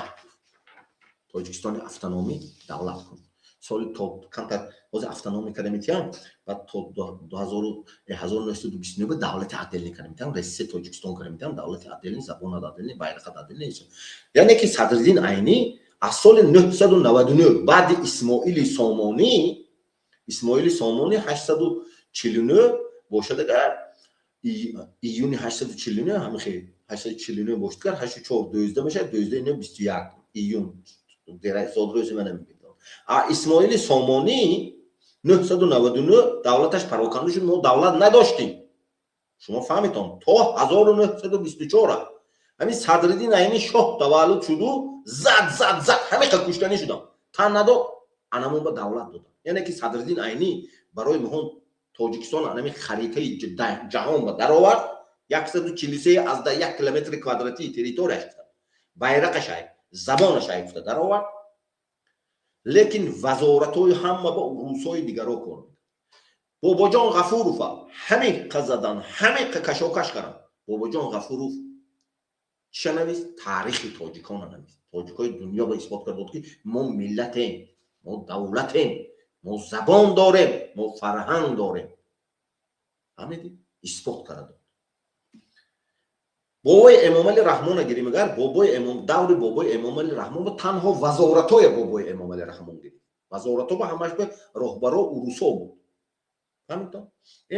Тоҷикистони автономӣ давлат кун». Соли то камтар ҳозир автономӣ карда метиҳам, баъд то 1929 давлати отдельный карда метиҳам, Россия Тоҷикистон карда метиҳам, давлати отдельный, забонат отдельный, байрақат отдельный. Яъне ки Садриддин Айнӣ аз соли 999 баъди Исмоили Сомонӣ, Исмоили Сомонӣ 849 бошад, агар июни 849, ҳамихе 849 бошад, агар 84 12 мешавад, 12 21 июн зодрӯзи мана мебинад. А Исмоили Сомонӣ 999 давлаташ пароканда шуд, мо давлат надоштем, шумо фаҳмитон, то 1924. Ҳамин Садриддин Айнӣ шоҳ таваллуд шуду, зад, зад, зад, ҳамиқа куштанӣ шудам, тан надод, анамон ба давлат додам. Яъне ки Садриддин Айнӣ барои моҳон Тоҷикистон анами харитаи ҷаҳон ба даровард, 143,1 километри квадратии территорияш гуфта, байрақашай, забонашай гуфта даровард. Лекин вазоратҳои ҳама ба русҳои дигаро кор мекард. Бобоҷон Ғафурова ҳамиқа задан, ҳамиқа кашокаш карданд. Бобоҷон Ғафуров чиша навист? Таърихи тоҷикона навист. Тоҷикои дунё ба исбот кард, ки мо миллатем, мо давлатем, мо забон дорем, мо фарҳанг дорем. Фаҳмидӣ? Исбот карда дод. Бобои Эмомали Раҳмона гирим агар, бобои даври бобои Эмомали Раҳмон танҳо вазоратҳое бобои Эмомали Раҳмон гирифт. Вазоратҳо ба ҳамаш ба роҳбаро урусо буд, фаҳмидтон?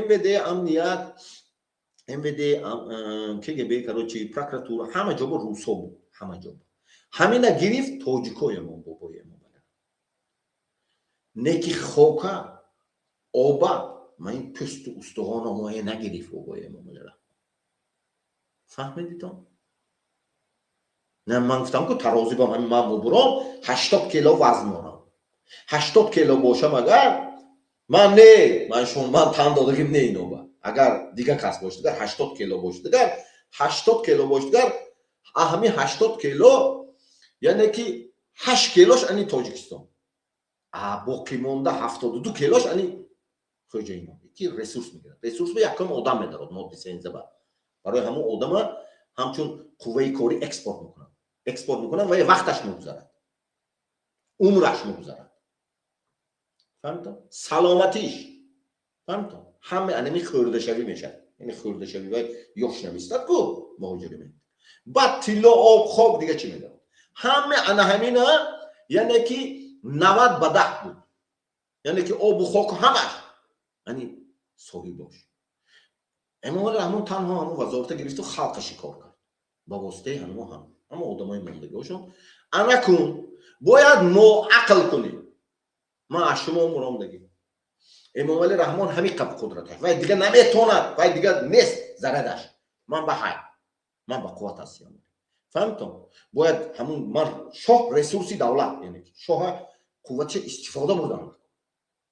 МВД, амният, МВД, КГБ, короче, прокуратура, ҳама ҷо ба русо буд, ҳама ҷо. Ҳамина гирифт тоҷикоемон бобои Эмомали. Не ки хока, оба, ма ин пӯсту устухона мое нагирифт бобои Эмомали Раҳмон, фаҳмидитон? Не, ман гуфтам, ку тарозӣ ба ман мубурон 80 кило вазн дорам. 80 кило бошам агар, ман не, ман шумо, ман тан додагим не иноба. Агар дигар кас бошад, агар 80 кило бошад, агар 80 кило бошад, агар ҳами 80 кило, яъне ки 8 килош ани Тоҷикистон, а боқимонда 72 килош ани хоҷаино, ки ресурс мегирад. Ресурс ба якум одам медарод, модди сензаба. Барои ҳамон одама ҳамчун қувваи корӣ экспорт мекунанд, экспорт мекунанд ва вақташ мегузарад, умраш мегузарад, фаҳмитон? Саломатиш, фаҳмитон? Ҳама анами хӯрдашавӣ мешавад, яъне хӯрдашавӣ ва ёш навистад ку муҳоҷирӣ. Баъд тилло, об, хок, дига чӣ медарад? Ҳама ана ҳамина, яъне ки 90 ба 10 буд, яъне ки обу хок ҳамаш ани соҳибош. Эмомали Раҳмон танҳо ҳамон вазората гирифту халқа шикор кард ба воситаи ҳамо ҳам ҳама одамои мондагиҳошон. Ана кун бояд мо ақл кунем. Ман аз шумо муромдагӣ, Эмомали Раҳмон ҳамин қаб қудраташ, вай дига наметонад, вай дига нест зарадаш. Ман ба ҳай, ман ба қувват ҳастиям, фаҳмитон? Бояд ҳамун ман шоҳ ресурси давлат, яъне шоҳа қувватша истифода бурдан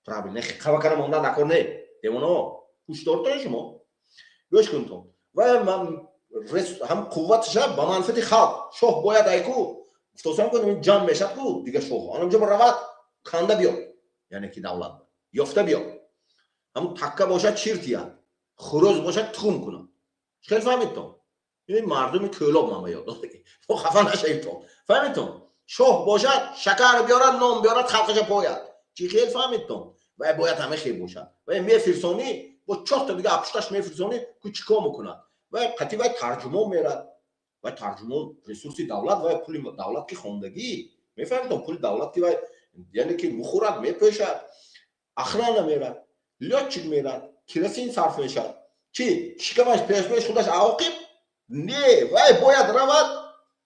правильно, қавакара мондан накор не. Девонао, ҳушдортон, шумо гӯш кунтон. Ва ҳам қувватша ба манфиати халқ шоҳ бояд айку гуфтосам кун, ҷамъ мешад ку дига шоҳ анамҷо равад, канда биёд, яъне ки давлат ёфта биёд. Ҳамун такка бошад, чир тияд, хурӯз бошад, тухм кунад. Хел фаҳмидтон? Ин мардуми Кӯлоб ман ба ёд додагӣ, мо хафа нашавидтон, фаҳмидтон? Шоҳ бошад, шакар биёрад, нон биёрад, халқаша пояд. Чӣ хел, фаҳмидтон? Вай бояд ҳама хел бошад. Вай мефирсонӣ. Бо чорта дига апушташ мефирзонӣ, ку чӣ кор мекунад? Вай қати вай тарҷумон мерад. Вай тарҷумон ресурси давлат, вай пули давлат ки хондагӣ, мефаҳмидон, пули давлат ки вай, яъне ки мухӯрад, мепӯшад, охрана мерад, лётчик мерад, керосин сарф мешавад. Чи шикамаш пешпеш худаш аоқиб не, вай бояд равад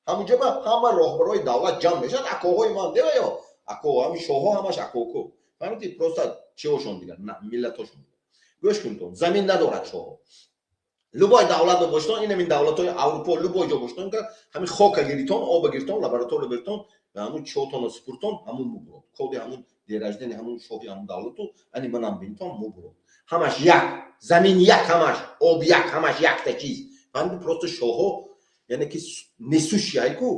ҳамунҷо ба ҳама роҳбарои давлат ҷамъ мешавад. Акоҳои ман деваё ако, ҳамин шоҳҳо ҳамаш акоку, фаҳмидӣ? Просто чиҳошон дигар, миллатҳошон дигар. Гӯш кунтон, замин надорад шоҳҳо. Любой давлат бошитон, инамин давлатҳои Аврупо, любой ҷо бошитон, ҳамин хока гиритон, оба гиритон, лаборатория биритон, ҳамун чиҳотонро супуртон, ҳамун мубурод, коди ҳамун день рождения ҳамун шоҳи ҳамун давлату ани манам бинтон, мубурод. Ҳамаш як замин, як ҳамаш об, як ҳамаш якта чиз, фаҳмиди? Просто шоҳҳо, яъне ки несущий ҳайку,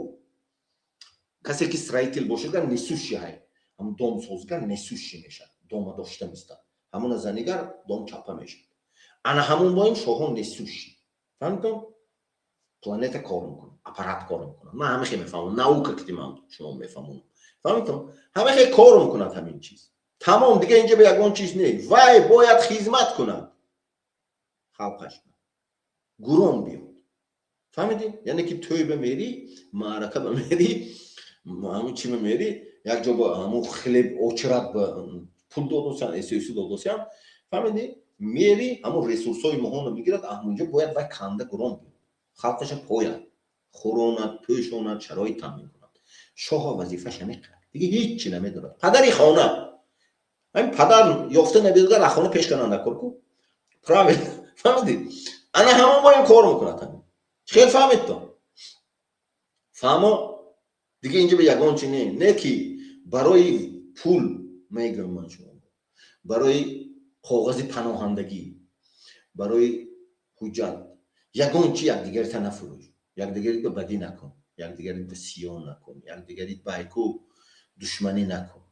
касе ки строитель бошадгар, несущий ҳай, ҳамун дом созгар несущий мешавад, дома дошта мистад, ҳамуна занигар дом чапа мешавад. Ана ҳамун бо ин шоҳон несущий, фаҳмидон? Планета кор мекунад, аппарат кор мекунад. Ман ҳама хе мефаҳмам, наука ки ман шумо мефаҳмонам, фаҳмидон? Ҳама хе кор мекунад ҳамин чиз, тамом. Дига инҷа ба ягон чиз не. Вай бояд хизмат кунад халқаш, гурон биёд, фаҳмидӣ? Яъне ки тӯй ба мерӣ, маърака ба мерӣ, ҳамун чи ба мерӣ, як ҷо ба ҳамун хлеб очрат ба пул додосиям, эсӯсу додосиям, фаҳмидӣ? Мери, ҳамун ресурсҳои моҳонро мегирад, ҳамунҷо бояд вай канда гурон биёд, халқаша пояд, хӯронад, пӯшонад, шароит таъмин кунад. Шоҳа вазифаш ҳамин, дига ҳеҷ чи намедорад. Падари хона, ҳамин падар ёфта набедгар, аз хона пеш кананда кор ку, правильно, фаҳмидӣ? Ана ҳамон бо ин кор мекунад. Ҳамин хел, фаҳмид то фаҳмо? Дига инҷа ба ягон чи не ки барои пул мегӯям ман шумо, барои коғази паноҳандагӣ, барои ҳуҷҷат ягон чи якдигарита нафурӯш, якдигарита бадӣ накун, якдигарита сиён накун, якдигарит байку душманӣ накун.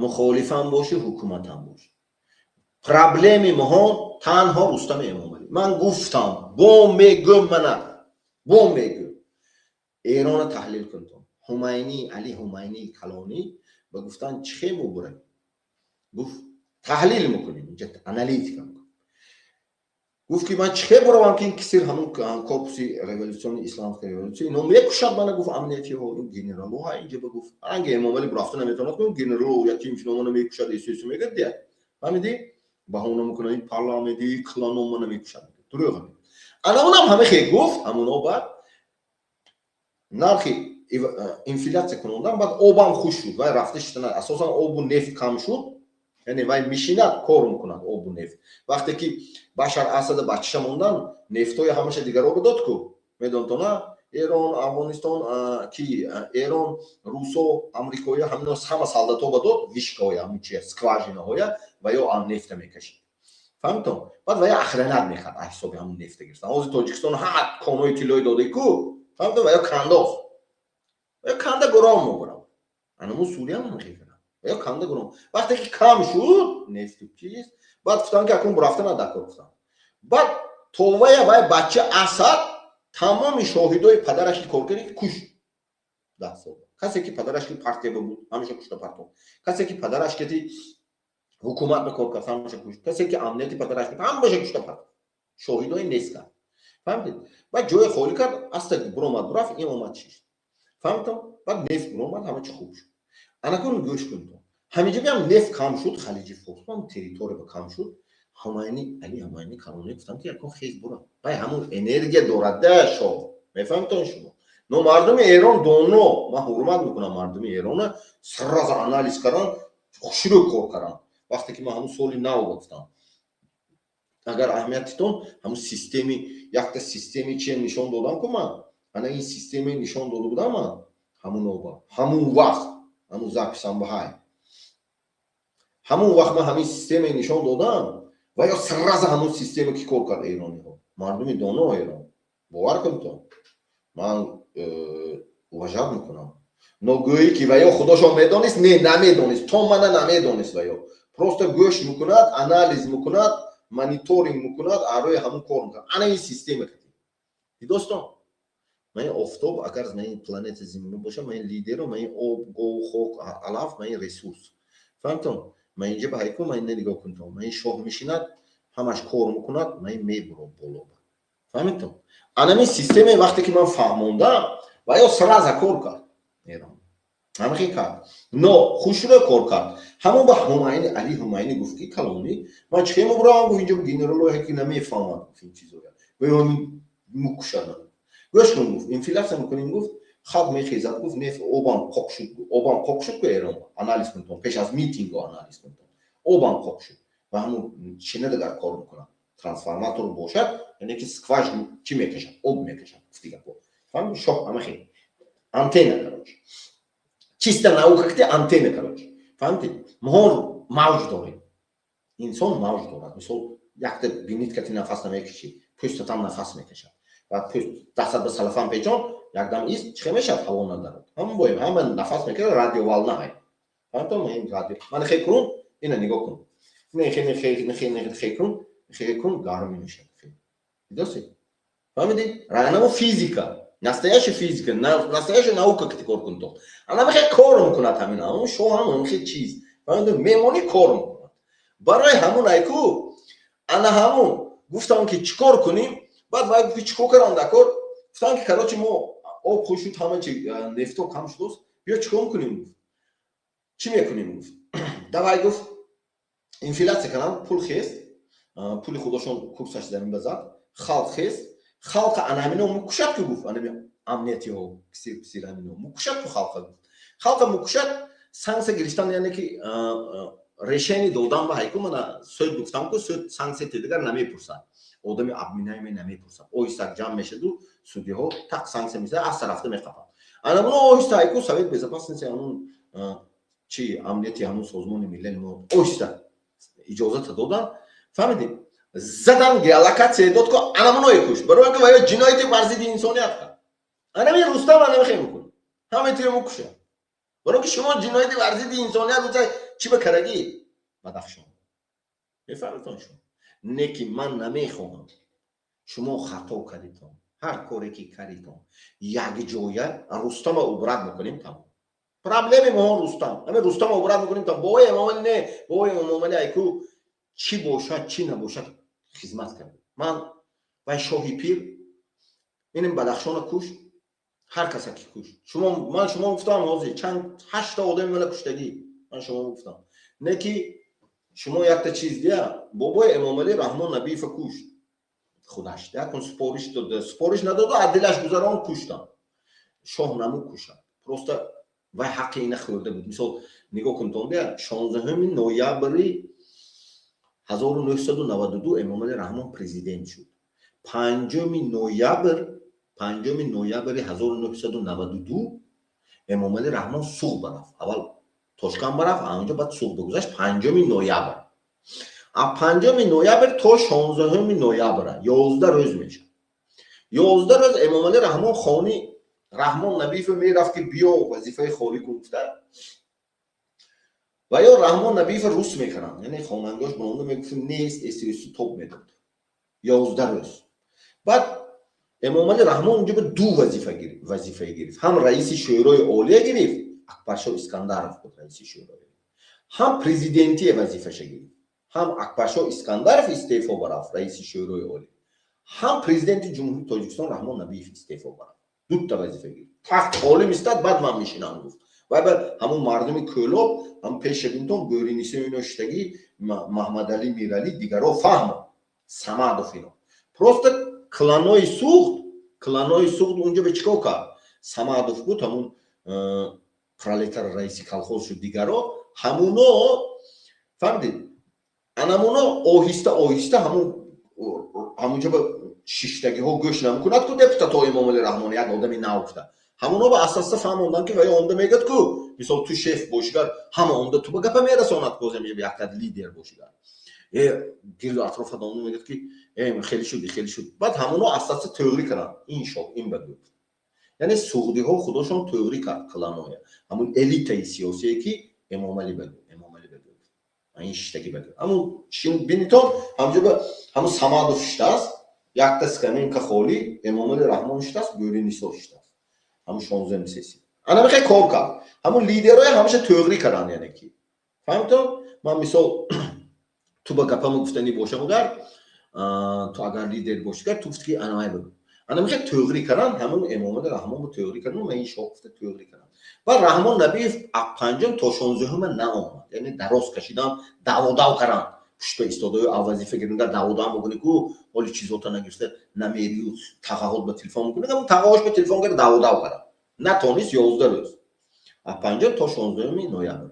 Мухолифам бошӣ, ҳукуматам бошӣ, проблеми моҳон танҳо Рустами Эмомалӣ. Ман гуфтам, бо мегӯм, мана бо мегӯм, Эрона таҳлил кунтон. Ҳумайнӣ, Али Ҳумайнӣ Калонӣ ба гуфтан, чӣ хел мубурем? Гуфт, таҳлил мекунем, инҷа аналитика мекунем. Гуфт ки ман чӣ хел буравам, ки ин кисир, ҳамун корпуси революционный, исламской революция, ино мекушад мана. Гуфт, амниятиҳо, ин генералҳо инҷа ба гуфт, ранги Эмомалӣ рафта наметавонад, генерал яким чино мана мекушад, эсесу мегӯяд дия, фаҳмидӣ? Баҳона мекунад, ин парламенти клано мана мекушад, дурӯғ. Ана унам ҳама хел гуфт. Ҳамуно баъд нархи инфляция кунондан, баъд обам хуш шуд, вай рафта шитана, асосан обу нефт кам шуд. Яъне вай мишинад, кор мекунад обу нефт. Вақте ки Башар Асада бачаша мондан, нефтҳои ҳамаша дигаро дод ку, медонтона, Эрон, Афғонистон, ки Эрон, русо, амрикоя, ҳамино ҳама солдато ба дод, вышкаҳоя, ҳамин чи, скважинаҳоя, ва ё нефта мекашид, фаҳмитон? Баъд ва ё охранять мехард аз ҳисоби ҳамун нефта гирифтан. Ҳозир Тоҷикистон ҳама конҳои тиллои додаи ку, фаҳмитон? Ва ё кандоз, ва ё канда гуром мебурам. Анамун Суриям ҳам хел кардам, ва ё канда гуром. Вақте ки кам шуд нефту чиз, баъд гуфтанд, ки акун рафта надакор гуфтам. Баъд товая вай бача Асад тамоми шоҳидои падараш ки кор кард, кушт 10 сол. Касе ки падараш ки партия буд, ҳамеша кушта партон. Касе ки падараш ки ҳукумат ба кор кард, ҳамаша кушт. Касе ки амнияти падараш буд, ҳамаша кушта партон, шоҳидои нест кард, фаҳмидед? Баъд ҷои холӣ кард, аста буромад, бурафт, ин омад, шишт, фаҳмидтон? Баъд нефт буромад, ҳама чи хуб шуд. Анакун гӯш кунтон, ҳаминҷа биям нефт кам шуд, Халиҷи Форс территория ба кам шуд. Ҳамайни Али Ҳамайни Калони гуфтам, ки якон хез бура, вай ҳамун энергия дорад да шоҳ, мефаҳмитон шумо? Но мардуми Эрон доно, ман ҳурмат мекунам мардуми Эрона, сразу анализ кардан, шурӯъ кор кардан. Вақте ки ман ҳамун соли нав гуфтам, агар аҳамиятитон, ҳамун системи, якта системи чи нишон додам ку ман, ана ин системе нишон дода будам ман ҳамун оба, ҳамун вақт, ҳамун записам ба ҳай, ҳамун вақт ман ҳамин системе нишон додам, ва ё сразу ҳамун системе ки кор кард эрониҳо. Мардуми доно Эрон, бовар кунтон, ман уважать мекунам. Но гӯӣ ки ва ё худошон медонист, не, намедонист, то мана намедонист. Ва ё просто гӯш мекунад, анализ мекунад, мониторинг мекунад, арӯи ҳамун кор мекунад. Ана ин система кати дидостон. Ман ин офтоб, агар ман ин планета Замин бошам, ман ин лидеру, ман ин об, гов, хок, алаф, ман ин ресурс, фаҳмтон? Ман инҷа ба ҳайку, ман ина нигоҳ кунтон, ман ин шоҳ мешинад. Ҳамаш кор мекунад, ман мебурам боло. Фаҳмидтон? Анами системе вақте ки ман фаҳмондам, ва ё сразу кор кард. Эрон ҳамихе кард, но хушрӯ кор кард. Ҳамон ба Ҳумайни, Али Ҳумайни гуфт, ки калонӣ, ман чӣ мебурам, гуфт, инҷо генералое ки намефаҳмад, гуфт, ин чизоя ва ё мукушад. Гӯш кун, гуфт, инфляция мекунем, гуфт, халқ мехезад, гуфт, нефт обам қоқ шуд, обам қоқ шуд ку. Эрон анализ кунтон, пеш аз митинго анализ кунтон, обам қоқ шуд ва ҳамун чина дигар кор мекунад, трансформатор бошад, яъне ки скважина чӣ мекашад, об мекашад, гуфти гапо. Фаҳмид? Шоҳ ҳамахе антенна, короче, чисто наука ки антенна, короче, фаҳмидед? Мо мавҷ дорем, инсон мавҷ дорад. Мисол, якта бинит кати нафас намекашӣ, пӯстатам нафас мекашад ва пӯст дастат ба салафан печон, якдам ист чӣ мешавад? Ҳаво надарод. Ҳама боем, ҳама нафас мекашад, радиоволна ҳай. Фаҳмидтон? Ин радио мана хе кун, ина нигоҳ кун, хе хе хе кун, хе кун, гармӣ мешавад. Дидоси? Фаҳмидӣ? Ранамо физика, настоящая физика, настоящая наука ки кор кун то. Ана мехе кор мекунад ҳамин, ҳамун шоҳ ҳам ҳамин чиз. Фаҳмидӣ? Мемонӣ, кор мекунад. Барои ҳамун айку ана ҳамун гуфтам, ки чӣ кор кунем. Баъд вай гуфт, ки чӣ кор кардам дар кор? Гуфтам, ки, короче, мо об хуш шуд, ҳама чи нефто кам шудост, биё чӣ кор кунем, гуфт. Чӣ мекунем, гуфт. Давай, гуфт, инфляция кардам, пул хест, пули худошон курсаш замин базад, халқ хест, халқа анамино мукушад ку, гуфт, анами амниятиҳо кисир писир амино мукушад ку, халқа, гуфт, халқа мукушад. Санкция гирифтан, яъне ки решение додан ба ҳайку мана суд гуфтам ку, суд санкция дигар намепурсад, одами обвиняемый намепурсад, оҳиста ҷамъ мешаду судиҳо тақ санкция мезанад, аз тарафта меқапад. Анамуно оҳиста айку Совет Безопасности, ҳамун чи амнияти ҳамун Созмони Миллали мо оҳиста иҷозата додан. Фаҳмидед? Задан, геолокация дод ку, анамуное кушт, барои ки ваё ҷинояти бар зидди инсоният кард. Анами Рустам анамихе мекунад, ҳама тиё мукушад, барои ки шумо ҷинояти бар зидди инсоният чӣ ба карагӣ Бадахшон. Мефаҳмедтон шумо? Не ки ман намехоҳам, шумо хато кардитон, ҳар коре ки кардитон, якҷоя Рустама убрать мекунем, тамом. Проблеми моҳо Рустам, ҳами Рустама убрать мекунем, там бобои Эмомалӣ, не, бобои Эмомалӣ айку чӣ бошад, чӣ набошад, хизмат кард. Ман вай шоҳи пир инем Бадахшона кушт, ҳар каса ки кушт. Шумо, ман шумо гуфтам, ҳозир чанд ҳашта одами мана куштагӣ, ман шумо гуфтам, не ки шумо якта чиз дия, бобои Эмомалӣ Раҳмон Набиева кушт худаш, якун супориш дод, супориш надоду, аз дилаш гузарон, куштам. Шоҳ намукушад, просто вай ҳаққи ина хӯрда буд. Мисол, нигоҳ кунтон, дия, 16 ноябри 1992 Эмомалӣ Раҳмон президент шуд. 5 ноябр, 5 ноябри 1992 Эмомалӣ Раҳмон Суғд барафт. Аввал Тошканд барафт, анҷо баъд Суғд бигузашт. 5 ноябр, а 5 ноябр то 16 ноябра 11 рӯз мешавад. 11 рӯз Эмомалӣ Раҳмон хони Раҳмон Набиев мерафт, ки биё, вазифаи холӣ кун, гуфта. Ва ё Раҳмон Набиев рус мекунанд, яъне хонандагош бонда мегуфт, нест, эсису топ медод. 11 рӯз баъд Эмомалӣ Раҳмон унҷо ба ду вазифа вазифае гирифт: ҳам раиси Шӯрои Олия гирифт, Акбаршоҳ Искандаров буд раиси Шӯрои, ҳам президентие вазифаша гирифт. Ҳам Акбаршоҳ Искандаров истеъфо барафт, раиси Шӯрои Олӣ, ҳам президенти Ҷумҳурии Тоҷикистон Раҳмон Набиев истеъфо барафт. Дута вазифа гирифт. Тахт холӣ мистад, баъд ман мешинам, гуфт. Вай ба ҳамун мардуми Кӯлоб, ҳам пеша бинтон, Бӯринисо, ино шиштагӣ, Маҳмадалӣ Миралӣ, дигаро фаҳмо, Самадов, ино просто кланои Суғд, кланои Суғд унҷо ба чӣ кор кард? Самадов буд, ҳамун пролетар, раиси колхоз шуд, дигаро ҳамуно. Фаҳмидед? Анамуно оҳиста оҳиста ҳамун ҳамунҷо ба шиштагиҳо гӯш намекунад ку депутатҳо Эмомалӣ Раҳмон як одами нав гуфта. Ҳамуно ба асоса фаҳмондан, ки вай онда мегӯяд ку, мисол, ту шеф бошигар, ҳама онда ту ба гапа мерасонад, козем якта лидер бошигар, э гирду атрофат онда мегӯяд, ки э хеле шуд, хеле шуд. Баъд ҳамуно асоса тӯғрӣ карданд, ин шоҳ ин ба гуфт, яъне суғдиҳо худошон тӯғрӣ кард кланоя, ҳамун элитаи сиёсие, ки Эмомалӣ ба Эмомалӣ ба гуфт, ин шиштагӣ ба гуфт. Ҳамун бинитон, ҳамҷо ба ҳамун Самадов шиштааст, якта скамейка холӣ, Эмомалӣ Раҳмон шиштааст, Бӯринисо шиштааст, ҳамун 16-ми сессия. Ана мехе кор кард, ҳамун лидерҳои ҳамаша тӯғрӣ карданд, яъне ки фаҳмитон? Ман мисол Ту ба гапамо гуфтанӣ бошам, агар ту агар лидер бошӣ, агар ту гуфти ки анамай бигӯ, ана мехе тӯғрӣ кардан. Ҳамон Эмомали Раҳмонро тӯғрӣ кардан, ма ин шоҳ гуфта тӯғрӣ кардан. Баъд Раҳмон Набиев панҷум то 16-ума наомад, яъне дароз кашидан, даъводав кардан, пушта истодаю вазифа гирифта даъводав мекунӣ ку, ҳоли чизота нагирифта намерию, тағаҳот ба телефон мекунӣ. Ҳамон тағаҳош ба телефон карда, даъводав кардан натонист. 11 рӯз, аз панҷум то 16-уми ноябр.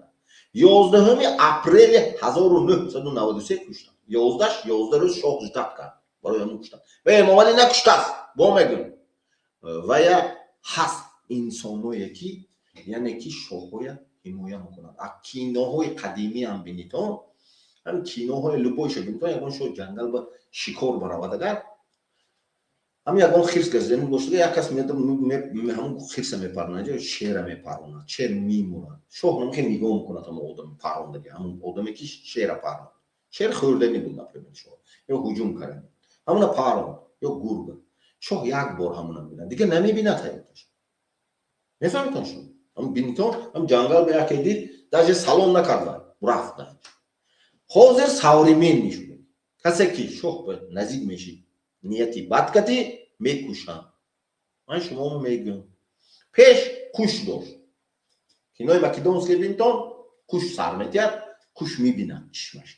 11-уми апрели 1993 куштанд. Ёздаш, 11 рӯз шоҳ ждать кард, барои ҳамон куштанд. Ва Эмомалӣ накуштааст, бо мегӯм, вая ҳаст инсоное ки, яъне ки шоҳҳоя ҳимоя мекунанд. А киноҳои қадимиам бинитон, ҳам киноҳои любой ша бинитон, ягон шоҳ ҷангал ба шикор баравад, агар ҳам ягон хирс газидани бошад, як кас ҳамон хирса мепаронад, шера мепаронад, шер мемурад. Шоҳ намхе нигоҳ мекунад ҳамон одами парондаги, ҳамон одаме ки шера паронд. Шер хӯрданӣ буд, например, шоҳ ё ҳуҷум кардани ҳамона паронд ё гурга. Шоҳ як бор ҳамона мебинад, дигар намебинад ҳаёташ. Мефаҳмитон шумо? Ҳам бинитон, ҳам ҷангал ба яке дид, даже салом накард, рафт. Ҳозир современный шуда, касе ки шоҳ ба наздик мешид, нияти бад кардӣ, мекушанд. Ман шумо мегӯям, пеш қуш дошт. Кинои македонский бинтон, қуш сар метиҳад, қуш мебинад чишмаш.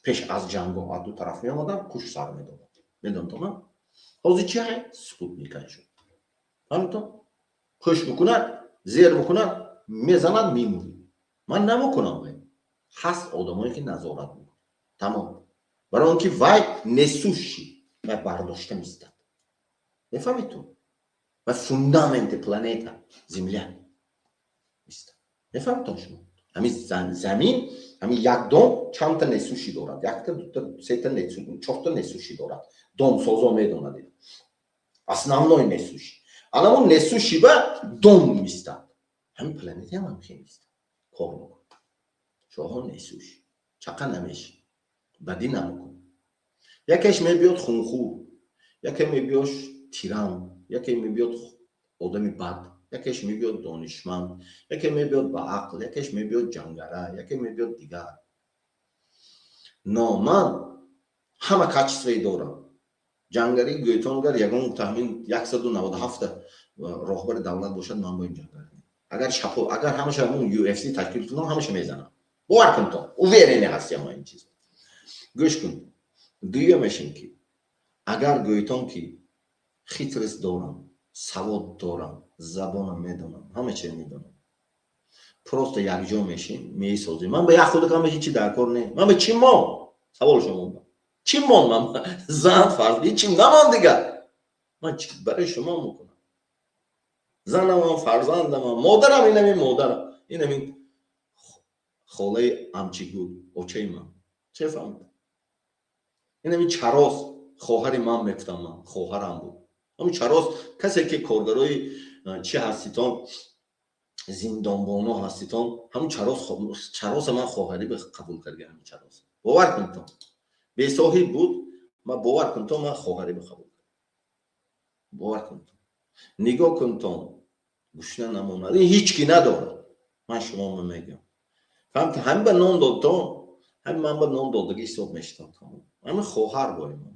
Пеш аз ҷанго аз ду тараф меомадам, қуш сар медодад, медонтон. Ҳозир чи ҳай спутник ай шуд, фаҳмитон? Қуш мекунад, зер мекунад, мезанад, мемурӣ. Ман намекунам, вай ҳаст одамое ки назорат мекунад, тамом. Барои он ки вай несущий, вай бардошта мистад, мефаҳмед ту? Вай фундаменти планета Земля мистад, мефаҳмедтон шумо? Ҳамин замин, ҳамин як дом чандта несущий дорад? Якта, дута, сета, чорта несущий дорад. Домсозо медонад, основной несущий. Анамон несущий ба дом мистад. Ҳамин планета ҳам ҳамхел мистад, кор мекунад. Шоҳо несущий, чақа намеши, бадӣ намекунад. Якеш мебиёд хунхӯр, яке мебиёд тиран, яке мебиёд одами бад, якеш мебиёд донишманд, яке мебиёд ба ақл, якеш мебиёд ҷангара, яке мебиёд дигар. Но ман ҳама качество е дорам. Ҷангарӣ гӯйтон, агар ягон таҳмин 197 роҳбари давлат бошад, ман бо ин ҷангарӣ, агар шапо, агар ҳамаша ҳамун UFC ташкил кунам, ҳамаша мезанам, бовар кун, то уверенный ҳастям ман ин чиз. Гӯш кун, дуюмешин ки агар гӯйтон ки хитрость дорам, савод дорам, забонам медонам, ҳама чиз медонам, просто якҷо мешим, месозем. Ман ба як худакам ҳечи дар кор не. Ман ба чӣ мон? Савол шумо, чӣ мон? Ман зан, фарз, ҳечим намон дигар. Ман барои шумо мекунам? Занамам, фарзандамам, модарам, инами модарам, инами холаи амчигул, очаи ман, че фаҳмид? Инами чарос, хоҳари ман мегуфтам, ман хоҳарам буд. Ҳамин чарос, касе ки коргарои чӣ ҳаститон, зиндонбоно ҳаститон, ҳамун чарос, чароса ман хоҳарӣ қабул кардам. Ҳамин чарос, бовар кунтон, бесоҳиб буд. Ман, бовар кунтон, ман хоҳарӣ қабул кардам, бовар кунтон. Нигоҳ кунтон, гушна намонад, ин ҳеҷ ки надорад. Ман шумо мегӯям, фаҳмед? Ҳамин ба нон додтон, ҳамин ман ба нон додагӣ ҳисоб мешитон, тамом. Ҳамин хоҳар бои ман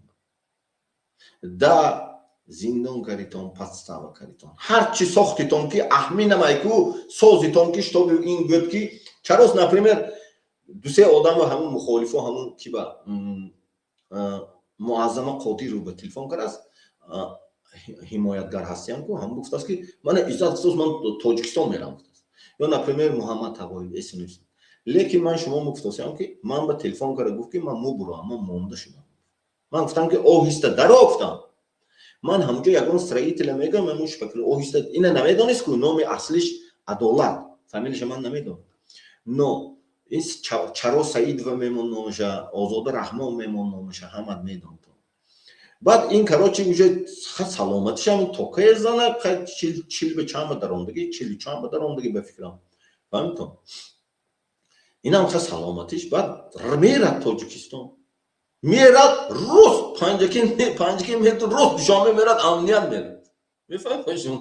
да зиндон каритон, подстава каритон, ҳарчи сохтитон ки аҳминамайку созитон ки чтобы ин гӯд ки чарос, например, дусе одаму ҳамун мухолифо, ҳамун ки ба Муаззама Қодиров ба телефон кардааст, ҳимоятгар ҳастиям ку, ҳам гуфтааст ки мана Иззат гуфтааст, ман Тоҷикистон мерам, гуфтааст. Ё, например, Муҳаммад Тағоев смс. Лекин ман шумо гуфтасиам ки ман ба телефон карда гуфт ки ман мубурам, ман монда шудам. Ман гуфтам ки оҳиста даро, гуфтам, ман ҳамунҷо ягон строителя мегӯям, ман шпакл оҳиста. Ина намедонист ку, номи аслиш Адолат, фамилиша ман намедонам. Но ин Чаро Саидова мемон номаша, Озода Раҳмон мемон номаша, ҳамат медон. Баъд ин, короче, уже саломатишам токае зана, чил ба чанд ба даромдагӣ, чилу чанд ба даромдагӣ, ба фикрам, фаҳмитон? Инам ха саломатиш. Баъд мерад Тоҷикистон, мерад рост панҷаки, панҷаки рост Душанбе мерад, амният мерад. Мефаҳмед, шумо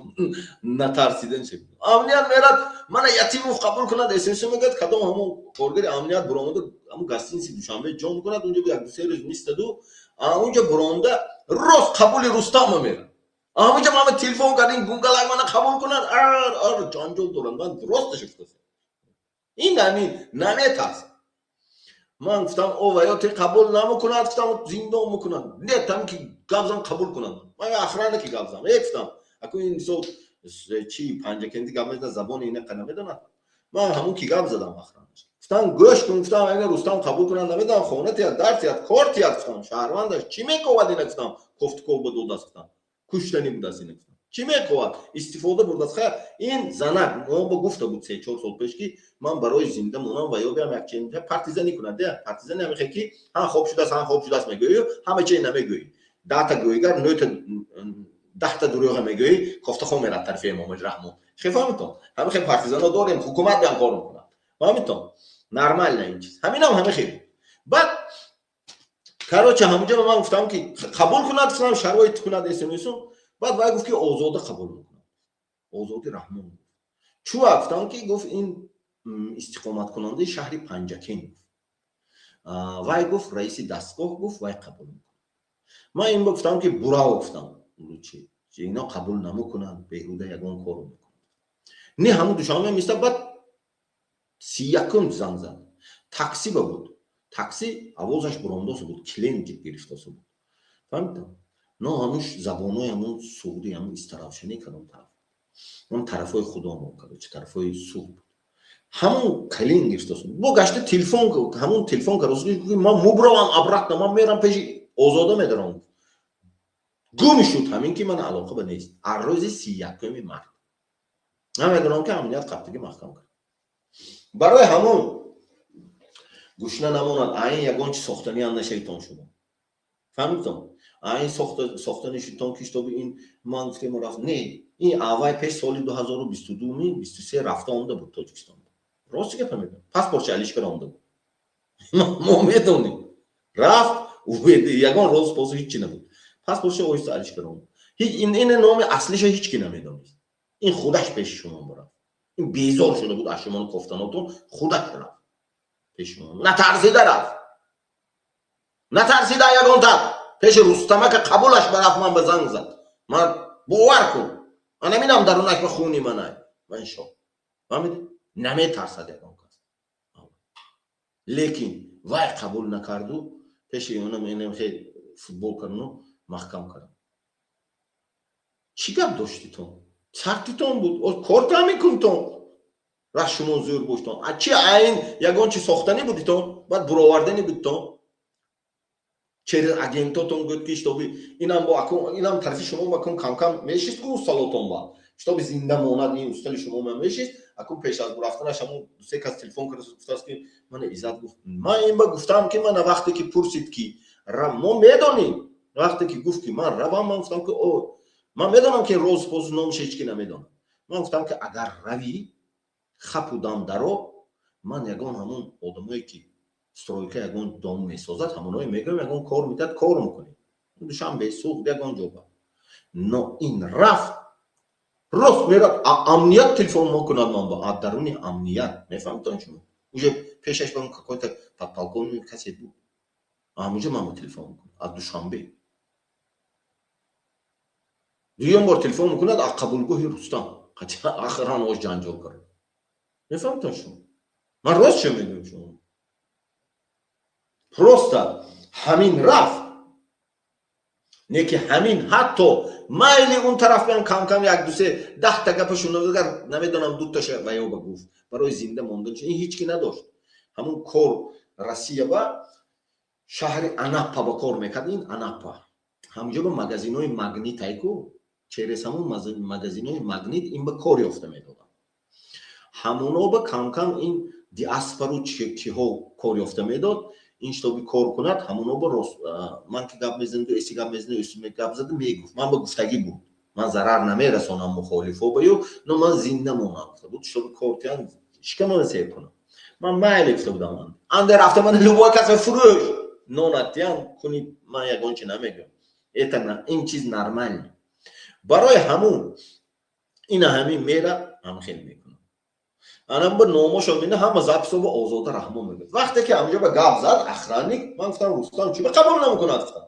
натарсидан чи амният мерад, мана Ятимов қабул кунад, СМС мегӯяд, кадом ҳамон коргари амният буромада, ҳамон гостиница и Душанбе ҷо мекунад, унҷо як ду се рӯз мистаду унҷо буромада, рост қабули Рустама мерад. Ҳамонҷо мана телефон кардин, гунгалак мана қабул кунад, ар ар ҷанҷол доранд. Ман росташ гуфтам, ин ҳамин наметарсад. Ман гуфтам, о ва ё ти қабул намекунад, гуфтам, зиндон мекунад. Не, там ки гап зан, қабул кунад. Ман охрана ки гап зан, э, гуфтам, аку ин мисол чи Панҷакенди гап мезанад, забони ина намедонад. Ман ҳамун ки гап задам, охрана ш гуфтам, гӯш кун, гуфтам, агар Рустам қабул кунад, намедонам, хона тият, дар тият, кор тият, гуфтам, шаҳрвандаш чӣ мековад ина, гуфтам, кофтуков ба додааст, гуфтам, куштанӣ будааст ина, гуфтам, чӣ мековад, истифода бурдааст. Хайр, ин занак мо ба гуфта буд 3-4 сол пеш, ки ман барои зинда монам ва ё биям як партизанӣ кунад. Партизанӣ ҳамихе ки ҳа, хоб шудааст, ҳа, хоб шудааст мегӯӣ, ҳама чиз намегӯӣ, даҳта гӯйгар, нӯта даҳта дурӯға мегӯӣ, кофтахо мерад тарафи Эмомали Раҳмон. Хе, фаҳмитон, ҳамихе партизано дорем, ҳукумат биям кор мекунад, фаҳмитон, нормально ин чиз. Ҳаминам ҳамихе. Баъд, короче, ҳамунҷо ман гуфтам, ки қабул кунад, гуфтам, шароит кунад, СМСу. Баъд вай гуфт, ки Озода қабул мекунад, Озоди Раҳмон. Чуа, гуфтам, ки гуфт, ин истиқоматкунандаи шаҳри Панҷакент. Вай гуфт, раиси дастгоҳ гуфт, вай қабул мекунад. Ман ин ба гуфтам, ки бурав, гуфтам, ино қабул намекунанд, беҳуда ягон кору мекунанд. Не, ҳамун Душанбе миста. Баъд 31-ум занг зад, такси ба буд, такси овозаш буромдоса буд, клиент гирифтоса буд, фаҳмидам. Но ҳамун забонҳои ҳамун суғдӣ, ҳамун истаравшанӣ, кадом тараф, он тарафҳои худомо, короче, тарафҳои суғд буд, ҳамун клин гирифтоса бо гашта телефон, ҳамун телефон кард, ман мубравам обратно, ман мерам пеши Озода, медарам. Гум шуд ҳамин, ки ман алоқа ба нест. Ҳар рӯзи 31-уми март ман медонам, ки амният қаптагӣ маҳкам кард. Барои ҳамун гушна намонад, айн ягон чи сохтаниам нашавитон шумо, фаҳмидтон, айн сохтани шудтон, ки чтобы ин ман гуфтем, рафт. Не, ин аввай пеш соли 2022-ми 23 рафта омада буд Тоҷикистон. Рости гапа мегӯям, паспортши алишкара омада буд, мо медонем. Рафт, ягон роз позу ҳичи набуд, паспортши оҳиста алишкара омад. Ин номи аслиша ҳеч ки намедонист. Ин худаш пеши шумо рафт, ин безор шуда буд аз шумону кофтанотон, худаш рафт пеши шумо, натарсида рафт, натарсида ягон тар пеши Рустамака қабулаш барафт. Ман ба занг зад, ман бовар кун, ман наминам дарунаш ба хуни манай, ман шо, фаҳмидӣ, наметарсад ягон кас. Лекин вай қабул накарду, пеши онам хе футбол кардану маҳкам кардам. Чӣ гап доштитон, сартитон буд, корта мекунтон, ра шумо зӯр боштон. А чи айн ягон чи сохтанӣ будитон, баъд буроварданӣ будитон через агентотон, гӯд ки чтобы инам бо инам тарафи шумо бакун камкам мешист ку усталотон ба, чтобы зинда монад, ин устали шумо ма мешист. Акун пеш аз бурафтанаш ҳамун дусе кас телефон карда гуфтааст, ки мана Иззат гуфт. Ман ин ба гуфтам, ки мана вақте ки пурсид, ки мо медонем, вақте ки гуфт, ки ман равам, ман гуфтам, ки о, ман медонам, ки роз поз номаш ҳеч ки намедонам. Ман гуфтам, ки агар равӣ, хапу дам даро, ман ягон ҳамун одамое, ки стройка, ягон дом месозад, ҳамоное мегӯям, ягон кор медиҳад, кор мекунем, Душанбе, Суғд, ягон ҷо ба. Но ин рафт, рост мерад, амният телефон мекунад ман ба аз даруни амният, мефаҳмитон шумо, уже пешаш ба какой-то подполковник касе буд, ҳамуҷа ман ба телефон мекунад аз Душанбе. Дуюм бор телефон мекунад аз қабулгоҳи Рустам, ахиран ош ҷанҷол кард, мефаҳмитон шумо, ман рост чӣ мегӯям шумо. Просто ҳамин рафт, не ки ҳамин ҳатто майли он тараф биям, камкам як дусе даҳта гапа шунавагар, намедонам, дуташа ваёба гуфт барои зинда мондан. Ин ҳеч ки надошт, ҳамун кор Россия ба шаҳри Анапа ба кор мекард. Ин Анапа ҳамҷо ба магазинҳои Магнит айку, через ҳамун магазинҳои Магнит ин ба кор ёфта медоданд. Ҳамоно ба камкам ин диаспору киҳо кор ёфта медод. Ин чтобы кор кунад, ҳамоно ба рост ман ки гап мезаниду эси гап мезаниду, эси гап зада мегуфт, ман ба гуфтагӣ буд, ман зарар намерасонам мухолифо ба ю, но ман зинда монам, гуфта буд, чтобы кортиян шикамама сер кунам. Ман майли, гуфта будам, ман анде рафта, ман любой кас фурӯш нонатиян куни, ман ягон чи намегӯям, это ин чиз нормально. Барои ҳамун ина ҳамин мера ҳам хел мекунад. Анам ба номошо мина ҳама записо ба Озода Раҳмон мегӯяд. Вақте ки ҳамҷо ба гап зад охранник, ман гуфтам Рустам чӣ ба қабул намекунад гуфтам.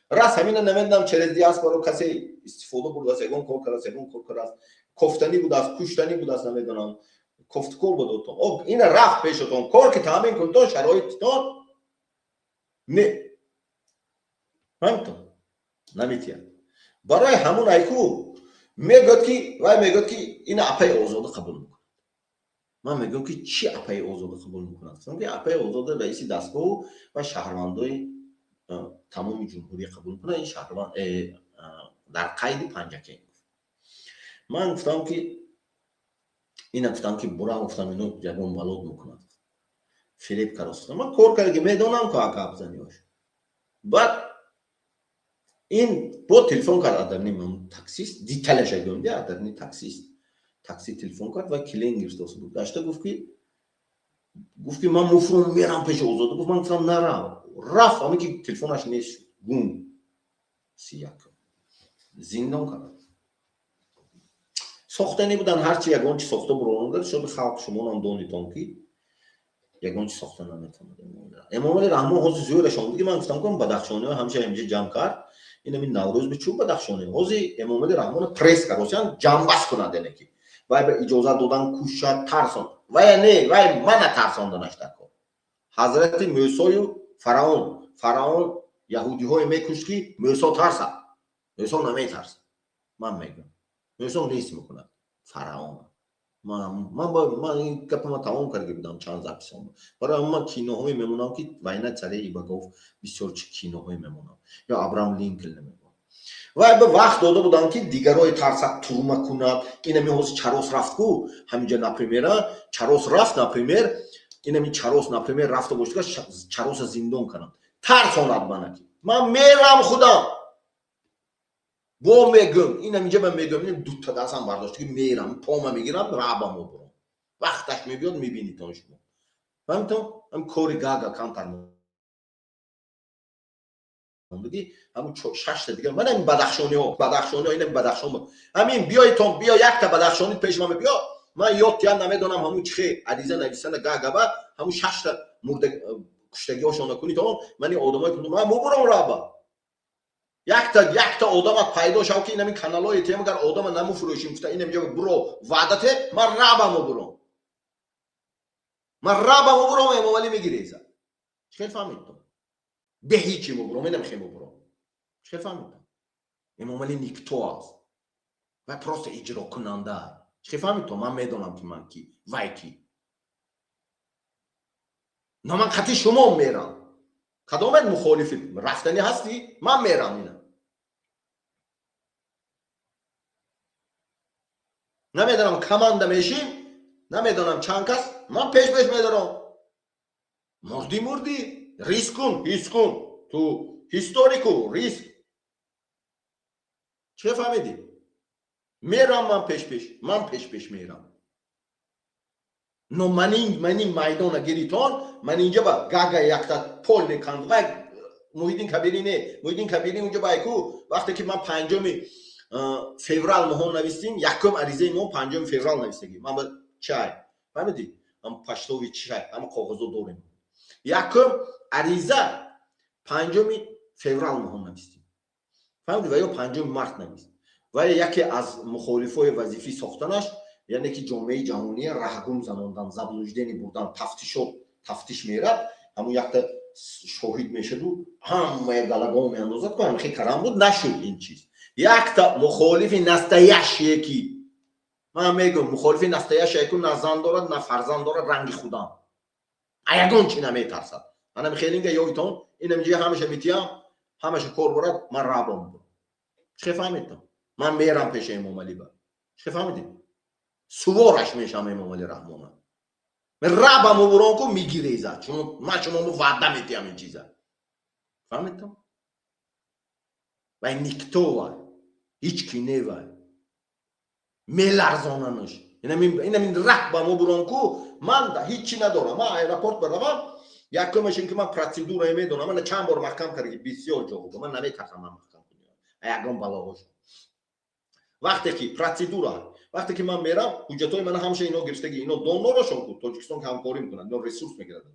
Раз ҳамина намедонам через диаспоро касе истифода бурдааст, ягон кор кардааст, ягон кор кардааст, кофтанӣ будааст, куштанӣ будааст, намедонам. Кофткор будотон. Ина рафт пешотон, кор ки таъмин кунтон, шароититон не. Фаҳмтон? Наметиҳад. Барои ҳамун айку мегӯяд ки вай мегӯяд ки ина апаи Озода қабул мекунад. Ман мегӯям ки чӣ апаи Озода қабул мекунад? Гуфтам ки апаи Озода раиси дастгоҳу ва шаҳрвандои тамоми ҷумҳурия қабул мекунад. Ин шаҳрванд дар қайди Панҷакент. Ман гуфтам ки ина гуфтам ки бура гуфтам ино ягон балод мекунад. Фиреб кард. Ман кор карда ки медонам ку гапзаниёш. Баъд ин бо телефон кард адарни таксист, деталяша гӯям, адарни таксист. Такси телефон кард ва клиент гирифтоса буд. Гашта гуфт ки ман муфрум мерам пеши Озода. Гуфт ман гуфтам нарав. Рафт, ҳамин ки телефонаш нест шуд. Гум. 31. Зиндон кард. Сохтанӣ будан ҳарчи ягон чи сохта буронда, шоби халқ шумонам донитон ки ягон чи сохта наметавонад. Эмомалӣ Раҳмон ҳозир зӯраш омад ки ман гуфтам ки бадахшониҳо ҳамеша инҷа ҷамъ кард. Ин ҳамин Наврӯз би чун бадахшони ҳозир Эмомалӣ Раҳмон пресс кард, ҳозир ҷамъбаст кунад, яъне ки вай ба иҷозат додан кушад, тарсон. Вай не, вай мана тарсонданаш дар кор. Ҳазрати Мӯсою Фараон, Фараон яҳудиҳое мекушт ки Мӯсо тарсад. Мӯсо наметарсад. Ман мегӯям. Мӯсо нест мекунад Фараон. Ман ин гапама тамом карда будам чанд записом. Барои ман киноҳое мемонам ки вайна царе Ибагов бисёр чи киноҳое мемонам. Ё Абрам Линколн мемонам. Вай ба вақт дода будам ки дигарои тарсад турма кунад. Инами ҳозир Чарос рафт ку, ҳаминҷа например, Чарос рафт, например, инами Чарос, например, рафта бошад, Чароса зиндон кунад. Тарсонад мана ки. Ман мерам худам. Бо мегӯм, инам инҷа ман мегӯм, ин дута дастам бардошта ки мерам, пома мегирам, раъбам мебурам. Вақташ мебиёд, мебинитон шумо. Фаҳмитон? Ҳам кори гага камтар мондагӣ, ҳамун шашта дигар. Ман ҳамин бадахшониҳо, бадахшониҳо, инам Бадахшон. Ҳамин биёйтон, биё якта бадахшонӣ пеш ман биё. Ман ёд тиям намедонам ҳамун чихе ариза нависанда гага ба ҳамун шашта мурда куштагиҳошона кунитон, ман ин одамое ки ман мубурам раъба. Якта одамат пайдо шав ки инамин каналҳои тем агар одама намуфурӯшим гуфта инам ҷо буро ваъдате ман раъба мубурам. Ман раъба мубурам, Эмомалӣ мегирезад. Чӣ хел фаҳмидтон? Бе ҳичи мубурам, инам хел мубурам. Чӣ хел фаҳмидтон? Эмомалӣ никто аст. Вай просто иҷрокунанда. Чӣ хел фаҳмидтон? Ман медонам ки ман ки, вай ки. На ман қатъи шумо мерам. Кадомет мухолифи рафтанӣ ҳастӣ? Ман мерам ина. Намедонам команда мешим, намедонам чанд кас, ман пеш пеш медорам. Мурдӣ мурдӣ, риск кун, ҳис кун. Ту ҳис дорӣ ку, риск. Чӣ фаҳмидӣ? Мерам ман пеш пеш, ман пеш пеш мерам. Но манин майдона гиритон, ман инҷа ба гага якта пол меканд. Вай Муҳиддин Кабирӣ не, Муҳиддин Кабирӣ унҷа ба айку вақте ки ман 5 феврал моҳо навистим, якум аризаи мо 5 феврал навистагӣ. Ман ба чай, фаҳмидӣ? Ҳам почтовый чай, ҳама коғазо дорем. Якум ариза 5 феврал моҳо навистим. Фаҳмидӣ? Ва ё 5 март навист. Ва яке аз мухолифои вазифӣ сохтанаш, яъне ки ҷомеаи ҷаҳония раҳгум занондан, заблуждение бурдан, тафтишот, тафтиш мерад, ҳамун якта шоҳид мешаду ҳамаи галагон меандозад, ку ҳамин хел карам буд, нашуд ин чиз. Якта мухолифи настоящие ки ман мегӯям, мухолифи настоящие ку на зан дорад, на фарзанд дорад, ранги худам. А ягон чи наметарсад. Анам хелинга ёйтон, инам ҷи ҳамаша митиям, ҳамаша кор бурад, ман рабом бурам. Чӣ фаҳмидтон? Ман мерам пеши Эмомалӣ ба. Чӣ фаҳмидӣ? Сувораш мешам Эмомалӣ Раҳмона. Ман рабам бурон ку мегирезад. Чун ман шумо ваъда метиҳам ин чиза. Фаҳмидтон? Вай никто вай. Ҳеҷ ки не вай. Меларзонанаш. Инамин раҳ ба мо бурон ку, ман ҳеҷ чи надорам. Ман аэропорт баравам, якумаш ин ки ман процедурае медонам. Ман чанд бор маҳкам кардаги, бисёр ҷо буда. Ман наметарсам ман маҳкам кунам. Ягон балоҳош. Вақте ки процедура, вақте ки ман мерам, ҳуҷҷатҳои мана ҳамаша ино гирифтаги, ино донорашон ку Тоҷикистон ки ҳамкорӣ мекунанд, ино ресурс мегирад.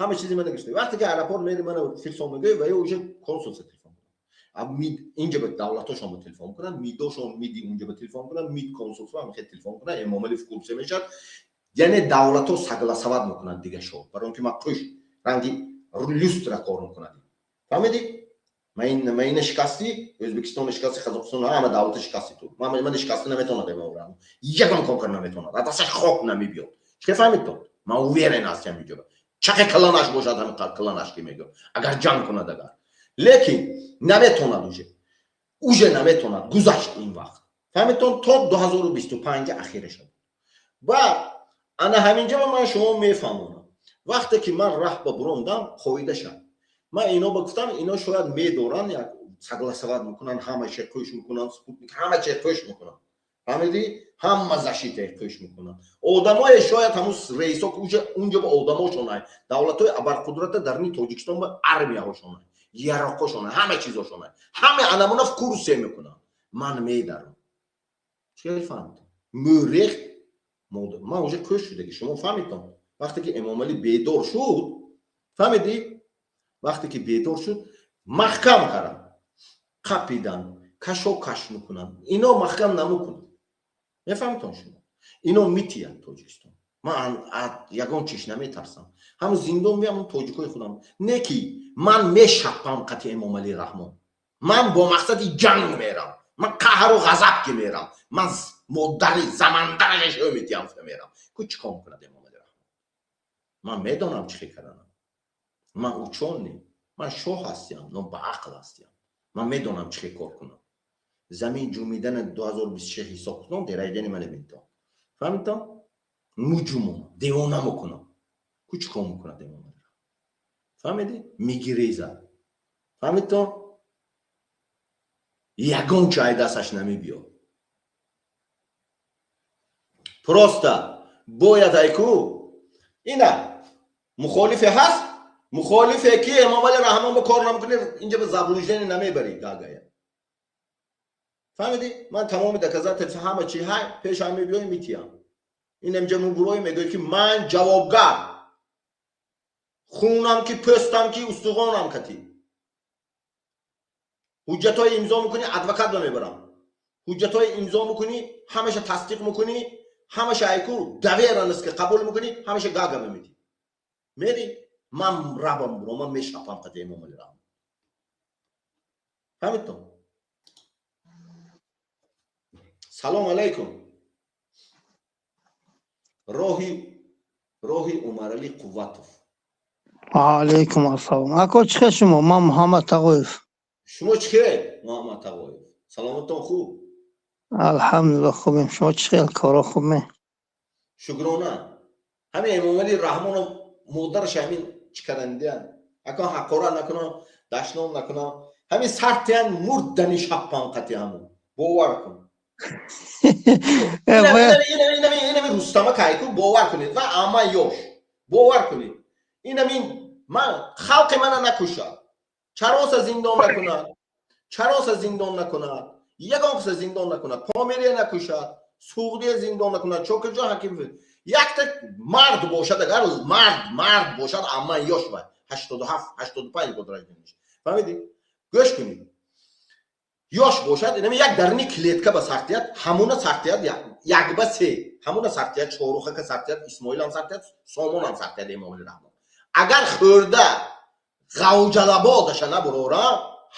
Ҳама чизи мана гирифта. Вақте ки аэропорт мери, мана фирсон мегӯяд ва ё уже консулса телефон кунад. МИД инҷа ба давлатошон ба телефон кунанд, МИДошон МИДи унҷа ба телефон кунанд, МИД консулство ҳам хел телефон кунанд, Эмомалӣ в курсе мешавад. Яъне давлатҳо согласовать мекунанд дига шо. Барои он ки ман қӯш ранги люстра кор мекунад. Фаҳмидӣ? Ман ина шикастӣ, Ӯзбекистон шикастӣ, Қазоқистон, ҳама давлата шикастӣ ту. Ман шикастӣ наметавонад Эмомалӣ Раҳмон. Ягон кор карда наметавонад. Аз дасташ хок намебиёд. Чӣ фаҳмид ту? Ман уверен ҳастам инҷо. Чақе калонаш бошад, ҳамин калонаш ки мегӯям. Агар ҷанг кунад агар. Лекин наметавонад уже. Уже наметавонад. Гузашт ин вақт. Фаҳмидтон? То 2025 ахира шуд. Баъд ана ҳаминҷа ман шумо мефаҳмонам. Вақте ки ман раҳ ба бурондам, қоида шад. Ман ино ба гуфтам, ино шояд медоранд, як согласовать мекунанд, ҳама чиз қӯш мекунанд, спутник ҳама чиз қӯш мекунанд. Фаҳмидӣ? Ҳама защита қӯш мекунанд. Одамое шояд ҳамун рейсо ки уже унҷо ба одамошонай, давлатҳои абарқудрата дарни Тоҷикистон ба армияҳошонай, яроқошонай, ҳама чизошонай. Ҳама анамуна в курсе мекунанд. Ман медарам. Чӣ фаҳмидам? Мӯрех ман уже қӯш шудаги, шумо фаҳмидтон? Вақте ки Эмомалӣ бедор шуд, фаҳмидӣ? Вақте ки бедор шуд, маҳкам кардам, қапидан, кашокаш мекунанд. Ино маҳкам намекунанд. Мефаҳмитон шумо? Ино митиянд Тоҷикистон. Ман ягон чиш наметарсам. Ҳамун зиндон меам, тоҷикои худам. Не ки ман мешаппам қати Эмомалӣ Раҳмон. Ман бо мақсади ҷанг мерам. Ман қаҳру ғазаб ки мерам. Ман модари замандарашо метиҳам мерам. Ку чӣ кор мекунад Эмомалӣ Раҳмон? Ман медонам чӣ хел карданам. Ман учёный, ман шоҳ ҳастям, но ба ақл ҳастям. Ман медонам чӣ хел кор кунам. Замин ҷумидана 2026 ҳисоб кунам, дерайдани мана бинтон. Фаҳмидтон? Муҷумон, девона мекунам. Ку чӣ кор мекунад Эмомалӣ Раҳмон? Фаҳмидӣ? Мегирезад. Фаҳмидтон? Ягон чай дасташ намебиёд. Просто бояд айку ина мухолифе ҳаст, мухолифе ки Эмомалӣ Раҳмон ба кор намекунӣ, инҷа ба заблуждение намебарӣ гагая. Фаҳмидӣ? Ман тамоми доказательства ҳама чи ҳай пешам мебиёй митиям. Ин инҷа мубурои мегӯяд ки ман ҷавобгар. Хунам ки пӯстам ки устуғонам кати. Ҳуҷҷатҳои имзо мекунӣ, адвокат ба мебарам. Ҳуҷҷатҳои имзо мекунӣ, ҳамаша тасдиқ мекунӣ, ҳамаша айку доверенность ки қабул мекунӣ, ҳамаша гага мемедӣ. Мери, ман рабам буро, ман мешапам қати Эмомалӣ Раҳмон. Фаҳмидтон? Салом алайкум. Роҳи Умаралӣ Қувватов. Алайкум ассалом. Ако, чӣ хел шумо? Ман Муҳаммад Тағоев. Шумо чӣ хел, Муҳаммад Тағоев? Саломаттон хуб? Алҳамдулилла, хубем. Шумо чӣ хел, коро хуб ме? Шукрона. Ҳамин Эмомалӣ Раҳмонов модараш ҳамин чӣ кардандиян? Акон ҳақорат накунам, дашном накунам. Ҳамин сартиян мурдани шаппан қати ҳамун. Бовар кун. Инами Рустама кайку бовар кунед ва ама ёш. Бовар кунед. Инамин ман халқи мана накушад. Чароса зиндон накунад. Чароса зиндон накунад. Ягон каса зиндон накунад. Помирия накушад. Суғдия зиндон накунад. Чокирҷон Ҳакимов. Якта мард бошад, агар мард бошад, амма ёш вай. 87, 85 год рождениш. Фаҳмидӣ? Гӯш кунед. Ёш бошад, инами як дарни клетка ба сартият, ҳамуна сартият як ба се. Ҳамуна сартият, Чорухака сартият, Исмоилам сартият, Сомонам сартият Эмомалӣ Раҳмон. Агар хӯрда ғавҷалабодаша набурора,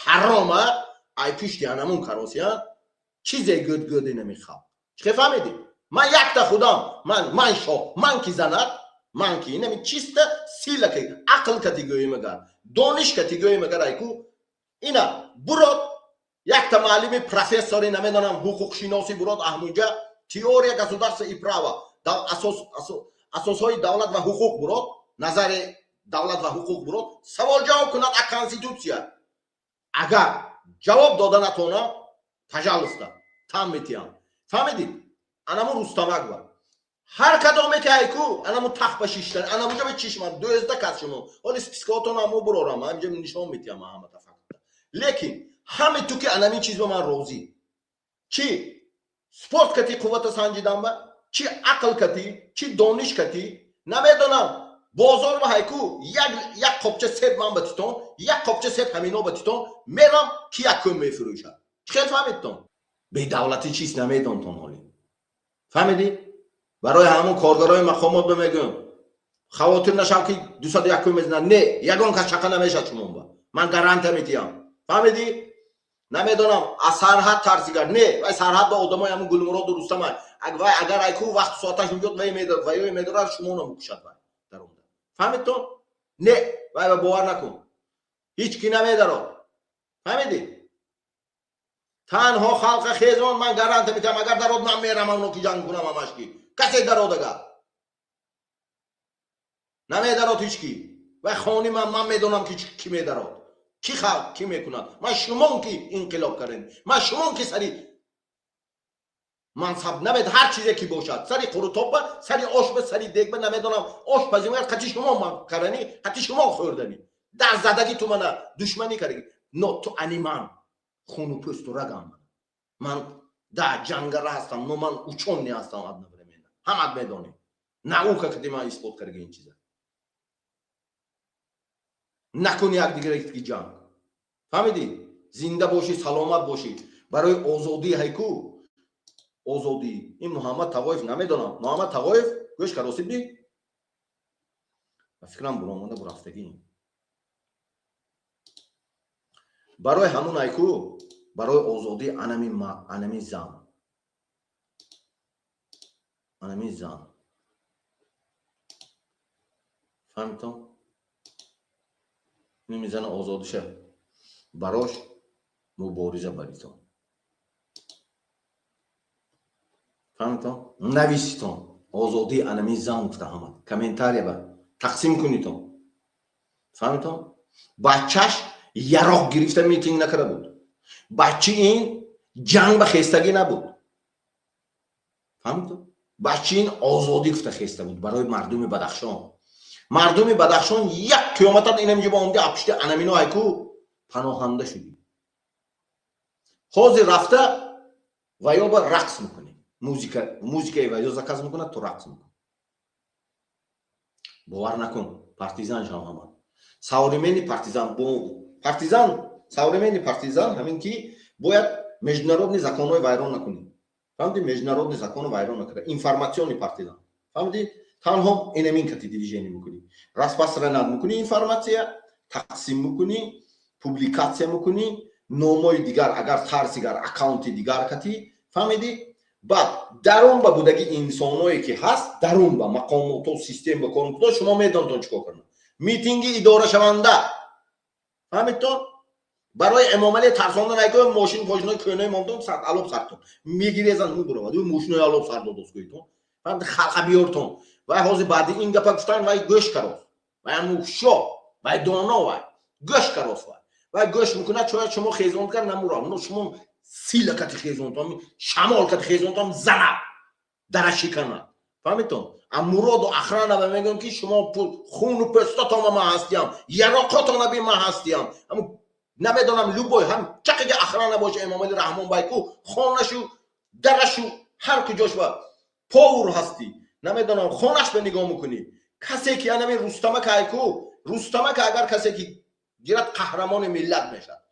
ҳарома, ай пушти анамун каросия, чизе гӯд-гӯд инами халқ. Чӣ фаҳмидӣ? Ман якта худам, ман шоҳ, ман ки занад, ман ки инами чиста сила ки ақл кати гӯем агар, дониш кати гӯем агар айку, ина бурод якта муаллими профессори намедонам ҳуқуқшиносӣ бурод аҳмуҷа теория государства и права, асосҳои давлат ва ҳуқуқ бурод, назари давлат ва ҳуқуқ бурод, савол ҷавоб кунад а конститутсия. Агар ҷавоб дода натона, пожалуйста, там метиҳам. Фаҳмидид? Анаму Рустамак ба ҳар кадоме ки айку анаму тахт ба шиштан, анамуҷа ба чишман 12 кас шумо. Ҳоли спискаотон амо бурорам, ҳаминҷа нишон метиҳам ҳамата факта. Лекин ҳаме ту ки анамин чиз ба ман розӣ. Чӣ спорт кати қуввата санҷидан ба, чӣ ақл кати, чӣ дониш кати, намедонам. Бозор ба ҳайку як қопча себ ман ба титон, як қопча себ ҳамино ба титон, мерам ки як кӯм мефурӯшад. Чӣ хел фаҳмидтон? Бедавлатӣ чист намедонтон ҳоле. Фаҳмидӣ? Барои ҳамон коргарои мақомот бимегӯям, хавотир нашав ки 201 мезанад. Не, ягон кас чақа намешад шумонба. Ман гарантия метиҳам. Фаҳмидӣ? Намедонам, аз сарҳад тарсигар. Не, вай сарҳад ба одамои ҳамун Гулмуроду Рустамай. Вай агар айку вақту соаташ меёд, вай вайёи медорад, шумоно мукушад вай даромада. Фаҳмидтон? Не, вай ба бовар накун. Ҳеҷ ки намедарод. Фаҳмидӣ? Танҳо халқа хезон, ман гарантия метиҳам, агар дарод ман мерам оно ки ҷанг кунам ҳамаш ки. Касе дарод агар. Намедарод ҳеҷ ки. Вай хони ман медонам ки ки медарод. Ки халқ ки мекунад. Ман шумон ки инқилоб кардем. Ман шумон ки сари мансаб намед ҳар чизе ки бошад. Сари қурутобба, сари ошба, сари дегба намедонам. Ош пазим қати шумо ман карани, қати шумо хӯрдани. Дар задаги ту мана душманӣ кардаги. Но ту ани ман хуну пӯсту рагам. Ман да ҷангара ҳастам, но ман учёный ҳастам одновременно. Ҳамат медонӣ. Наука кати ман исбот кардаги ин чиза. Накун якдигаре ки ҷанг. Фаҳмидӣ? Зинда бошӣ, саломат бошӣ. Барои озодӣ ҳайку озодӣ. Ин Муҳаммад Тағоев намедонам. Муҳаммад Тағоев гӯш каросиб би? Ба фикрам буромада бурафтагӣ. Барои ҳамун ҳайку, барои озодӣ анами зан. Анами зан. Фаҳмидтон? Инами зана озодиша барош мубориза баритон. Фаҳмидтон? Нависитон. Озодии анами зан гуфта ҳама. Комментария ба тақсим кунитон. Фаҳмидтон? Бачаш яроқ гирифта митинг накарда буд. Бачи ин ҷанг ба хестагӣ набуд. Фаҳмидтон? Бачи ин озодӣ гуфта хеста буд барои мардуми Бадахшон. Мардуми Бадахшон як қиёматат инамҷо ба омди апшти анамино ҳайку паноҳанда шудӣ. Ҳозир рафта ваё ба рақс мекунӣ. Музикаи ваё заказ мекунад, ту рақс мекунӣ. Бовар накун, партизан шав ҳама. Современный партизан, бо партизан, современный партизан ҳамин ки бояд международный законҳои вайрон накунӣ. Фаҳмидӣ? Международный законро вайрон накарда. Информационный партизан. Фаҳмидӣ? Танҳо инамин кати движение мекунӣ. Распространять мекунӣ информация, тақсим мекунӣ, публикатсия мекунӣ, номои дигар агар тарсигар аккаунти дигар кати, фаҳмидӣ? Баъд дарун ба будаги инсоное ки ҳаст, дарун ба мақомоту систем ба кор мекунад, шумо медонтон чӣ кор кардан. Митинги идорашаванда. Фаҳмидтон? Барои Эмомалӣ тарсондан айко мошин пошинои кӯҳнаи мондон сар алоб сартон. Мегирезан мебуравад. Мошинои алоб сар додоскӯитон. Фаҳмид? Халқа биёртон. Вай ҳозир баъди ин гапа гуфтан вай гӯш карост. Вай ҳамун вай доно вай. Гӯш карост вай. Вай гӯш мекунад, чояд шумо хезон кар намурав. Но шумо сила кати хезонтон, шамол кати хезонтон занад. Дара шиканад. Фаҳмидтон? А Муроду охрана ба мегӯям ки шумо хуну пӯстатон ман ҳастиям, яроқотона би ман ҳастиям. Ҳамун намедонам любой ҳам чақиги охрана боша Эмомалӣ Раҳмон байку хонашу дарашу ҳар куҷош ба повур ҳастӣ. Намедонам хонаш ба нигоҳ мекунӣ. Касе ки анами Рустамак айку, Рустамак агар касе ки гирад қаҳрамони миллат мешавад.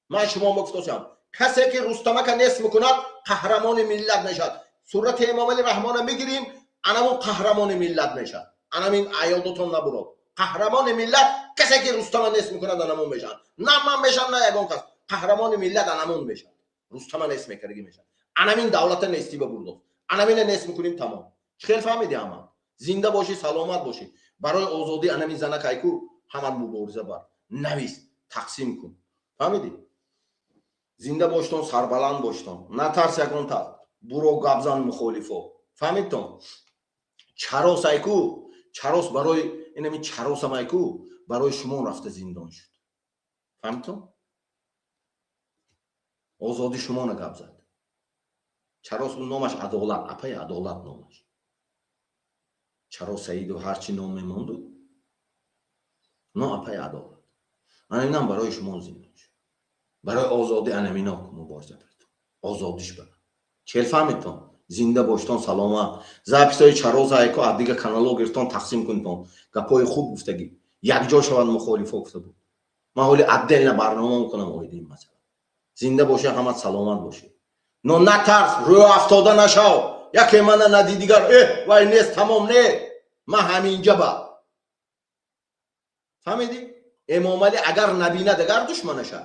Ман шумо гуфтосам, касе ки Рустамака нест мекунад қаҳрамони миллат мешавад. Сурати Эмомалӣ Раҳмона мегирим, анамун қаҳрамони миллат мешавад. Анамин аёдотон набурод. Қаҳрамони миллат касе ки Рустама нест мекунад анамун мешавад. На ман мешавам, на ягон кас. Қаҳрамони миллат анамун мешавад. Рустама нест мекардагӣ мешавад. Анамин давлата нестӣ ба бурдост. Анамина нест мекунем тамом. Чӣ хел фаҳмидӣ ҳама? Зинда бошӣ, саломат бошӣ. Барои озодӣ анамин занак айку ҳама мубориза бар. Навис, тақсим кун. Фаҳмидӣ? Зинда боштон, сарбаланд боштон. Натарс ягон тарс. Буро гапзан мухолифо. Фаҳмидтон? Чарос айку, чарос барои инами чаросам айку барои шумо рафта зиндон шуд. Фаҳмидтон? Озодӣ шумона гап зад. Чарос номаш Адолат, апаи Адолат номаш. Чарос Саидов ҳарчи ном мемонду, но апаи Адолат. Ана инам барои шумо зиндон шуд. Барои озодӣ анамино мубориза баред. Озодиш ба. Чел фаҳмидтон? Зинда боштон, саломат. Записҳои чароза айко аз дига каналҳо гирифтон, тақсим кунтон. Гапҳои хуб гуфтагӣ. Якҷо шаванд мухолифо гуфта буд. Ман ҳоли отдельно барнома мекунам оиди ин масъала. Зинда бошед, ҳама саломат бошед. Но натарс, рӯ афтода нашав. Яке мана нади, дигар вай нест, тамом не. Ман ҳаминҷа ба. Фаҳмидӣ? Эмомалӣ агар набинад, агар душманаша,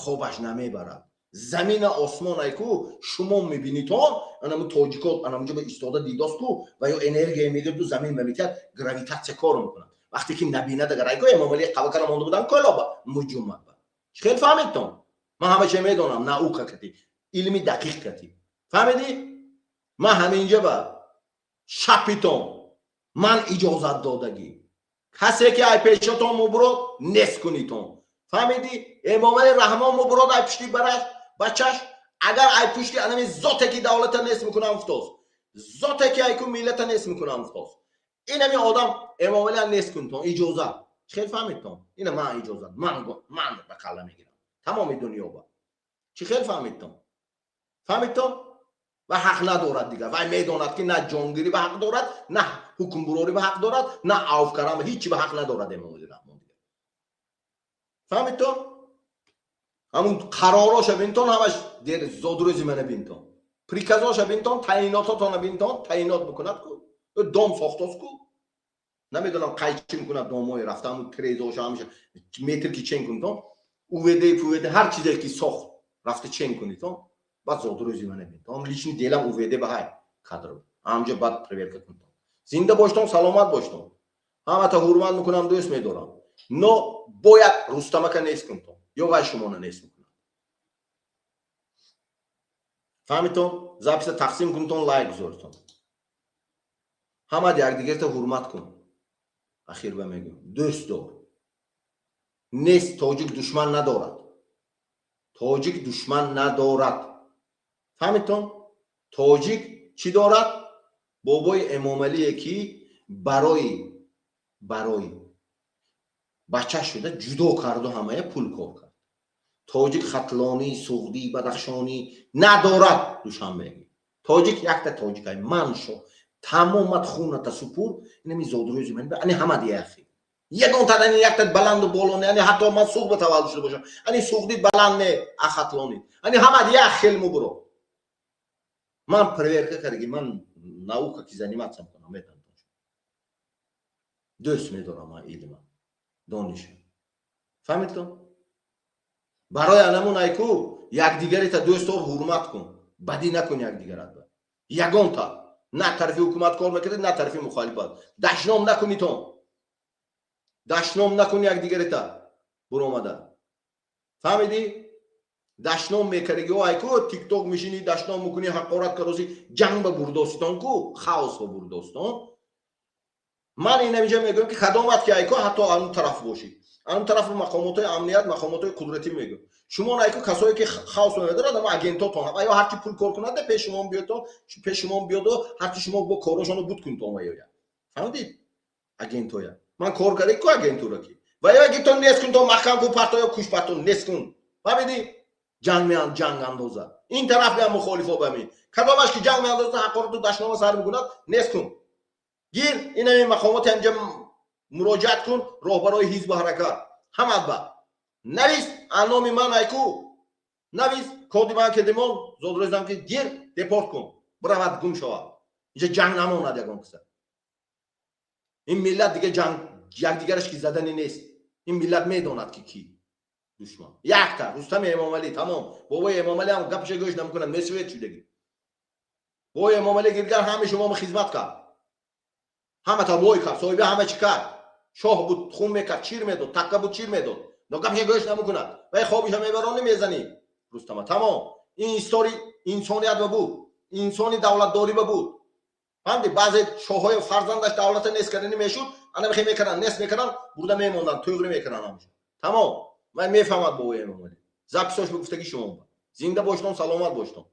хобаш намебарад. Замина осмон айку шумо мебинитон, анаму тоҷико анамуҷо ба истода дидост ку, ва ё энергия мегирду замин мемитиҳад, гравитатсия кор мекунад. Вақте ки набинад, агар айку Эмомалӣ қавакара монда будан колоба муҷумад ба. Чӣ хел фаҳмидтон? Ман ҳама чиз медонам, наука кати, илми дақиқ кати. Фаҳмидӣ? Ман ҳаминҷа ба шапитон ман иҷозат додагӣ. Касе ки ай пешатон мубурод, нест кунитон. Фаҳмидӣ? Эмомали Раҳмон мубурод ай пушти бараш бачаш, агар ай пушти анами зоте ки давлата нест мекунам уфтоз, зоте ки айку миллата нест мекунам уфтоз, инами одам Эмомалиам нест кунтон иҷозат. Чӣ хел фаҳмидтон? Ина ман иҷозат, ман ба қалла мегирам тамоми дунё ба. Чӣ хел фаҳмидтон? Фаҳмидтон? Ва ҳақ надорад дигар. Вай медонад, ки на ҷонгирӣ ба ҳақ дорад, на ҳукмбурорӣ ба ҳақ дорад, на авф кардан, ҳичи ба ҳақ надорад Эмомали Раҳмон дигар. Фаҳмидтон? Ҳамун қаророша бинтон, ҳамаш зодрӯзи мана бинтон, приказоша бинтон, таъинототона бинтон. Таъинот мекунад ку, дом сохтост ку, намедонам қайчи мекунад, домое рафта ҳамун трезоша ҳамаша метр ки чен кунтон, УВД, ПУВД, ҳар чизе ки сохт, рафта чен кунитон, баъд зодрӯзи мана бинтон. Личный делам УВД ба ҳай кадр ҳамҷо, баъд проверка кунтон. Зинда боштон, саломат боштон. Ҳамата ҳурмат мекунам, дӯст медорам, но бояд Рустамака нест кунтон ё вай шумона нест мекунад. Фаҳмитон? Записа тақсим кунтон, лайк гузоритон. Ҳамад якдигарта ҳурмат кун. Ахир ба мегӯям, дӯст дор. Нест, тоҷик душман надорад, тоҷик душман надорад. Фаҳмитон? Тоҷик чӣ дорад? Бобои Эмомалие ки барои бача шуда ҷудо карду ҳамая пул кор кард. Тоҷик хатлонӣ, суғдӣ, бадахшонӣ надорад. Душанбеги тоҷик якта тоҷикай. Ман шо тамомат хуната супур. Инами зодрӯзи ман ани ҳама дияхи ягон тадани якта баланду боло не. Ани ҳатто ман суғд ба таваллуд шуда бошам, ани суғдӣ баланд не, ахатлонӣ ани ҳама як хел мубуро. Ман проверка кардаги, ман наука ки заниматься мекунам, метавонам. Дӯст медорам ман илма, дониша. Фаҳмидтон? Барои анамун айку якдигарита дӯст дор, ҳурмат кун, бадӣ накун якдигарат. Ягонта на тарафи ҳукумат кор мекардед, на тарафи мухолифат дашном накунитон. Дашном накун якдигарита буромада. Фаҳмидӣ? Дашном мекардагиҳо айку Тикток мешинӣ, дашном мекунӣ, ҳақорат кароси, ҷанг ба бурдостон ку, хаос ба бурдостон. Ман инамиҷа мегӯям, ки кадомат ки айко ҳатто ан тараф бошӣ, ан тарафи мақомотҳои амният, мақомотҳои қудратӣ мегӯям, шумо айко касое ки хаос медорад, ама агентотон ва ё ҳарчи пул кор кунад, пеш шумо биёдо, пеш шумо биёдо, ҳарчи шумо бо корошоно буд кунтон ва ёя. Фаҳмидед? Агентоя ман кор карда ку агентура ки ва ё агентон нест кунтон, маҳкам кун, партоё, куш, партон, нест кун. Фаҳмидӣ? Ҷанг меан, ҷанг андоза ин тараф меан, мухолифо ба ми кадомаш ки ҷанг меандоза, ҳақорату дашнома сар мекунад, нест кун, гир. Инами мақомоти ҳамҷа муроҷиат кун, роҳбарои ҳизбу ҳаракат ҳамат ба навис, аноми ман айку навис, коди ман кедимон, зодрӯзам ки гир, депорт кун, биравад, гум шавад, инҷа ҷанг намонад ягон киса. Ин миллат дига ҷанг якдигараш ки задани нест. Ин миллат медонад, ки ки душман. Якта Рустами Эмомалӣ, тамом. Бобои Эмомалӣ ҳам гапаша гӯш намекунад, месӯед шудагӣ. Бобои Эмомалӣ гиргар ҳами шумо хизмат кард, ҳамата бой кард, соҳиби ҳама чӣ кард. Шоҳ буд, хун мекард, чир медод, такка буд, чир медод, но гапаша гӯш намекунад. Вай хобиша мебаронӣ, мезанӣ Рустама, тамом. Ин истори инсоният ба буд, инсони давлатдорӣ ба буд. Фаҳмидӣ? Баъзе шоҳҳои фарзандаш давлата нест кардани мешуд, ана мехе мекарданд, нест мекарданд, бурда мемонданд, тӯғрӣ мекарданд ҳамаша, тамом. Ман мефаҳмад бобои Эмомалӣ. Записош ба гуфтагӣ шумо. Зинда боштон, саломат боштон.